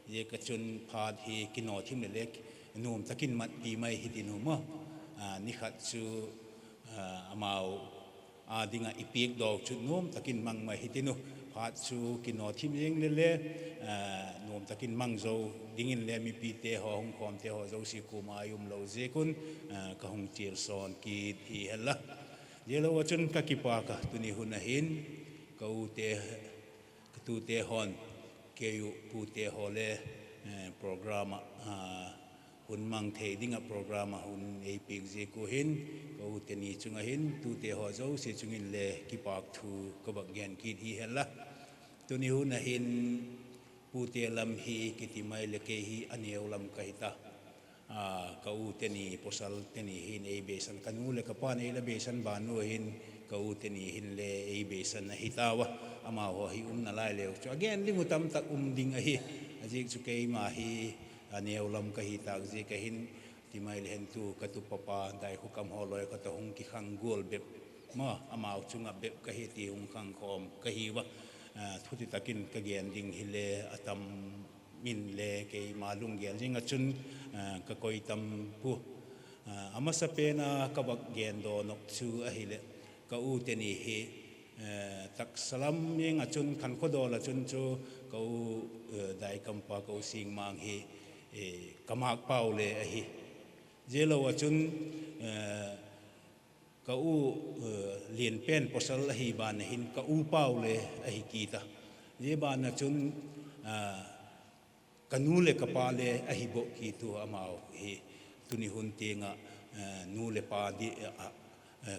Jeh a chun phat hi kinoh thim le le nom takin mat pi mai hiti nu mo. Nikhat chu amau a dinga ipek doh chu nom takin mang mai hiti nu. Phat chu kinoh thim jing le le nom takin mang jou dingin le mipite ho hung khomte ho jouse kuma i um lou jeh un kahung chil son kit hihen la. Jeh a chun kakipa ka tuni hun a hin ka u te, ka tute hon, kei u pute ho le program a hun mang thei dinga program a hun eipeh jeh u hin, ka u teni chung a hin tute ho jouse chung in le kipa thu kabak gen kit hihen la. Tuni hun a hin pute lam hi kiti mai le kei hi aneo lam kahi ta. Ka u teni, pasal teni hin eibeisan, ka nu le ka pa nei la beisan ban u hin, ka u teni hin le eibeisan ahi tauva. Amaho hi um nalai leu chu agen ding u tamtah um ding ahi. Ajeh chu keima hi aneo lam kahi tah jeh a hin, ti mai le hin tu ka tupa pa Daikhokam ho loi khat a hung kikhang gol bep, mo, amau chunga bep kahi ti hung khang khom kahi uva. Thuti takin kagen ding hi le atam min le keima lunggel jing a chun ka koi tam pu. Amasa pen a kabak gen doh nop chu ahile ka u teni hi taksa lam jing a chun khankho dol a chun chu ka u Daikampa, ka u Singmang hi ka makpa u le ahi. Jeh a chun ka u lenpen pasal ahi ban a hin ka upa u le ahi kit a. Jeh ban a chun ka nu le ka pa le ahi boh kit u, amau hi tuni hun tenga nu le pa di a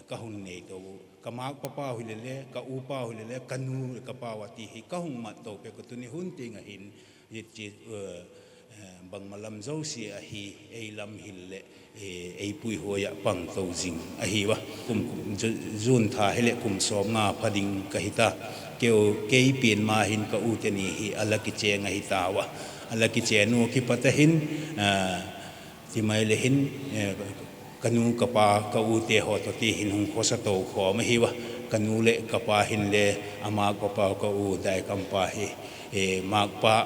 kahung nei to u. Ka makpa pa u hi le le, ka upa u hi le le, ka nu le ka pa u ati hi kahung mat to peh u tuni hun tenga hin, hiche bangma lam jouse ahi, ei lam hil le eipui hoi a pang to jing ahi uva. Kum, kum June tha hile kum somnga pha ding kahi ta. Kei u, kei pen ma hin ka u teni hi ala kicheng ahi tauva. Ala kichen u kipat a hin ti mai le hin ka nu ka pa ka u te ho toh ti hin hung khosa to khom ahi uva. Ka nu le ka pa hin le amakpa pa u ka u Daikampa hi makpa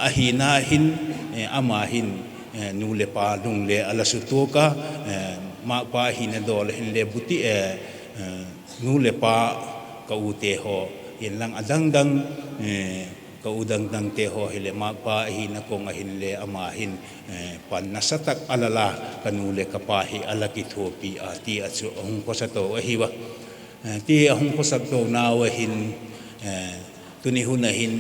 ahina hin ama hin nu le pa lung le ala sutuak a, makpa ahina dol a hin le buti, nu le pa ka u te ho hin lang adang dang, ka u dang dang te ho hi le makpa ahina kong a hin le ama hin pan nasatah ala la, ka nu le ka pa hi ala kithopi a ti a chu ahung khosa to ahi uva. Ti ahung khosa to nau a hin tuni hun a hin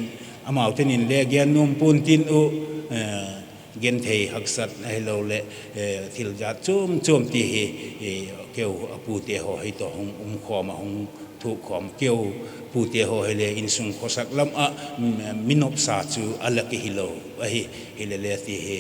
amau teni le gen nom pon tin u, genthei haksat ahilou le thil jat chom chom ti hi kei u apu te ho hi toh hung um khom a hung thuh khom, kei u pu te ho hi le insung khosak lam a mi nopsa chu ala kihi lou ahi, hi le le ti hi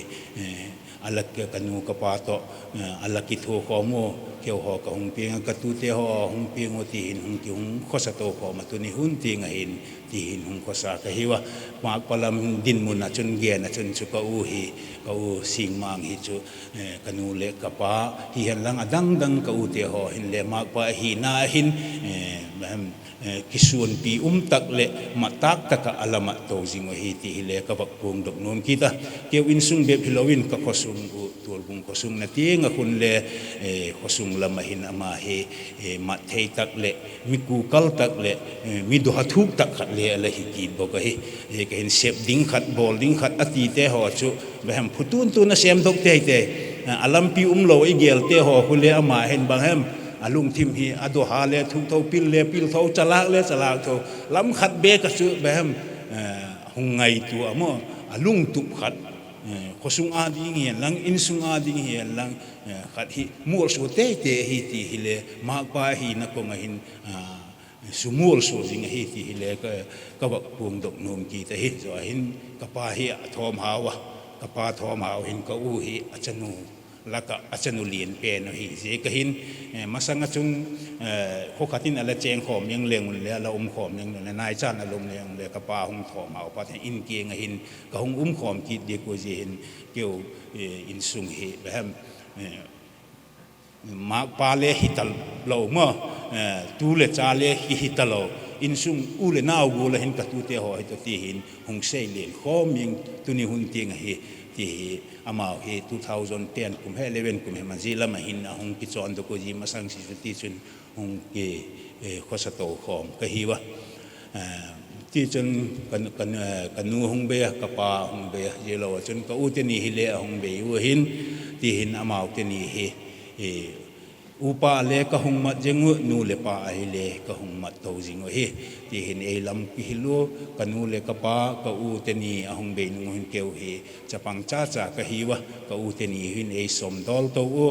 ala ka, kanu kapa toh, eh, ala kitho khom u, keiho kahung peng a, katute ho hung peng u, tihin hung ki hung khosa to khom a, tuni hun teng ahin, tihin hung khosa kahiuva. Makpa lam dinmun a chun, gen a chun chu ka u hi, ka u Singmang hi chu, eh, kanu le kapa hihen lang adang dang ka u te ho hin le Makpa ahina hin, eh, mahem, eh, kisunpi um tak le matah tak a ala mat to jing u ahi ti hi le ka vak phongdoh nom kit a. Keu insung bep hilouvin ka khosung u, Tualbung khosung na teng a khun le, eh, khosung lam ahin ama hi, eh, mat thei tak le, mi kukal tak le, eh, mi doha thuk tak khat le ala hi kit bok ahi. Eh, kahin sep ding khat, bol ding khat ati te ho chu, mahem, phu tun tun a sem dok tei tei. Eh, alampi umlou igel te ho khu le ama hin bang hem, alungthim hi adoha le thuk tho, pil le pil tho, chalak le chalak tho. Lam khat bek a chu, mahem, eh, hung ngaitua mo, alungtup khat. Eh, khosung a ding hihen lang, insung a ding hihen lang, eh, khat hi molso tei tei ahi ti hi le, Makpa hina kong ahin, ah, sumolso jing ahi ti hi le ka, ka vak phongdoh nom kit ahi. Chu ahin kapa hi athom hao a, kapa thom hao hin ka u hi achanu laka achanu lien pen u ahi. Jeh kahin, eh, masang a chun, eh, kho khat in ala cheng khom jeng leng un le, ala um khom jeng un le, nai chan ala um leng un le, kapa hung thom hao pat hin in keng ahin, ka hung um khom kit ding u jeh hin keu, eh, insung hi, mahem, eh, Makpa le hita lou mo, eh, tu le cha le hi, hita lou. Insung u le nao gol a hin ka tute ho hi toh tihin hung sei len khom ing tuni hun teng ahi, ti hi amau hi two thousand ten kum hi, eleven kum hi ma ji lam ahin ahung kichon doh u ji masang si chu ti chun hung ki, eh, khosa to khom kahiuva. Eh, ti chun ka, ka, eh, kanu hung bei a, kapa hung bei a, jeh lou a chun ka u teni hi le ahung bei u ahin, tihin amau teni hi, eh, upa le ka hung mat jeng u, nu le pa ahi le ka hung mat to jing u ahi. Tihin ei lam kihil u, kanu le kapa, ka u teni ahung bei nung u hin keu hi chapang chacha kahiuva, ka u teni hin ei somdol to u,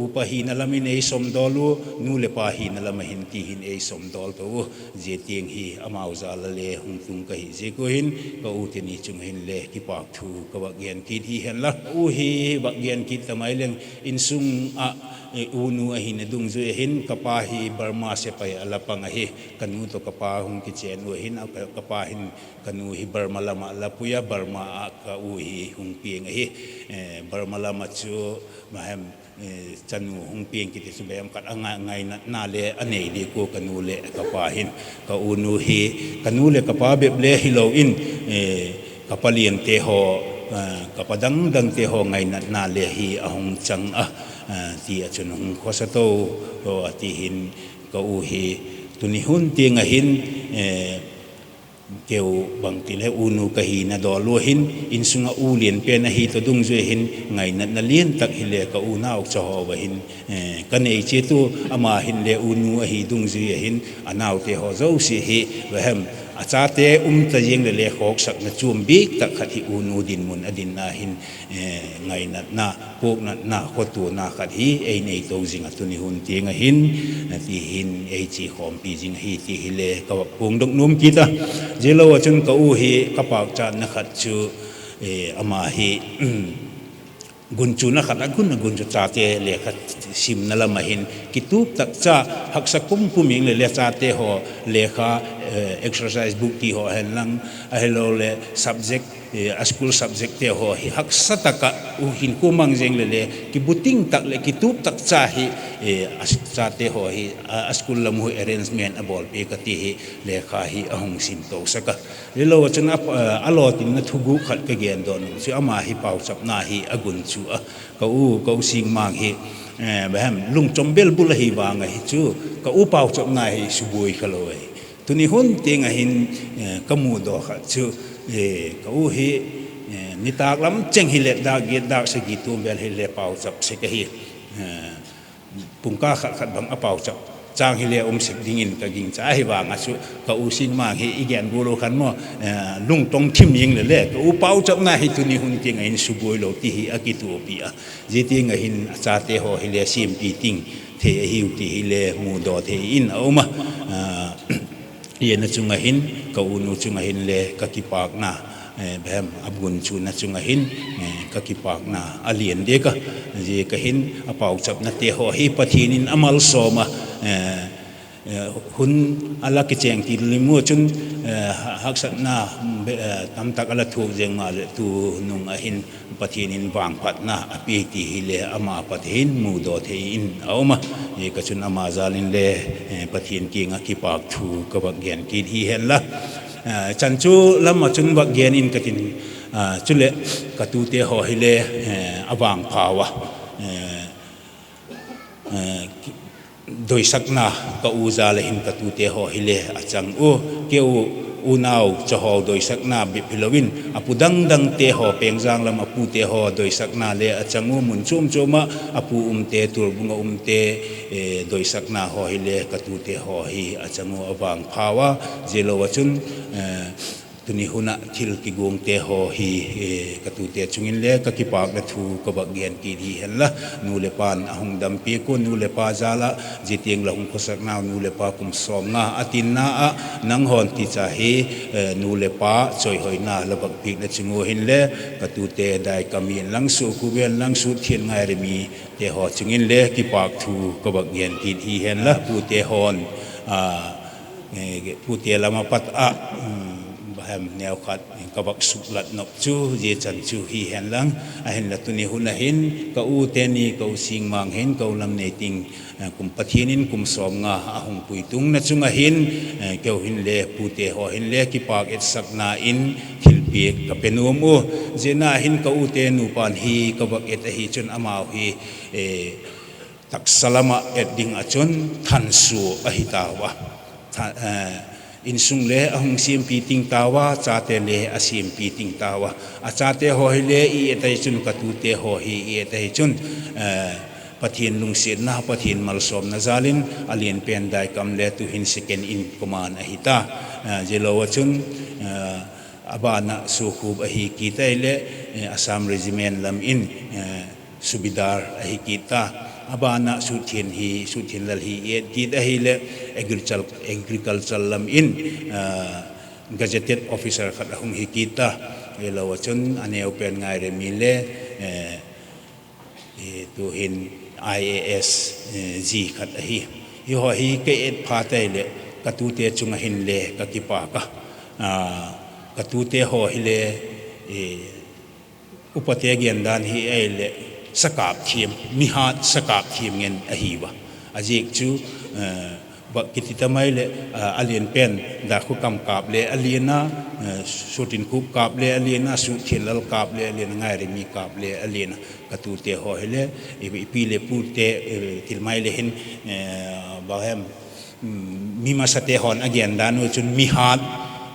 upa hina lam in ei somdol u, nu le pa hina lam ahin tihin ei somdol to u. Jeh teng hi amau jal a le hung tung kahi jeh u hin, ka u teni chung hin le kipak thu ka vak gen kit hihen lang. U hi vak gen kit tamai leng, insung a, eh, u nu ahina dungjui ahin, kapa hi Burma sepai a ala pang ahi, kanu toh kapa hung kichen u ahin, a, ka, kapa hin kanu hi Burma lam a ala pui a, Burma a ka u hi hung peng ahi. Eh, Burma lam a chu mahem, eh, chanu hung peng kiti chu mahem khat a ngai, ngainatna le anei ding u kanu le kapa hin. Ka u nu hi, kanu le kapa bep le hilou in, eh, kapa lien te ho, eh, kapa dang dang te ho ngainatna le hi ahung chang a, eh, ti a chun hung khosa to, o, ati hin ka u hi tuni hun teng ahin, eh, keu bang ti le u nu kahina dol u ahin, insung a u lien pen ahi toh dungjui ahin, ngainatna lien tak hi le ka u nao cha ho va hin, eh, ka nei che tu ama hin le u nu ahi dungjui ahin, anao te ho jouse hi, vahem, achate um ta jeng le le khoksakna chom bik tak khat hi u nu dinmun a dinna hin, eh, ngainatna, puknatna, khotona khat hi ei nei to jing a tuni hun teng ahin, na tihin ei chi khompi jing ahi ti hi le ka vak phongdoh nom kit a. Jeh lou a chun ka u hi ka pachatna khat chu, eh, ama hi, gunchuna khat a gun, a gunchu chate lekha simna lam ahin kitup tak cha, haksa kum kum ing le le chate ho lekha, eh, exercise book ti ho hen lang, ahilou le subject, eh, a school subject te ho hi haksa tak a u hin kumang jeng le le, kibuting tak le kitup tak cha hi, eh, a s-, chate ho hi, a, a school lam u arrangement a bolpi kati hi, lekha hi ahung sim to sak a. Hilou a chun a, eh, a lou tin na thugu khat ka gen doh nom chu ama hi pauchapna hi a gunchu a. Ka u, ka u Singmang hi, eh, vahem, lungchom bel bul ahi vang ahi chu, ka u pauchapna hi suboi kha lou ahi. Tuni hun teng ahin, eh, ka mudoh khat chu, eh, ka u hi, eh, nitak lam cheng hi le dak get dak sagi tum bel hi le pauchap sek ahi. Eh, pungkah khat khat bang a pauchap chang hi le um sek ding in ka gingcha ahi vang a chu ka u Singmang hi i gen bol u khan mo, eh, lungtong thim ing le le ka u pauchapna hi tuni hun teng ahin suboi lou ti hi a kitupi a. Jeh teng ahin a chate ho hi le simpi ting thei ahiu ti hi le mudoh thei in a um a. Ah, Yen a chung ahin, ka u nu chung ahin le ka kipakna, eh, behem abun chu na chunga hin, eh, ka kipakna a lien deka, je ka hin a pauchapna te ho hi Pathen in a malsoma, eh, eh, hun a la kicheng ti limu chun, eh, ha-, haksatna, be-, eh, tamtak a la thuk jeng ma le tu nung a hin Pathen in vangphatna a pe ti hi le ama Pathen mudo thei in a um a. Hi ka chun ama jal in le, eh, Pathen kinga kipak thu ka vak gen kit hi hen la. Eh, chan chu lama chun vak gen in ka tin, ah, chule ka tute ho hi le, eh, a vangpha uva. Eh, eh, ki-, doisakna ka u jal a hin ka tute ho hi le a chang u, keu unau cha ho doisakna bep hi loin, a pu dang dang te ho, Pengjang lam a pu te ho doisakna le a chang u, mun chom chom a, a pu um te, Turbung a um te, eh, doisakna ho hi le ka tute ho hi a chang u a vangpha uva, je lo a chun, eh, tuni hun a thil kigong te ho hi, eh, ka tute chungin le ka kipakna thu ka vak gen kit hi hen la, nu le pan a hung dampi ko, nu le pa jal a, je tieng la hung khosakna, nu le pa kum som nga a tinna a, nang hon ti cha hi, eh, nu le pa choihoina la vak pikna chung u hin le, ka tute Daikam in lang, Sukhup in lang, Suthien, Ngairemi te ho chungin le kipak thu ka vak gen kit hi hen la, pu te hon, ah, eh, pu te lama pat a, um, bahem neo khat ka vak suklat nop chu, je chan chu hi hen lang, a hin la tuni hun a hin, ka u te ni, ka u Singmang hin, ka u Lamneiting, eh, kum Pathen in kum som nga a hung puitung na chunga hin, eh, keu hin le, pu te ho hin le, kipak etsakna in thilpek ka pe nom u. Je na hin ka u te nu pan hi ka vak et ahi chun amau hi, eh, taksa lama et ding a chun thansu ahi tauva. Tha-, eh, insung le a hung siampi ting tauva, chate le a siampi ting tauva. A chate ho hi le i et ahi chun, ka tute ho hi i et ahi chun, eh, Pathen lungsetna, Pathen malsomna jal in, a lien pen Daikam le tu hin second in command ahi ta. Eh, je lo a chun, eh, a ban a Sukhup ahi kit a hi le, eh, Assam Regiment lam in, eh, Subedar ahi kit ta. A ban a Suthien hi, Suthien Lal hi i et kit a hi le, agriculture, agriculture lam in, eh, gazetted officer khat a hung hi kit ta. Je lo a chun a neo pen Ngairemi le, eh, eh, tu hin I A S, eh, ji khat ahi. Hi ho hi ka et phat a hi le, ka tute chunga hin le ka kipak a. Ah, ka tute ho hi le, eh, upa te gen dan hi a hi le, sakap thiem, mihat sakap thiem ngen ahi uva. A jik chu, eh, vak kiti ta mai le, ah, a lien pen, Dakhokam kap le a lien a, eh, Suthienkhup kap le a lien a, Suthien Lal kap le a lien a, Ngairemi kap le a lien a, ka tute ho hi le, i, i pi le pu te, eh, til mai le hin, eh, bahem, mm, mi masa te hon a gen dan u chun mihat,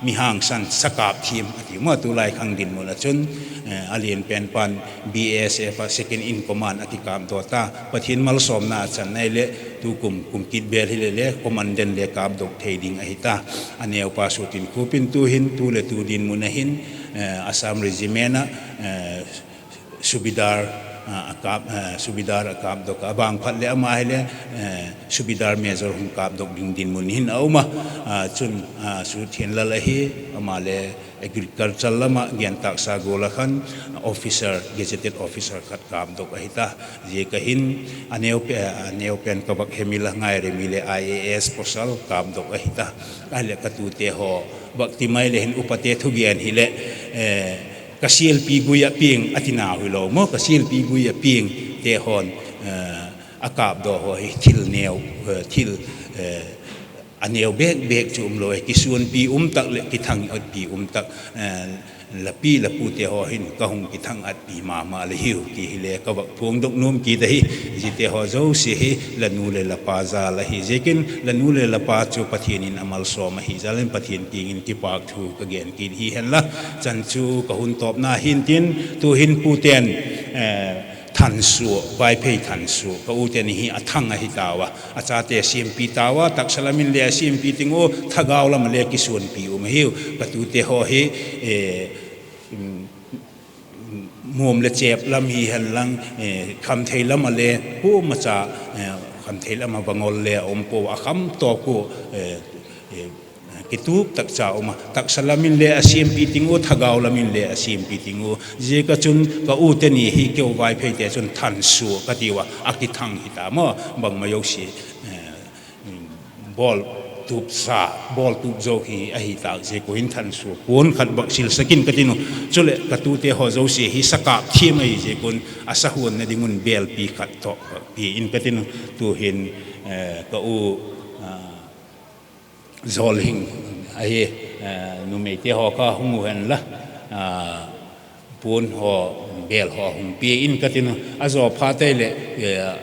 mi hangsan, sakap thiem, a ti mo, tulai khang dinmun a chun, eh, a lien pen pan B S F a second in command a kikap doh ta. Pathen malsomna a chan a hi le, tu kum, kum kit bel hi le le, commandant le kap doh thei ding ahi ta. A neo pa Suthienkhup in tu hin, tu le tu dinmun a hin, eh, Assam Regiment a, eh, Subedar, ah, a kap, eh, Subedar a kap doh a, a vangphat le ama hi le, eh, Subedar Major hung kap doh ding dinmun hin a um a, ah, chun, ah, Suthien Lal ahi, ama le, agriculture lama gen taksa gol a khan officer, gazetted officer khat kap doh ahi ta. Je ka hin a neo pe-, a neo pen ka vak hemil a Ngairemi le I A S pasal kap doh ahi ta. A hi le ka tute ho vak ti mai le hin upa te thugen hi le, eh, ka sialpi gui a pieng a ti nau hi lo mo, ka sialpi gui a pieng te hon, eh, a kap doh ho hi thil neo, eh, thil, eh, a neo bek bek chu um lo, eh, kisuanpi um tak le kithang atpi um tak, eh, la pi la pu te ho hin ka hung kithang atpi mama le hiu ti hi le ka vak phongdoh nom kit ahi. Jite ho jouse hi la nu le la pa jal ahi. Jekin la nu le la pa chu Pathen in a malsom ahi jal in Pathen kiang in kipak thu ka gen kit hi hen la. Chan chu ka hun tawpna hin tin, tu hin pu ten, eh, Thansuo, Vaiphei Thansuo, ka u te ni hi a thang ahi tauva, a chate siampi tauva, taksa lam in le a siampi ting u, thagau lam le kisuanpi um ahiu, ka tute ho hi, eh, um, mom le chep lam hi hen lang, eh, khamthei lam a le, pu macha, eh, khamthei lam a va ngol le a um po, a kham to ko, eh, eh, Kitup tak cha uma, taksa lamin le a siampi ting u, thagau lamin le a siampi ting u. Ziaka chun ka u teni hi keu Vaiphei te chun thansuh ka tiu a, a kithang hi ta maw, bangma jouse, eh, bol tup sa, bol tup jo hi ahi ta, ziaka hin thansuh puon khat bak silsak in ka tin u. Chule ka tute ho jouse hi sakap thim ahi ziaka un a sahun na ding un belpi khat toh pe in ka tin u. Tu hin, eh, ka u, ah, Zolhing ahi, eh, numei te ho kha hung u hen la, ah, puon ho, bel ho hung pe in ka tin u. A jo phat le, eh,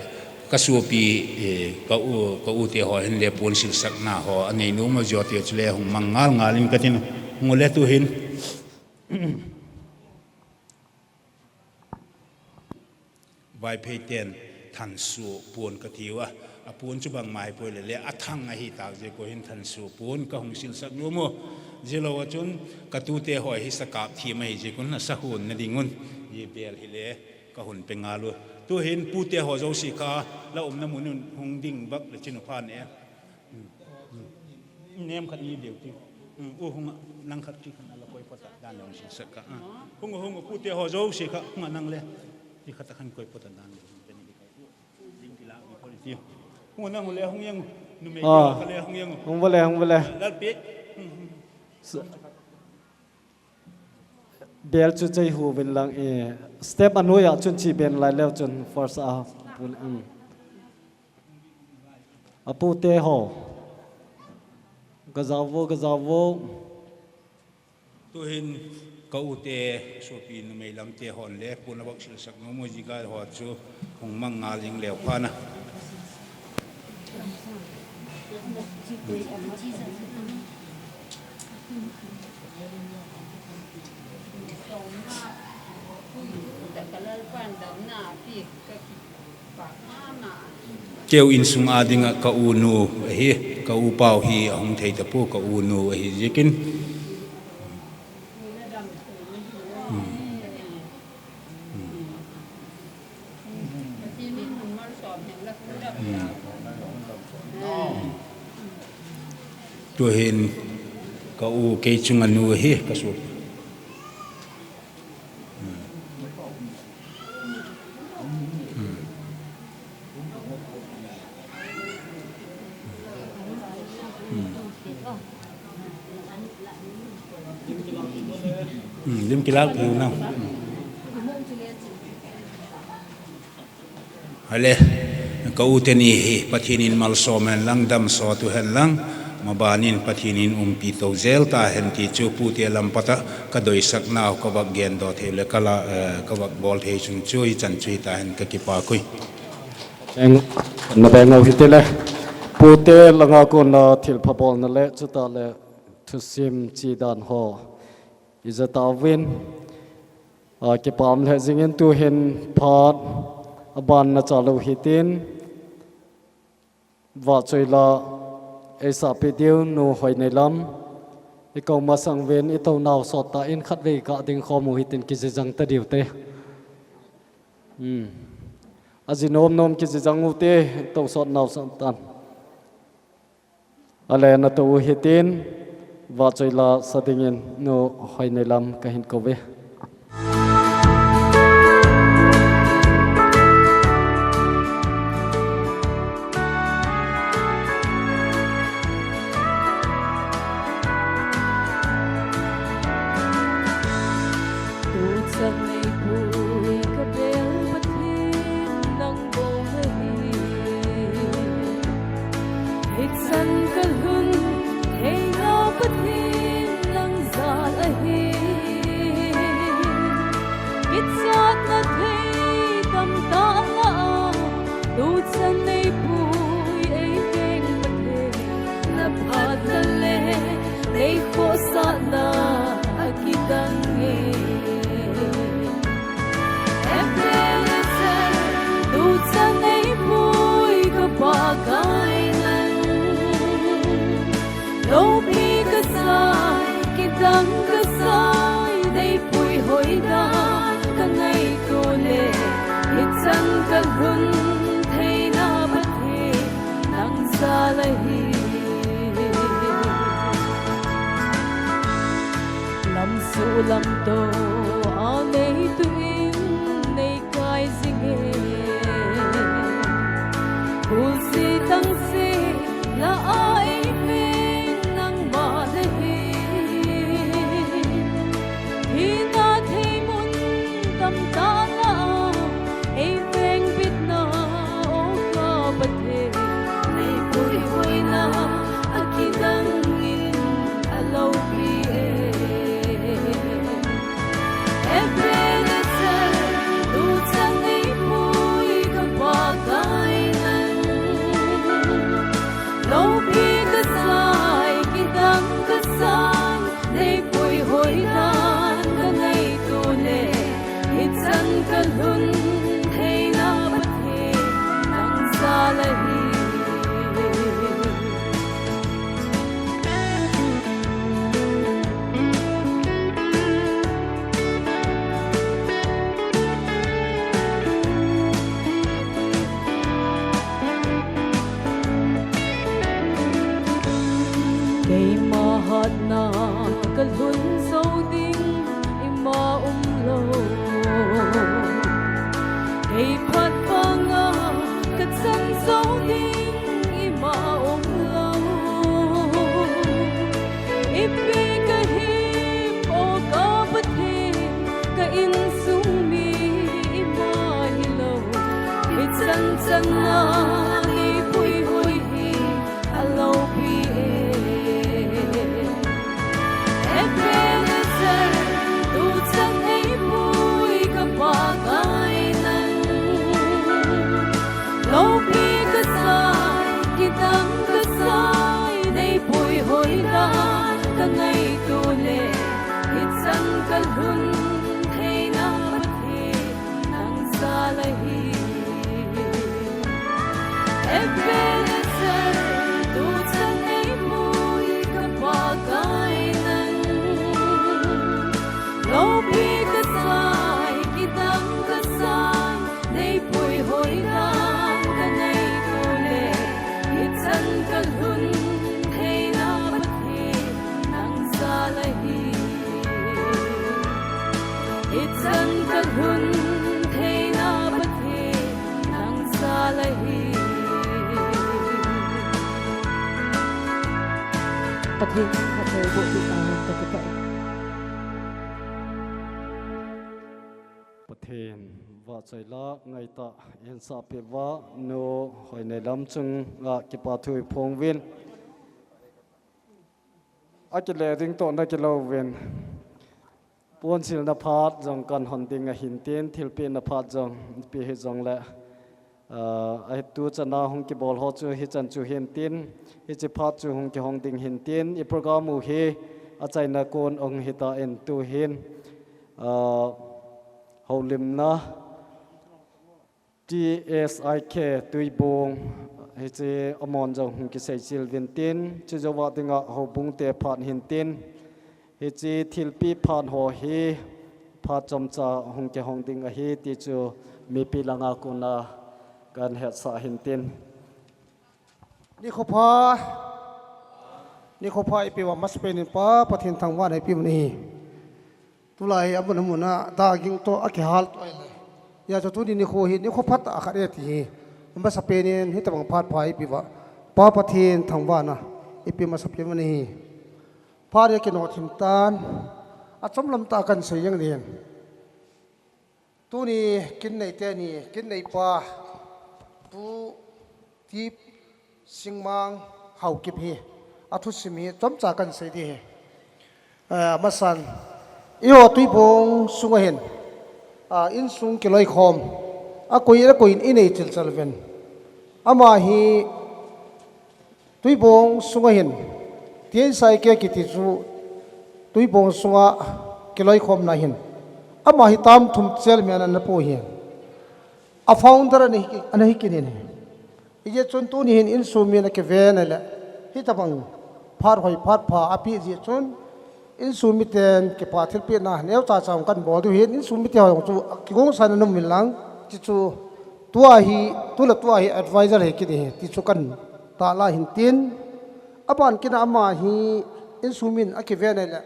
ka sopi, eh, ka u, ka u te ho hin le puon silsakna ho a nei nom a jo te chule hung mang ngal ngal in ka tin u. Hung u le tu hin. Vaiphei ten thansuh puon ka tiu a, a puon chu bangma hi poi le le, a thang ahi ta ziaka hin thansuh puon ka hung silsak nom u. Zilou a chun ka tute ho hi sakap thim ahi ziaka un a sahun na ding un, hi bel hi le ka hun pe ngal u. Tu hin pute ho jouse kha la umna mun un hung ding bak le chin u phan e. Nem khat ni deu ti. U hung a, nang khat ti khan ala koi pota dan long si saka. Hung, hung, pute ho jouse kha, hung a nang le. Ti khat khan koi pota dan long. Lim kila mi poli ti. Hung a nang le hung jeng. Numei kila kha le hung jeng. Hung vale, hung vale. Lalpi. Bel chu chei hu vin lang e. Step a noi a chun chi ben lai leu chun first a. Pun, um. A pute ho. Ka jao vo, ka jao vo. Tu hin ka u te sopi numei lam te hon le, puon a bak silsak nom u ziaka ho chu hung mang ngal jing leu phan a. Keu insung a ding a ka u nu ahi, ka u pau hi a hung thei ta pu, ka u nu ahi ziakin. Hmm. Hmm. Hmm. Tu hin ka u kei chunga nu ahi, ka su. Hmm. Hmm. Hmm. Hmm, lim kilal piu na. Hmm. Hale, ka u teni hi Pathen in malsom hen lang, damsot u hen lang, maban in Pathen in umpi to jel ta hen ti chu pute lam pat a ka doisak nau ka vak gen doh thei le ka la, eh, ka vak bol thei chung chu hichan chu hita hen, ka kipah uve. Eng, na veng u hiti le, pute langa kona thilpha bolna le, chuta le thusim chi dan ho ija tauvin, a, kipah um lheh jingin tu hin phat aban na chalou hitin, vahchoi la eisah peh diu nu Hoineilam, i kou masang uvin i tou nau sot ta in khatvei ka ding khom u hitin kiji jang ta diu te. Hmm. Aji nom nom kiji jang u te, tou sot nau sot tan. Ale na tou u hitin, vahchoi la sa dingin nu Hoineilam ka hin kou ve. Tuchan neipui ka bel Pathen nang bou ahi. Hichan ka lhun theina Pathen nang jal ahi. Kichatna thei tamtah lah a, tuchan neipui ei veng Pathen na phatna le nei khohsahna akidang e. Ebenezer, tuchan neipui ka Pakai nang. Loupi ka sai, kidang ka sai, neipui hoidan ka ngaito le, hichan ka lhun theina Pathen nang jal ahi. Sulam to a nei tu in nei kai zinge. Kulsi tang se la a ei veng nangma na hi. Hi na thei mun tam ta la ei veng bit na o ka Pathen. Nei pui hoi na a kidang in a lo pi e. Ebenezer, tu chan nei pui ka Pakai nang. Lopi ka sai, kidang ka sai, nei pui hoi dan ka ngaitu le, hichan ka lhun theina Pathen nang jal ahi. Keima hatna ka lhun zo ding ima um lo. Kei phat vanga ka chan zo ding ima um lo. Ipi ka him o ka Pathen, ka insung mi ima hi lo. Hichan chan na nei pui hoi hi a lo pi e. Ebenezer, tu chan nei pui ka Pakai nang. Lopi ka sai, kidang ka sai, nei pui hoi dan ka ngaitu le, hichan ka lhun theina Pathen nang jal ahi. Ebenezer, tu chan nei pui ka Pakai nang. Lopi ka sai, kidang ka sai, nei pui hoi dan ka ngaitu le, hichan ka lhun theina Pathen nang jal ahi. Hichan ka lhun theina Pathen nang jal ahi. Pathen nang khatvei boh ding a ka kipah e. Pathen vahchoi la ngaitah in sahpeh uva, nu Hoineilam chunga kipa thu i phong uvin. Akile ding toh na kilo uvin. Ponsilna phat jong kan hon ding ahin tin, thilpehna phat jong ipi hijongle, ah, a tu chana hung kibol ho chu hichan chu hin tin, hiche phat chu hung kihong ding hin tin, i program u hi achaina kon hung hita in tu hin, ah, houlimna T S I K Tuibong, hiche amon jong hung kiseichil uvin tin, chujouva dinga houbung te phat hin tin, hiche thilpeh phat ho hi phat chomcha hung kihong ding ahi ti chu mipi langa kona kan hetsah hin tin. Nikho pha, nikho pha ipi uva masapen in Pa Pathen thangvahna ipi uva nahi. Tulai amun amun a daging toh akihal toh ahile. Hijeh chun tuni nikho hi nikho phatah khat ahi ti hi. Masapen in hitabang phat pha ipi uva Pa Pathen thangvahna ipi masapen uva nahi. Phat hi akinoh thim tan, achomlam tah a kan sei jeng ding. Tuni kin nei teni, kin nei pa, Pu Tip Singmang Haokip hi, athusim hi chomcha kan sei ding ahi. Eh, amasan, eiho Tuibong sunga hin, ah, insung kiloikhom, akoi akoi in inei chilchal uvin. Ama hi, Tuibong sunga hin, T S I K kiti chu Tuibong sunga kiloikhomna hin. Ama hi term thum chairman ana pu ahi. A founder ana hi, ana hi kit in ahi. Hijeh chun tuni hin insung min akiven ahile, hitabang phat hoi phat pha apeh jeh chun, insung miten kipa thilpehna neocha cha kan bol diu ahin, insung mite ho jong chu kigongsa na um uvin lang, ti chu tua hi, tu le tua hi advisor hi kiti hi, ti chu kan tahlah hin tin, aban kit a ama hi insung min akiven ahile,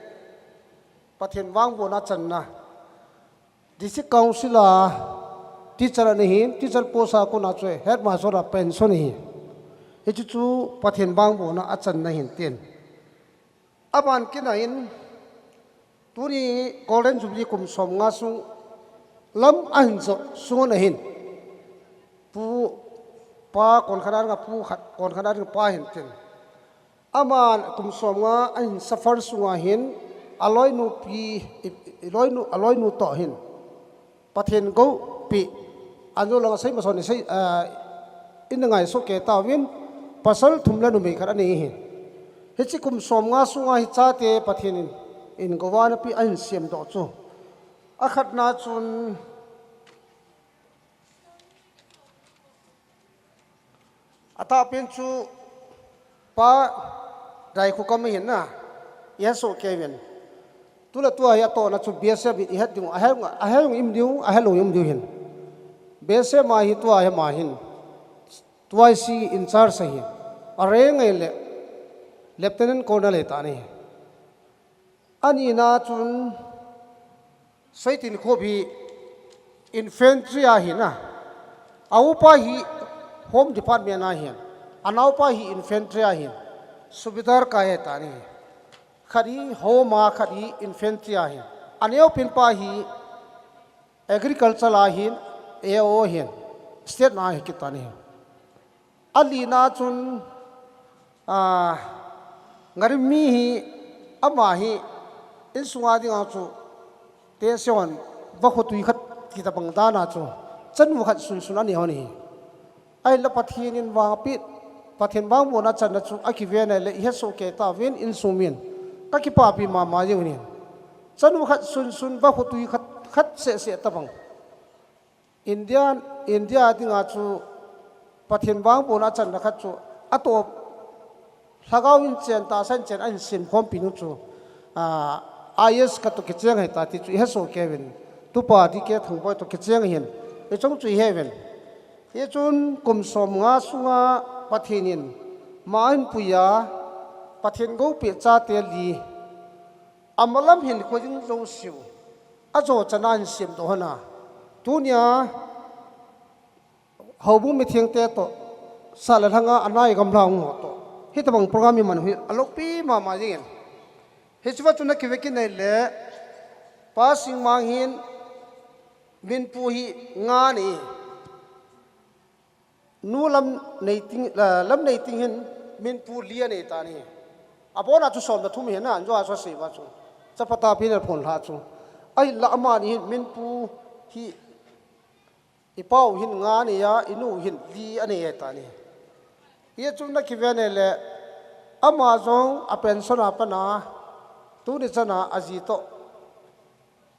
Pathen vangbohna channa. District Council a teacher ana hin, teacher post a kona chu headmaster a pension ahi. Hichu chu Pathen vangbohna achanna ahin tin. Aban kit a hin, tuni Golden Jubilee kum somnga sung lam ahin jo sunga hin. Pu, pa, konkhat a dinga pu khat, konkhat a dinga pa ahin tin. Aman kum somnga ahin suffer sunga hin, aloinu pi, i, i, aloinu, aloinu toh hin. Pathen gou pi, anjo langa sei mason sei, ah, in ngai so ke tauvin, pasal thum le numei khat anei hi. Hichi kum somnga sunga hi chate Pathen in, in gou ana pi ahin siam doh chu. Akhatna chun, Atahpen chu pa Daikhokam ahin na, i hesoh kei uvin. Tule tua hi atohna chu B S F i het ding, ahe, ahe jong im ding, ahelou jong im ding ahin. B S F ma hi tua hi ma hin. Tua hi C in charge ahin. Areng ngai le Lieutenant Colonel ahi tan ahi. Anina chun Seitinkhop hi infantry a ahin a. A upa hi Home Department a ahin. Anaopa hi infantry a ahin. Subedar kai ahi tan ahi. Khat hi Home a, khat hi infantry a ahin. Aneopen pa hi agriculture a ahin, A O ahin. State na ahi kit tan ahi. Alina chun, ah, Ngarimmi hi, ama hi, insunga dinga chu, tehse hon, vakhotui khat ti tabang dana chu, chanu khat sunsun anei hon ahi. Ahinla Pathen in vangpi, Pathen vangbohna channa chu akiven ahile i hesoh kei tauvin insung min. Ka kipapi mama jeng uvin. Chanu khat sunsun vakhotui khat, khat seh seh tabang. India, India dinga chu Pathen vangbohna channa khat chu atoh lhagao in chen tahsa in chen ahin simkhompi nu chu, ah, I A S khat toh kicheng ahi ta ti chu i hesoh kei uvin. Tupa D K Thangboi toh kicheng ahin. Hichung chu i he uvin. Hichun kum somnga sunga Pathen in ma ahin puiya, Pathen goupi chate li. Amalam hin khojing jouseu. Ajo chana ahin siam doh hon a. Tunia, houbung mithengte toh, sah le lhanga anai gamlha hung ho toh. Hitabang program hi man hi, aloupi mama jengin. Hicheva chu na kive kit nai le, Pa Singmang hin, minpu hi nga nei. Nu Lamneiting, eh, Lamneiting hin minpu li anei tan ahi. Abona chu som le thum ahi na, anjo a chu asei uva chu. Chapa tapi in aphonlha chu. Ahinla amani hin minpu hi i pau hin nga anei a, i nu hin li anei ahi tan ahi. Hia chu na kive nai le ama jong a pension a pat a tuni chana aji toh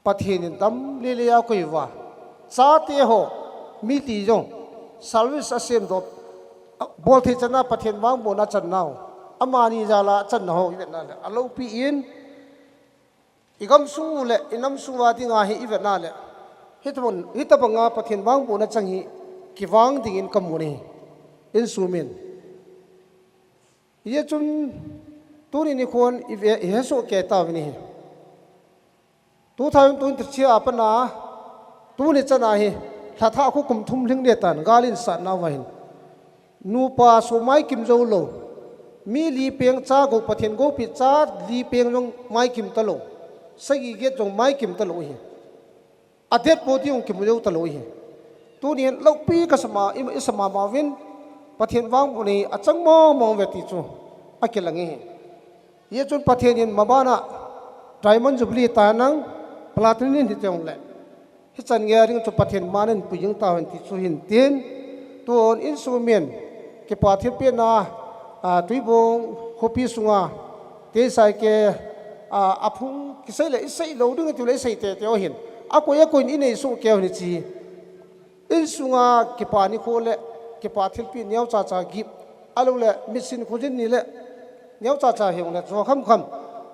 Pathen in dam lele a koi uva. Chate ho, mi li jong, service asem doh, a, bol thei chana Pathen vangbohna channa ho. Amani jal a channa ho, i vetna le. Aloupi in, i gamsung u le, i namsung uva dinga hi i vetna le. Hitabang, hitabanga Pathen vangbohna chang hi, kivang dingin kamu ahi. Insung min. Hia chun, tuni nikhon i ve, i hesoh kei tauvin ahi. Two thousand twenty-three a pat a, tuni chana hi, lhatha khu kum thum lhing le tan, gal in satna uva hin. Nupa so maikim jou lou. Mi li peng cha gou, Pathen goupi cha li peng jong maikim talou. Sagi get jong maikim talou ahi. A dead body jong kimu jou talou ahi. Tuni hin loupi ka sama, i, i sama ma uvin, Pathen vangbohna hi achang mong mong uve ti chu, akilang ahi. Hia chun Pathen in mabana Diamond Jubilee ta nang Platinum in hiti jongle. Hichan gei a ding chu Pathen man in pui jing tahen ti chu hin tin. Tun insung min kipa thilpehna, a, Tuibong khopi sunga, T S I K, a, aphung kisei le, isei lou ding ti le isei tete u hin. Akoi, akoi in inei soh kei u hin chi. Insunga kipa nikho le, kipa thilpeh neocha cha gift. Ahilou le, mitsin khojin ni le, neocha cha hiong le, jo kham kham.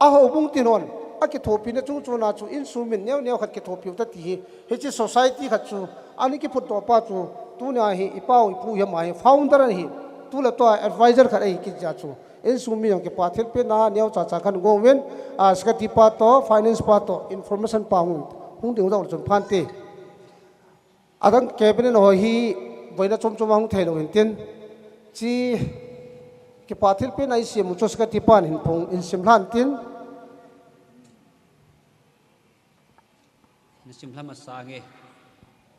A houbung tin hon, akithopina chung chuna chu, insung min neo neo khat kithopi u ta ti hi. Hiche society khat chu, ana kiphut doh pa chu, tunia hi, i pau, i pu hi ama hi, founder ahi, tu le tua advisor khat ahi kit jeh chu. Insung mi jong kipa thilpeh na neocha cha khan gong uvin, a, secretary pa toh, finance pa toh, information pa hung, hung ding jong chun phante. Adang cabinet ho hi boina chom chom a hung thei lou hin tin. Chi kipa thilpeh na isem u chu secretary pan hin phong in sim lhan tin. Nasim lhama sange.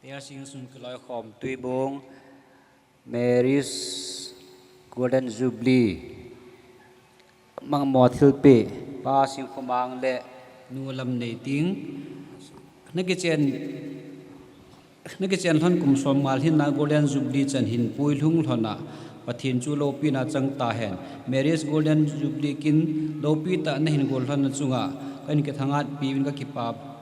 Telsing sun kiloi khom Tuibong Mary's Golden Jubilee. Mangmo thilpeh, Pa Singkhomang le Nu Lamneiting. Nakichen, nakichen lhon kum som nga lhin na Golden Jubilee chan hin puilhung lhon a Pathen chu loupina chang tahen. Mary's Golden Jubilee kin loupi tah nahin gol lhon na chunga kahin kithangatpi uvin kakipah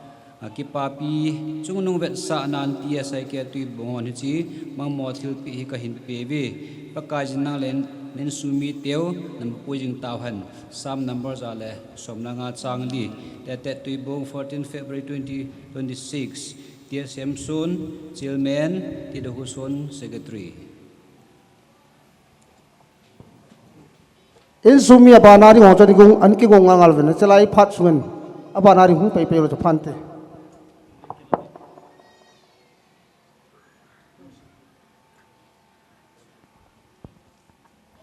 A, kipapi chungnung vetsahnan T S I K Tuibong hon hiche mangmo thilpeh hi kahin peuve. Pakaiyin nang le na insung miteu namapuijing tauhen. Psalm number ja le som le nga chang li. Dated Tuibong, fourteen February twenty twenty-six. T S M Sun, Chairman, T W Sun, Secretary. Insung mi abana ding ho chu an kigong, an kigong ngal ngal uvin, chulai phat sungin abana ding hung pei pei lou chu phante.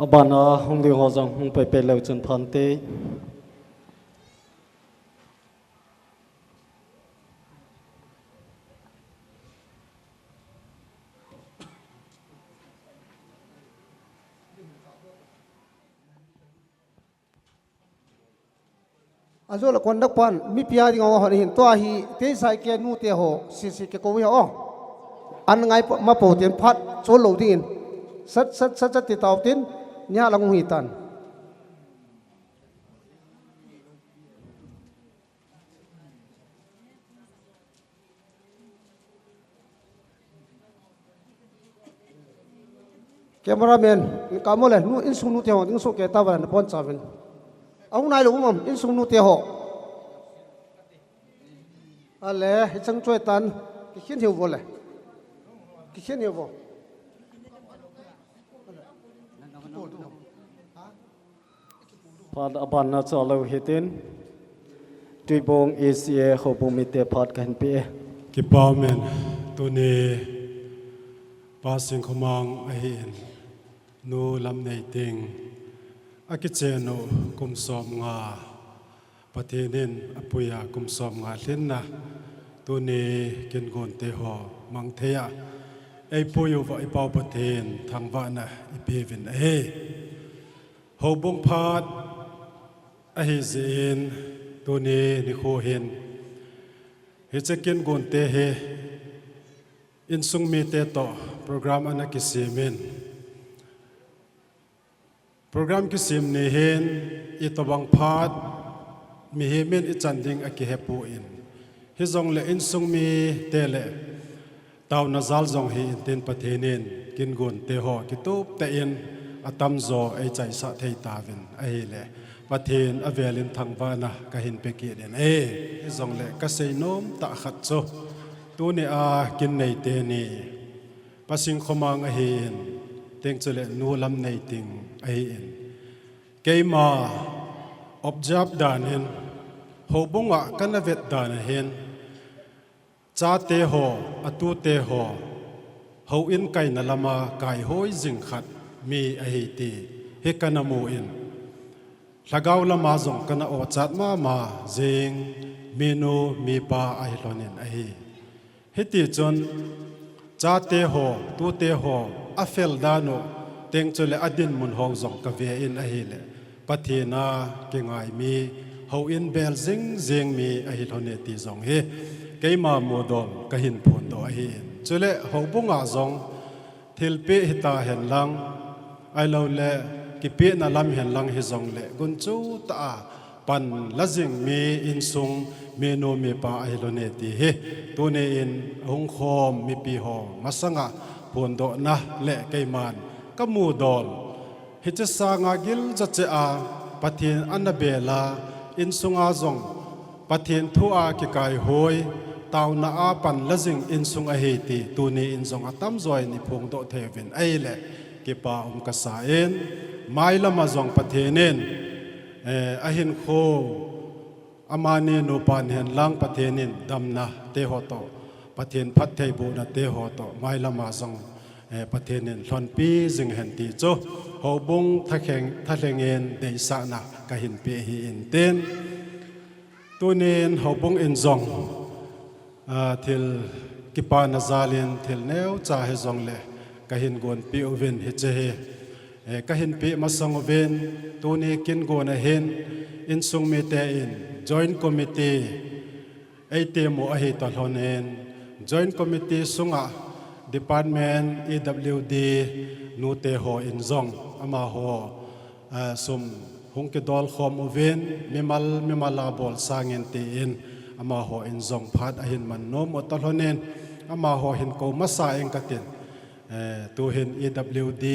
Abana hung ding ho jong hung pei pei leu chun phante. Ajou le conduct pan, mipi a ding ho hon hin, tua hi, T S I K nu te ho, C C K kou hi ho. An ngai pa, ma pou tin phat, chol lou dingin. Sat, sat, sat, sat ti tau tin, nia lang hui tan. Cameraman, in kamo le, nu, insung nu te ho, ding soh kei tauva, na pon chauvin. Ahung nai lou um am, insung nu te ho. Ale, hichang choi tan, kikhin hiu vo le. Kikhin hiu vo. Phat abana chu alou hitin, Tuibong A C A houbung mite phat kahin pe e. Kipa umin, tuni Pa Singkhomang ahin, Nu Lamneiting, akichen u kum som nga, Pathen in apui a kum som nga lhin na, tuni kin gon te ho mang thei a, eipui uva i Pau Pathen thangvahna ipeuvin ahi. Houbung phat ahi jeh in tuni nikho hin hiche kin gon te hi insung mite toh program ana kisem in, program kisem ni hin itobang phat mihem in ichan ding akihepoi. Hijongle insung mite le taona jal jong hi intin Pathen in kin gon te ho kitup tah in atamjo eichaisah thei tauvin ahile, Pathen avel in thangvahna kahin pe kit in e. Hijongle kasei nom tah khat chu, tuni a kin nei teni Pa Singkhomang ahin, teng chule Nu Lamneiting ahin. Keima observe dan in, houbung a kana vet dan ahin, chate ho, atute ho, houin kaina lama kaihoi jing khat mi ahi ti hi kana mu in, lhagao lama jong kana ochat mama jing minu mipa ahi lhon in ahi. Hiti chun, chate ho, tute ho, afel dan u, teng chule adinmun ho jong kave in ahile, Pathen a kingai mi, houin bel jing jing mi ahi lhon e ti jong hi keima mudol kahin phondoh ahi. Chule houbung a jong thilpeh hita hen lang, ahilou le kipehna lam hen lang hijongle, gunchu tah a pan la jing mi insung minu mipa ahi lhon e ti hi tuni in ahung khom mipi ho masanga phondohna le keiman ka mudol. Hiche sanga gilja cheh a Pathen ana bel a, insunga jong Pathen thu a kikaihoi, taona a pan la jing insung ahi ti tuni in jong atamjo in iphongdoh thei uvin ahile, kipa um kasa in, mailama jong Pathen in, eh, ahinkho, amani nupa nhen lang Pathen in damna te ho toh, Pathen phattheibohna te ho toh, mailama jong, eh, Pathen in lhonpi jing hen ti chu, houbung thalheng, thalheng in deisahna kahin pe ahi intin. Tunin houbung in jong, ah, thil kipana jal in thil neocha hijongle kahin gonpeh uvin hiche hi, eh, kahin peh masang uvin tuni kin gon ahin insung mite in joint committee eiti mu ahi talhon in joint committee sunga department E W D nute ho in jong amaho ah, sum hung kidol khom uvin, mimal, mimal a bol sangin tin, amaho in jong phat ahin man nom u talhon in, amaho hin kou masa ing katin. Eh, tuhin E W D,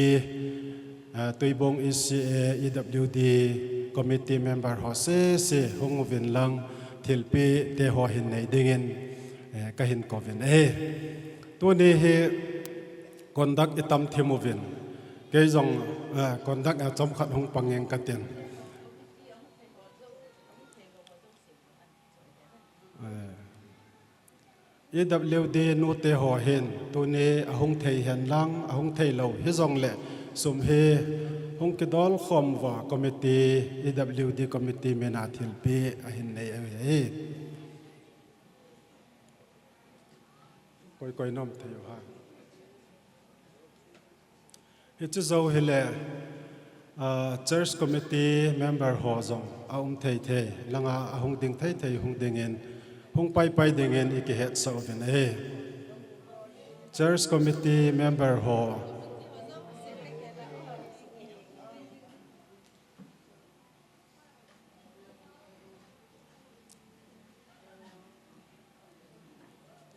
eh, Tuibong E C A, E W D committee member ho sese hung uvin lang, thilpeh te ho hin nei dingin, eh, kahin kouvin ahi. Tuni hi, conduct i tam thim uvin. Kei jong, eh, conduct a chomkhat hung pang ing katin. Eh, E W D nute ho hin, tuni ahung thei hen lang, ahung thei lou hijongle, sum hi hung kidol khom uva committee, E W D committee mina thilpeh ahin nei ahi. Koi, koi nom thei u ham. Hiche jou hile, ah, church committee member ho jong aum thei thei, langa ahung ding thei thei hung dingin, hung pai pai dingin i kihetsah uvin ahi. Church committee member ho.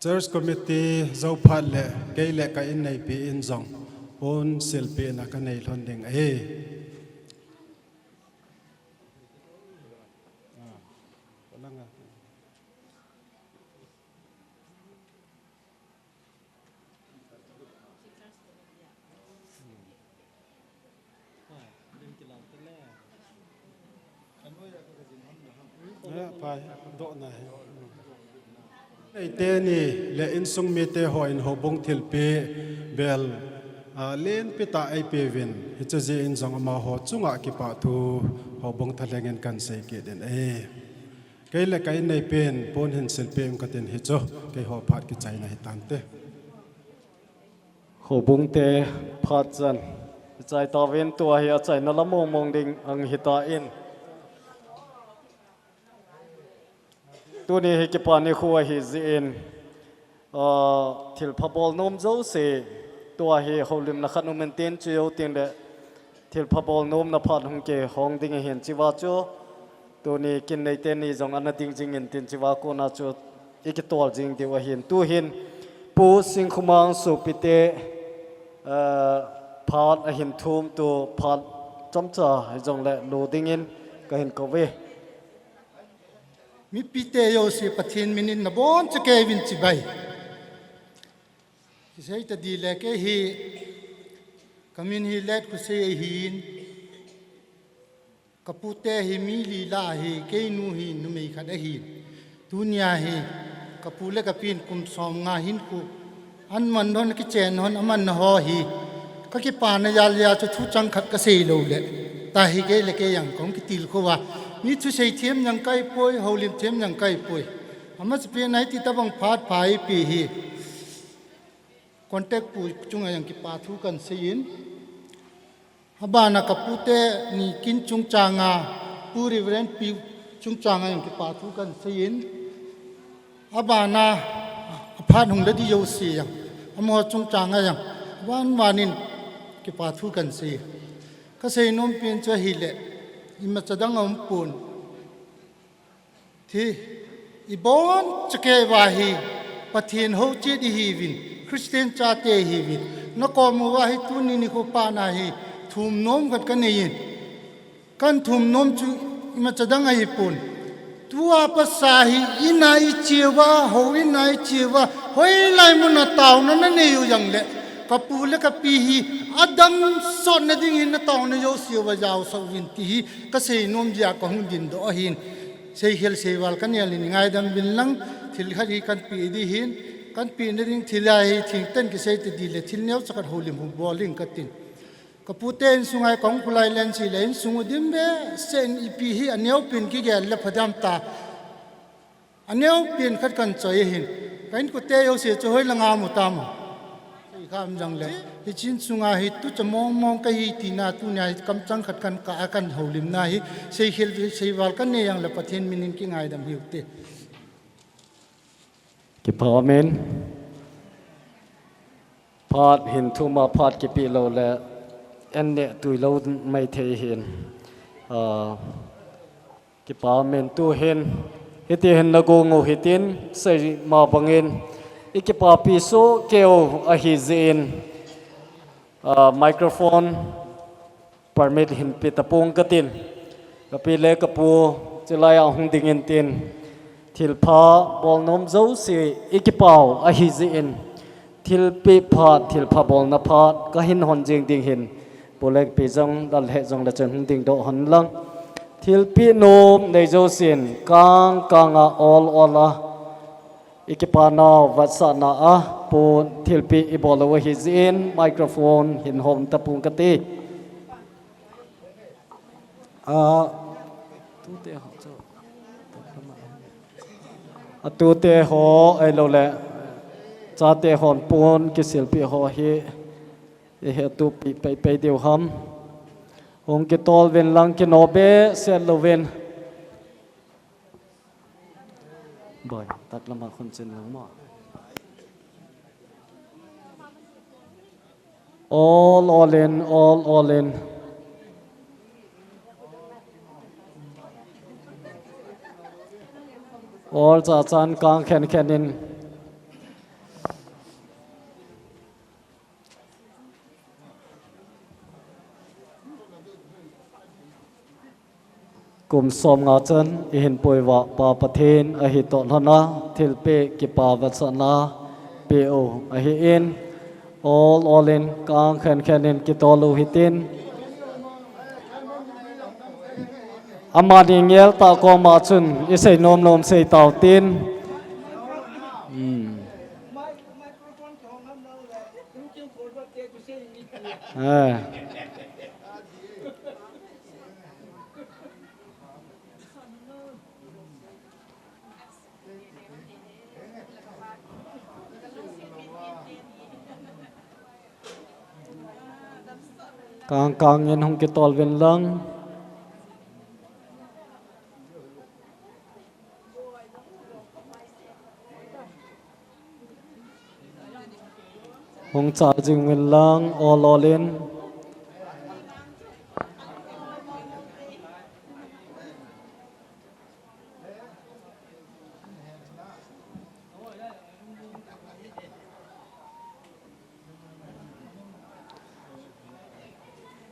Church committee jou phat le, kei le ka inneipi in jong, pon silpehna ka nei lhon ding ahi. Eh, pai, dohna hi. Eite ni le insung mite hon houbung thilpeh bel, ah, lenpi tah eipeuvin, hiche jeh in jong amaho chunga kipathu houbung thalheng in kahin sei kit in ahi. Kei le ka inneipi in pon hin silpeh ing katin hichu, keiho phat kichaina hitante. Houbung te phat chan. Chai tauvin tua hi achaina la mong mong ding ahitan. Tuni hi kipa nikho ahi jeh in, ah, thilpha bol nom jouse tua hi houlimna khat um intin chu jou teng le thilpha bol nomna phat hung kihong ding ahin hichea chu. Tuni kin neite ni jong ana ding jing intin hichea kona chu i kitol jing diu ahin. Tuhin Pu Singkhomang sopite, eh, phat ahin thumtu phat chomcha hijongle lo dingin kahin kouve. Mipite jouse Pathen minin nabonchauvin chibai. Kisei tading le kei hi, ka min hi Letkhousei ahin, ka pute hi mi li lah ahi, kei nu hi numei khat ahin. Tunia hi, ka pu le ka pin kum som nga hin khu, an man lhon kichen lhon amanna ho hi, ka kipana jal a chu thu chang khat kasei lou le, tahi kei le kei jong kong kitilkhou va. Mi thusei them jong kahi poi, houlim them jong kahi poi. Amasapen a hiti tabang phat pha eipe hi. Contact pu chunga jong kipathu kahin seiyin. Abana ka pute ni kin chungchanga, Pu Reverend Pi chungchanga jong kipathu kahin seiyin. Abana aphat hung le ding jouse jong, amaho chungchanga jong, van vanin kipathu kahin sei. Kasei nompen chu ahile, imacha dang aumpon. Thi, ibonchauva hi, Pathen houchet ihiuvin, Christian chate ihiuvin, nakom uva hi tuni nikho phatna hi, thum nom khat kaneiyin. Kahin thum nom chu, imacha dang ahipon. Tua pasa hi, in a iche uva, houin a iche uva, hoilai muna taona nanei u jongle, Kapu le kapi hi adam sotna dingin nataona jousea jaosah uvin ti hi kasei nom jeh a kahung dingdoh ahin. Seikhel seival kanei le ngaidam uvin lang, thil khat hi kanpe ding ahin, kanpena ding thil ahi thingtah in kisei tading le thil neocha khat houlim hung bol ding katin. Kapute insunga hi kahung khutlai len seh le insung u dim behseh in ipi hi aneopen kigel le phadem ta. Aneopen khat kanchoi ahin. Ka inkote jouse chu hoilanga mu tam? Seikhel jong le. Hiche insunga hi tucha mong mong kahi tina tunia hi kamchang khat kankah a kahoulimna hi. Seikhel seival kanei jong le Pathen minin kingaidam hiute. Kipa umin. Phat hin thum a phat kipeh lou le, an neh tui lou maithei hin. Ah, kipa umin tuhin, hiti hin nagong u hitin, seima bangin, ikipapi soh keiyu ahi jeh in, ah, microphone, permit hin pe tapong katin. Kapi le kapu, chulai a hung ding intin. Thilpha bolnom jouse ikipau ahi jeh in. Thilpeh phat, thilpha bolna phat, kahin hon jing ding hin. Pu le kapi jong, lal he jong le chun hung dingdoh hon lang. Thilpeh nom nei jousen, kang kang a ol ol a. Ikipa nau vetsahna a pon thilpeh ibol u ahi jeh in microphone hin hom tapong kati. A, tute ho chu. A tute ho ahilou le. Chate hon pon kisilpeh ho hi. Ihettopi pei pei diu ham. Hung kitol uvin lang kino behseh louvin. Boi, taklam a khun chin lang mo. Ol ol in, ol ol in. Ol cha chan kang khen khen in. Kum som nga chan ihin puiva Pa Pathen ahi toh lhon a, thilpeh kipa vetsahna peh u ahi in, ol ol in kang khen khen in kitol u hitin. Amani ngel tah koma chun isei nom nom sei tau tin. Hmm. Eh. Kang kang in hung kitol uvin lang. Hung cha jing uvin lang, ol ol in.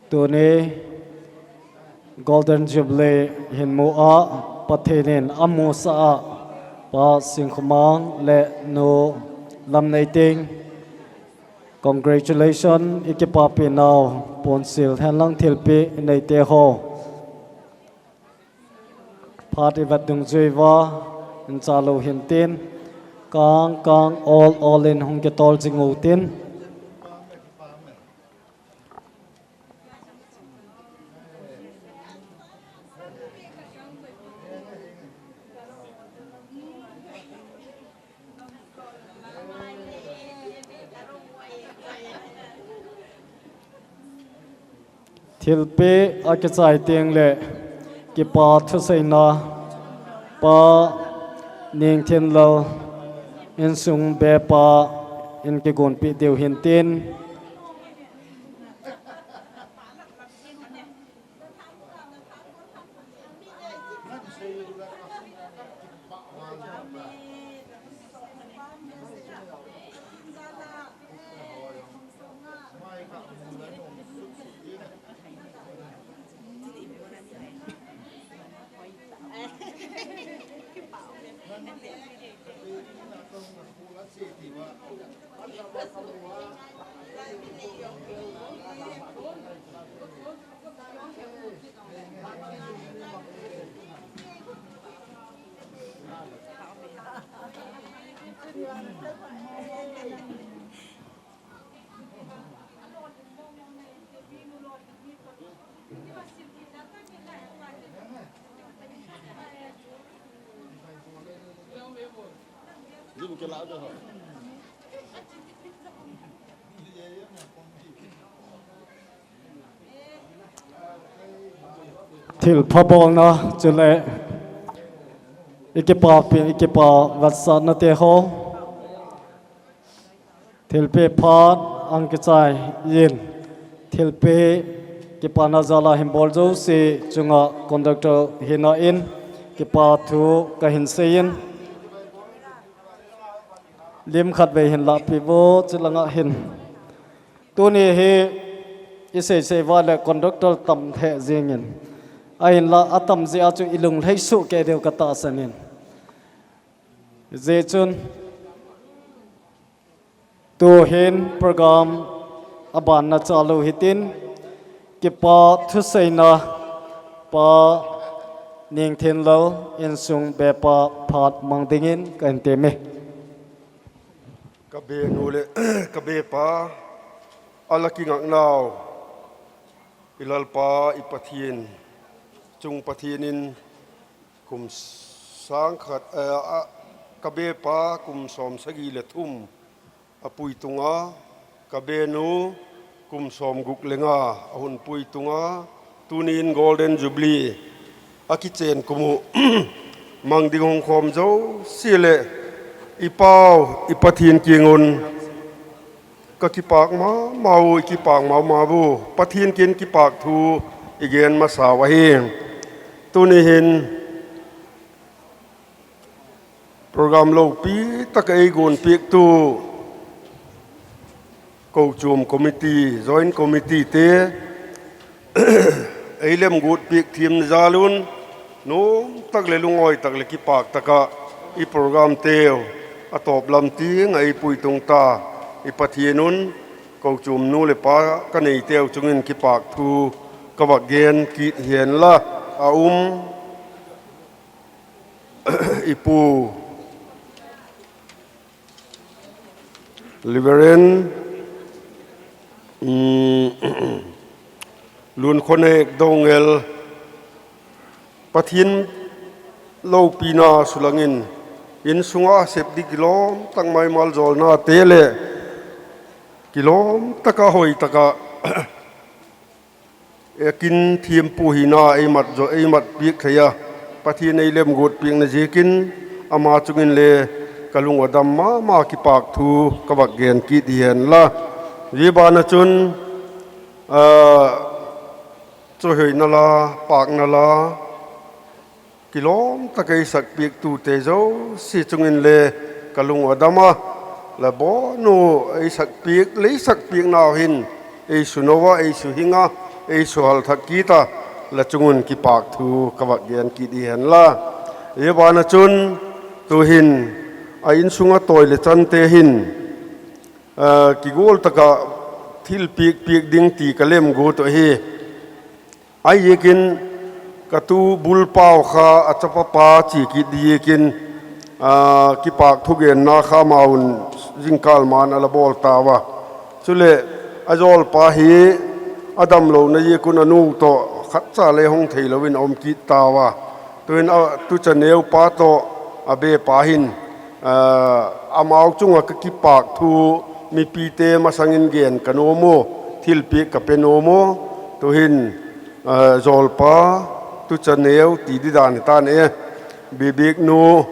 Tuni Golden Jubilee hin mu a, Pathen in amusah a, Pa Singkhomang le Nu Lamneiting, congratulations, ikipapi nau, ponsil henlang thilpeh neite ho. Phat ivet dungjui uva, incha lou hin tin, kang kang ol ol in hung kitol jing u tin. Thilpeh akichai teng le kipa thuseina Pa Ningthinlal insung bepa in kigonpeh diu hin tin. Thilpha bolna chule ikipa pi, ikipa vetsahna te ho. Thilpeh phat ang kichai in, thilpeh kipana jal a hin bol jouse chunga conductor hina in kipa thu kahin seiyin, lim khatvei hin lahpeh vo, chulanga hin. Tuni hi isei sei uva le conductor tam lheh jingin, ahinla atam jeh a chu ilung lhai soh kei diu katahsan in. Hijeh chun, tuhin program abanna chalu hitin, kipa thuseina Pa Ningthinlal insung bepa phat mang dingin kahin temme. Ka benu le ka bepa, ala kingaknau, i Lalpa, i Pathen, chung Pathen in kum sang khat, eh, a, ka bepa kum som sagi le thum apui tunga, ka benu kum som guk le nga ahung pui tunga, tunin Golden Jubilee akichen kumu mang ding hung khom jouse le i Pau, i Pathen kingun ka kipak mama u, i kipak mama u, Pathen kin kipak thu i gen masa u ahi. Tuni hin program loupi taka ei gon pek tu Kochom Committee, Joint Committee te, ei lemgut pek thim na jal un, nom tak le lungoi tak le kipak taka i program teu atop lam tinga ei pui tung ta, i Pathen un Kochom nu le pa ka nei teu chungin kipak thu ka vak gen kit hen la, a um i pu Reverend, um, Lunkhonek Dongel, Pathen loupina sulangin, insunga sep ding kilom tak maimal jolna te le, kilom taka hoi taka, e kin thempu hina ei mat jo, ei mat pek thei a, Pathen ei lemgut pek na jeh in, ama chungin le ka lung adam mama, kipak thu ka vak gen kit hen la. Hijeh bana chun, a, choihoina la, pakna la, kilom taka ei sak pek tu te jouse chungin le ka lung adam a, la bonu ei sak pek, lei sak pek nau hin ei sunou a, ei suhing a, ei suhal thak kit a, la chungun kipak thu ka vak gen kit hen la. Hijeh bana chun tuhin a insunga toi le chan te hin, a, kigol taka thil pek pek ding ti ka lemgut u ahi. Ahi jeh in ka tu bulpau kha a chapa pa chi kit ding jeh in, a, kipak thugenna kha amaun jingkah man ala bol tauva. Chule a jolpa hi a damlouna jeh in a nu toh khatcha le hung thei louvin a um kit tauva. Tuin a tucha neu pa toh a bepa hin, a, amau chunga ka kipak thu mipite masangin gen ka nom u, thilpek ka pe nom u, tuhin, a, jolpa, tucha neu ti ding dan hitan e, Bibik nu,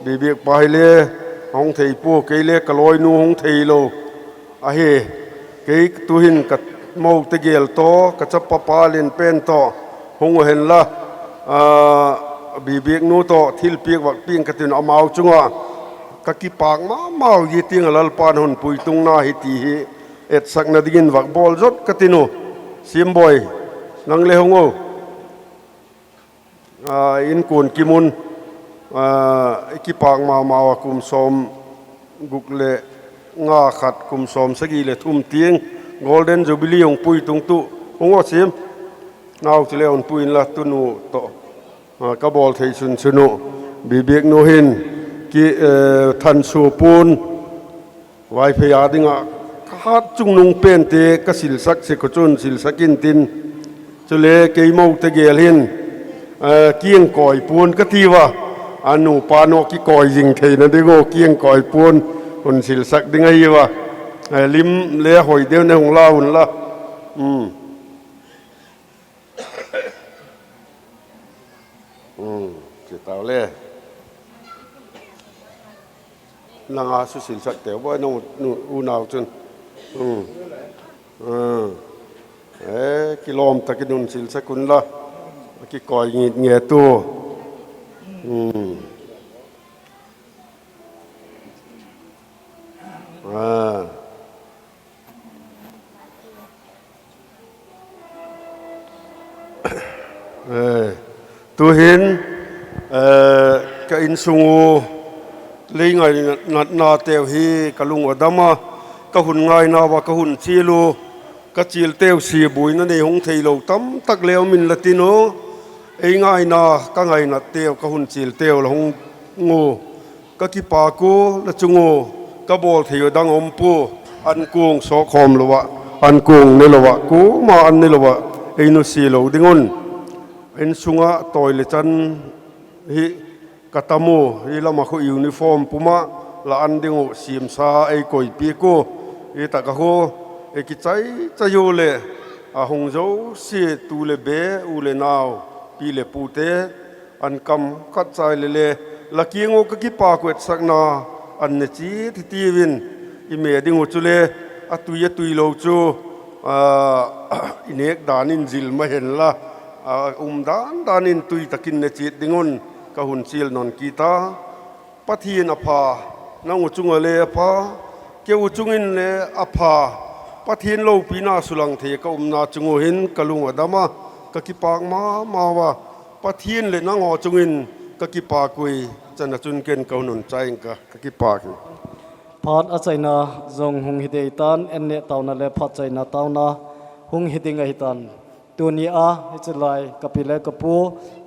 Bibik pa hile hung thei poi, kei le ka loinu hung thei lou. Ahi, kei tuhin ka mou tegel toh, ka chapa pa lenpen toh, hung u hen la, a, Bibik nu toh, thilpek vak peng ka tin amau chunga, ka kipak mama u jeh in a Lalpan hung pui tung na hi ti hi, etsakna dingin vak bol jot ka tin u, Simboi, nang le hung u. A, inkuan kimun, a, i kipak mama uva kum som guk le nga khat, kum som sagi le thum ting, Golden Jubilee hung pui tung tu, hung o sim. Nau chule hung pui in la tunu to. Ah, ka bol thei sun sunu. Bibik nu hin ki, eh, than su pun. Vaiphei a dinga ka hat chungnung pente ka silsak se ko chun silsak in tin. Chule keimo te gel hin, eh, kiang koi pun ka ti va. Anu pa no ki koi jing thei na dingo kiang koi pun. Hun silsak ding ahi va. Eh, lim le hoi deu ne hung la hun la. Hmm. Hmm, che tau le. Nanga su silsak teu boi nung, nung, unau chun. Hmm. Hmm. Eh, kilom takin hun silsak un la. Ki koi ngi, nge tu. Hmm. Ah. Eh, tuhin, eh, ka insung u lei ngai na, na, na teu hi ka lung a dama, ka hun ngai na va ka hun chil u, ka chil teu si bui na nei hung thei lo tam tak leu min la tin u, ei ngai na, ka ngai na teu, ka hun chil teu la hung ngu. Ka kipak u, la chung u, ka bol thei u dang um pu, an kung sok khom lo va, an kung ne lo va, kuma an ne lo va, ei nu si lo ding un. Insunga toi le chan hi ka tam u, hi lama khu uniform puma, la an ding u, sim sa ei koi pi ku, hi ta ka khu, ei ki chai chai u le, a hung zo si tu le be, u le nau, pi le pu te, an kam khat chai le le, la kiang u ka kipak u etsakna, an ne chi thi ti vin, i me ding u chu le, a tui a tui lo chu, ah, i nek dan in zil ma hen la, ah, um dan dan in tui takin ne chi ding un, ka hun chil non ki ta. Pathen a pha, nang u chung a le a pha, keu chung in le a pha, Pathen lopi na sulang thei ka umna chung u hin ka lung a dama, ka kipak ma ma va, Pathen le nang u chung in ka kipak ui, chan a chun ken ka hun un chai in ka, ka kipak hi. Phat a chaina zong hung hi dei tan, en ne tauna le phat chaina tauna hung hi ding ahi tan. Tuni a, hichi lai, ka pi le ka pu,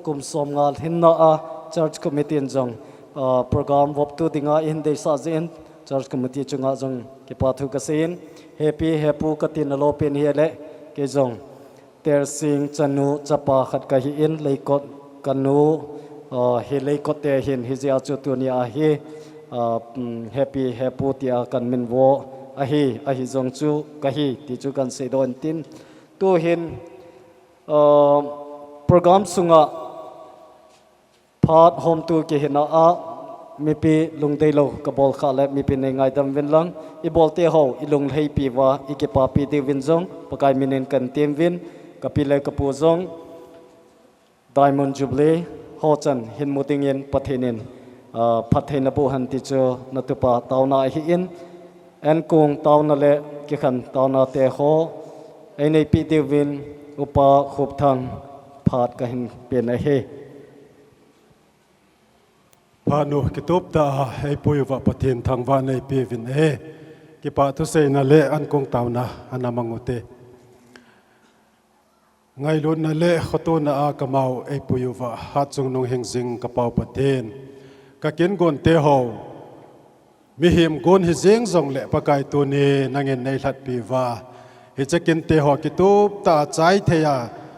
kum som nga hinna a, church committee in zong, ah, program vop tu dinga i hin dei sa zin, church committee chunga zong kipa thu ka sei in, he pi, he pu ka tin a lo pen hi le, kei zong, Tersing chanu chapa khat ka hi in, Leikot ka nu, ah, hi Leikot te hin, hi zia chu tuni a hi, ah, mm, he pi, he pu ti a kan min vo ahi, ahi zong chu ka hi, ti chu kan sei do in tin, Tuhin, uh, program sunga phat hom tu kihina a mipi lungdei lo ka bol kha le mipi nei ngaidam vin lang i bol te ho i lung lhei pi va i kipa pi ding vin zong Pakai minin kan tim vin ka pi le ka pu zong Diamond Jubilee ho chan hin mu dingin Pathen in, ah, phattheina bu han ti chu na tupa tauna ahi in, en kung tauna le kikhan tauna te ho, ei nei pi diuvin upa Khupthang phat ka hin pen ahi. Phat nu kitup ta a ei pui uva Pathen thangvah nei pi vin e. Kipa thuseina le an kung tauna ana mang u te. Ngailutna le khotuna a kamau ei pui uva, hat chungnung hing zing ka pau Pathen. Ka kin gon te ho, mihem gon hi zing zong le Pakai tuni nangin nei lhat pi va. Hi chekin te ho kitup ta a chai thei a,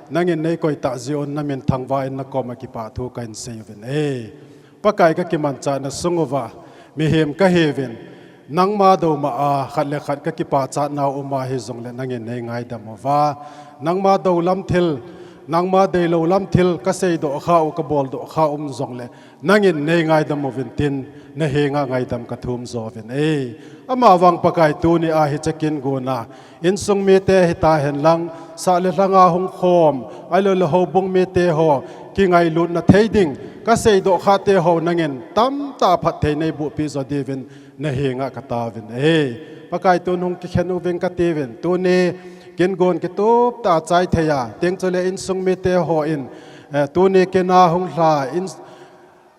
nangin nei koi ta zi un na min thangvah in na koma kipa thu ka in sei uvin e. Pakai ka kiman cha na sung uva, mihem ka hi vin, Nangma do ma a, khat le khat ka kipa chat nau um a hi zong le nangin nei ngaidam uva. Nangma do lam thil, nangma dei lo lam thil, ka sei do kha u, ka bol do kha um zong le, nangin nei ngaidam uvin tin, na henga ngaidam ka thum zo vin e. Ama vang Pakai tuni a hi chekin guna, insung mi te hi ta hen lang, sa le hlanga hung khom, ai lo le ho bung mi te ho, ki ngailutna thei ding, ka sei do kha te ho nangin, tam ta phat thei nei bu pi zo di vin, Na henga ka ta vin e. Pakai tun hung kikhen uving ka ti vin. Tuni kin gon kitup ta chai thei a. Teng chu le insung mi te ho in. Eh, tuni kina hung hla in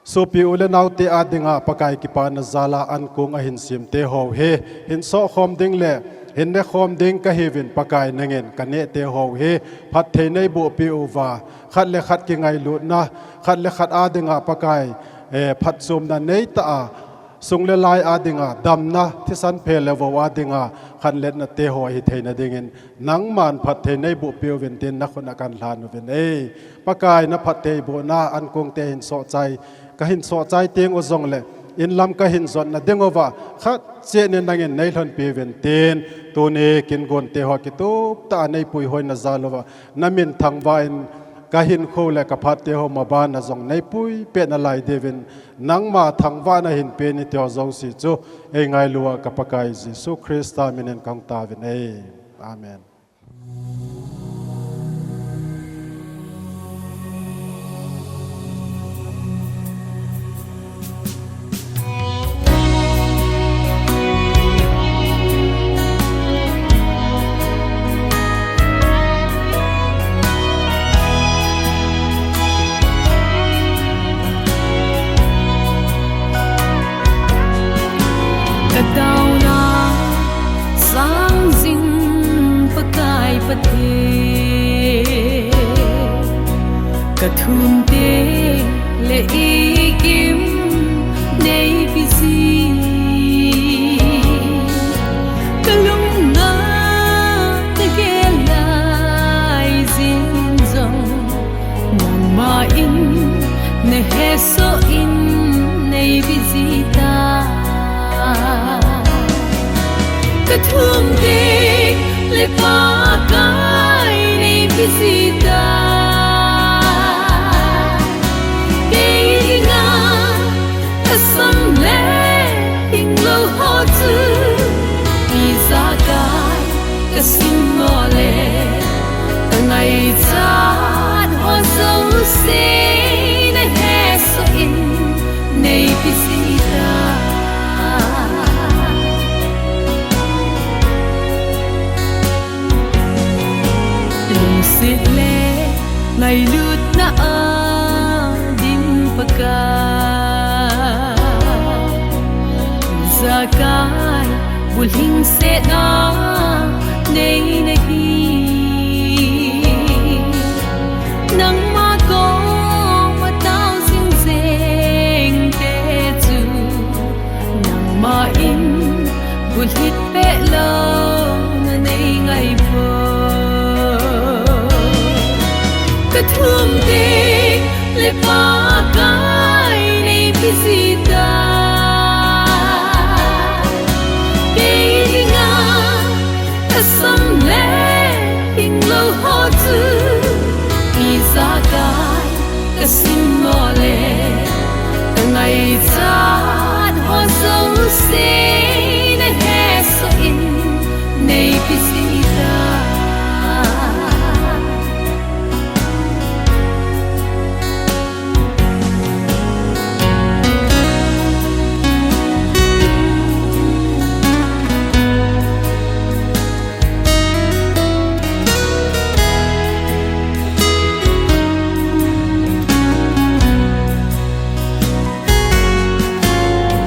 supi u le nau te a dinga Pakai kipa na zala an kung a hin sim te ho he. Hin so khom ding le Hin nekhom ding kahiuvin Pakai nangin kaneh te ho hi phatthei neiboh peh uva, khat le khat kingailutna, khat le khat a dinga Pakai, eh, phatchomna neitah a, sung le lai a dinga damna, thisan phe le vou a dinga khanletna te ho ahi theina dingin, nangman phatthei neiboh peh uvin tin nakhut a kanlhan uvin e. Pakai na phattheibohna ankong te hin sohchai, kahin sohchai teng u jongle, inlam kahin jotna ding uva, khat cheh in nangin neilhonpi uvin tin, tuni kin gon te ho kitup tah a neipui hoina jal uva, namin thangvah in kahinkho le kaphat te ho mabana jong neipui peh nalai diuvin, nangma thangvahna hin peh in ti ho jouse chu, eingailu a ka Pakai Jesu Christa minin kahung tauvin e. Amen. Ka taona sang jing Pakai Pathen, ka thum te le i kim neipi jing, ka lung a ka gel lai jing jong, nangma in na hesoh in neipi jing ta. Ka thum te le Pakai neipi jing ta. Kei dinga ka sam le hinglou ho chu, ijakai ka simmo le, ka ngaichat ho jouse na hesoh in neipi jing ta. Lungset le ngailutna a dim Pakai, ijakai bulhingset a nei nahi. Nangma koma tao jing jeng te chu, nangma in bulhit peh louna nei ngai poi. Ka thum te le Pakai neipi jing ta. Kei dinga ka sam le hinglou ho chu, ijakai ka simmo le, ka ngaichat ho jouse na hesoh in neipi jing ta.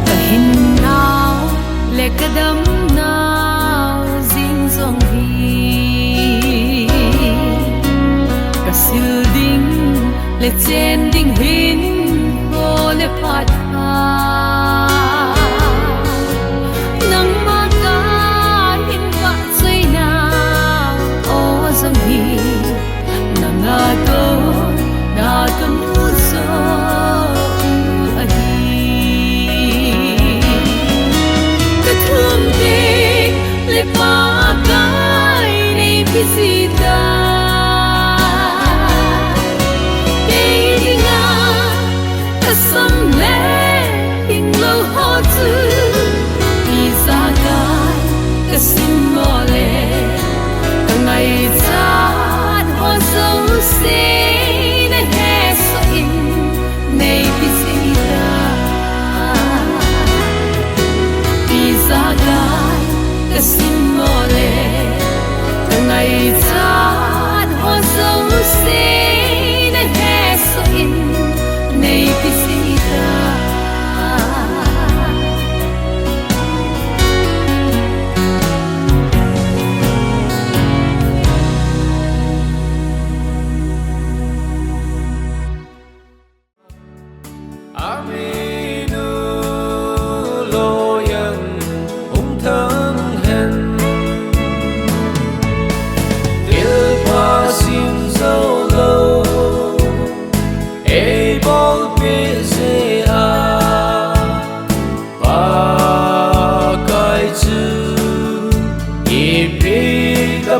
Ka hinnau le ka damnau jing jong hi, ka sil ding le chen ding hinkho le phat a, nangma ka hin vahchoina o jong hi, nanga kona ka mu joh u ahi. Ka thum te le Pakai neipi jing ta. Kei dinga ka sam le hinglou ho chu, ijakai ka simmo le, ka ngaichat ho jouse na hesoh in neipi jing ta. Ijakai ka simmo le, ka ngaichat ho jouse na hesoh in neipi jing ta.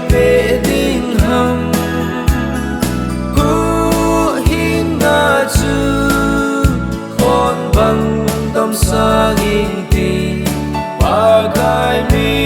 pe ding ham? Huhhingna chu khon bang tamsang inte, Pakai mi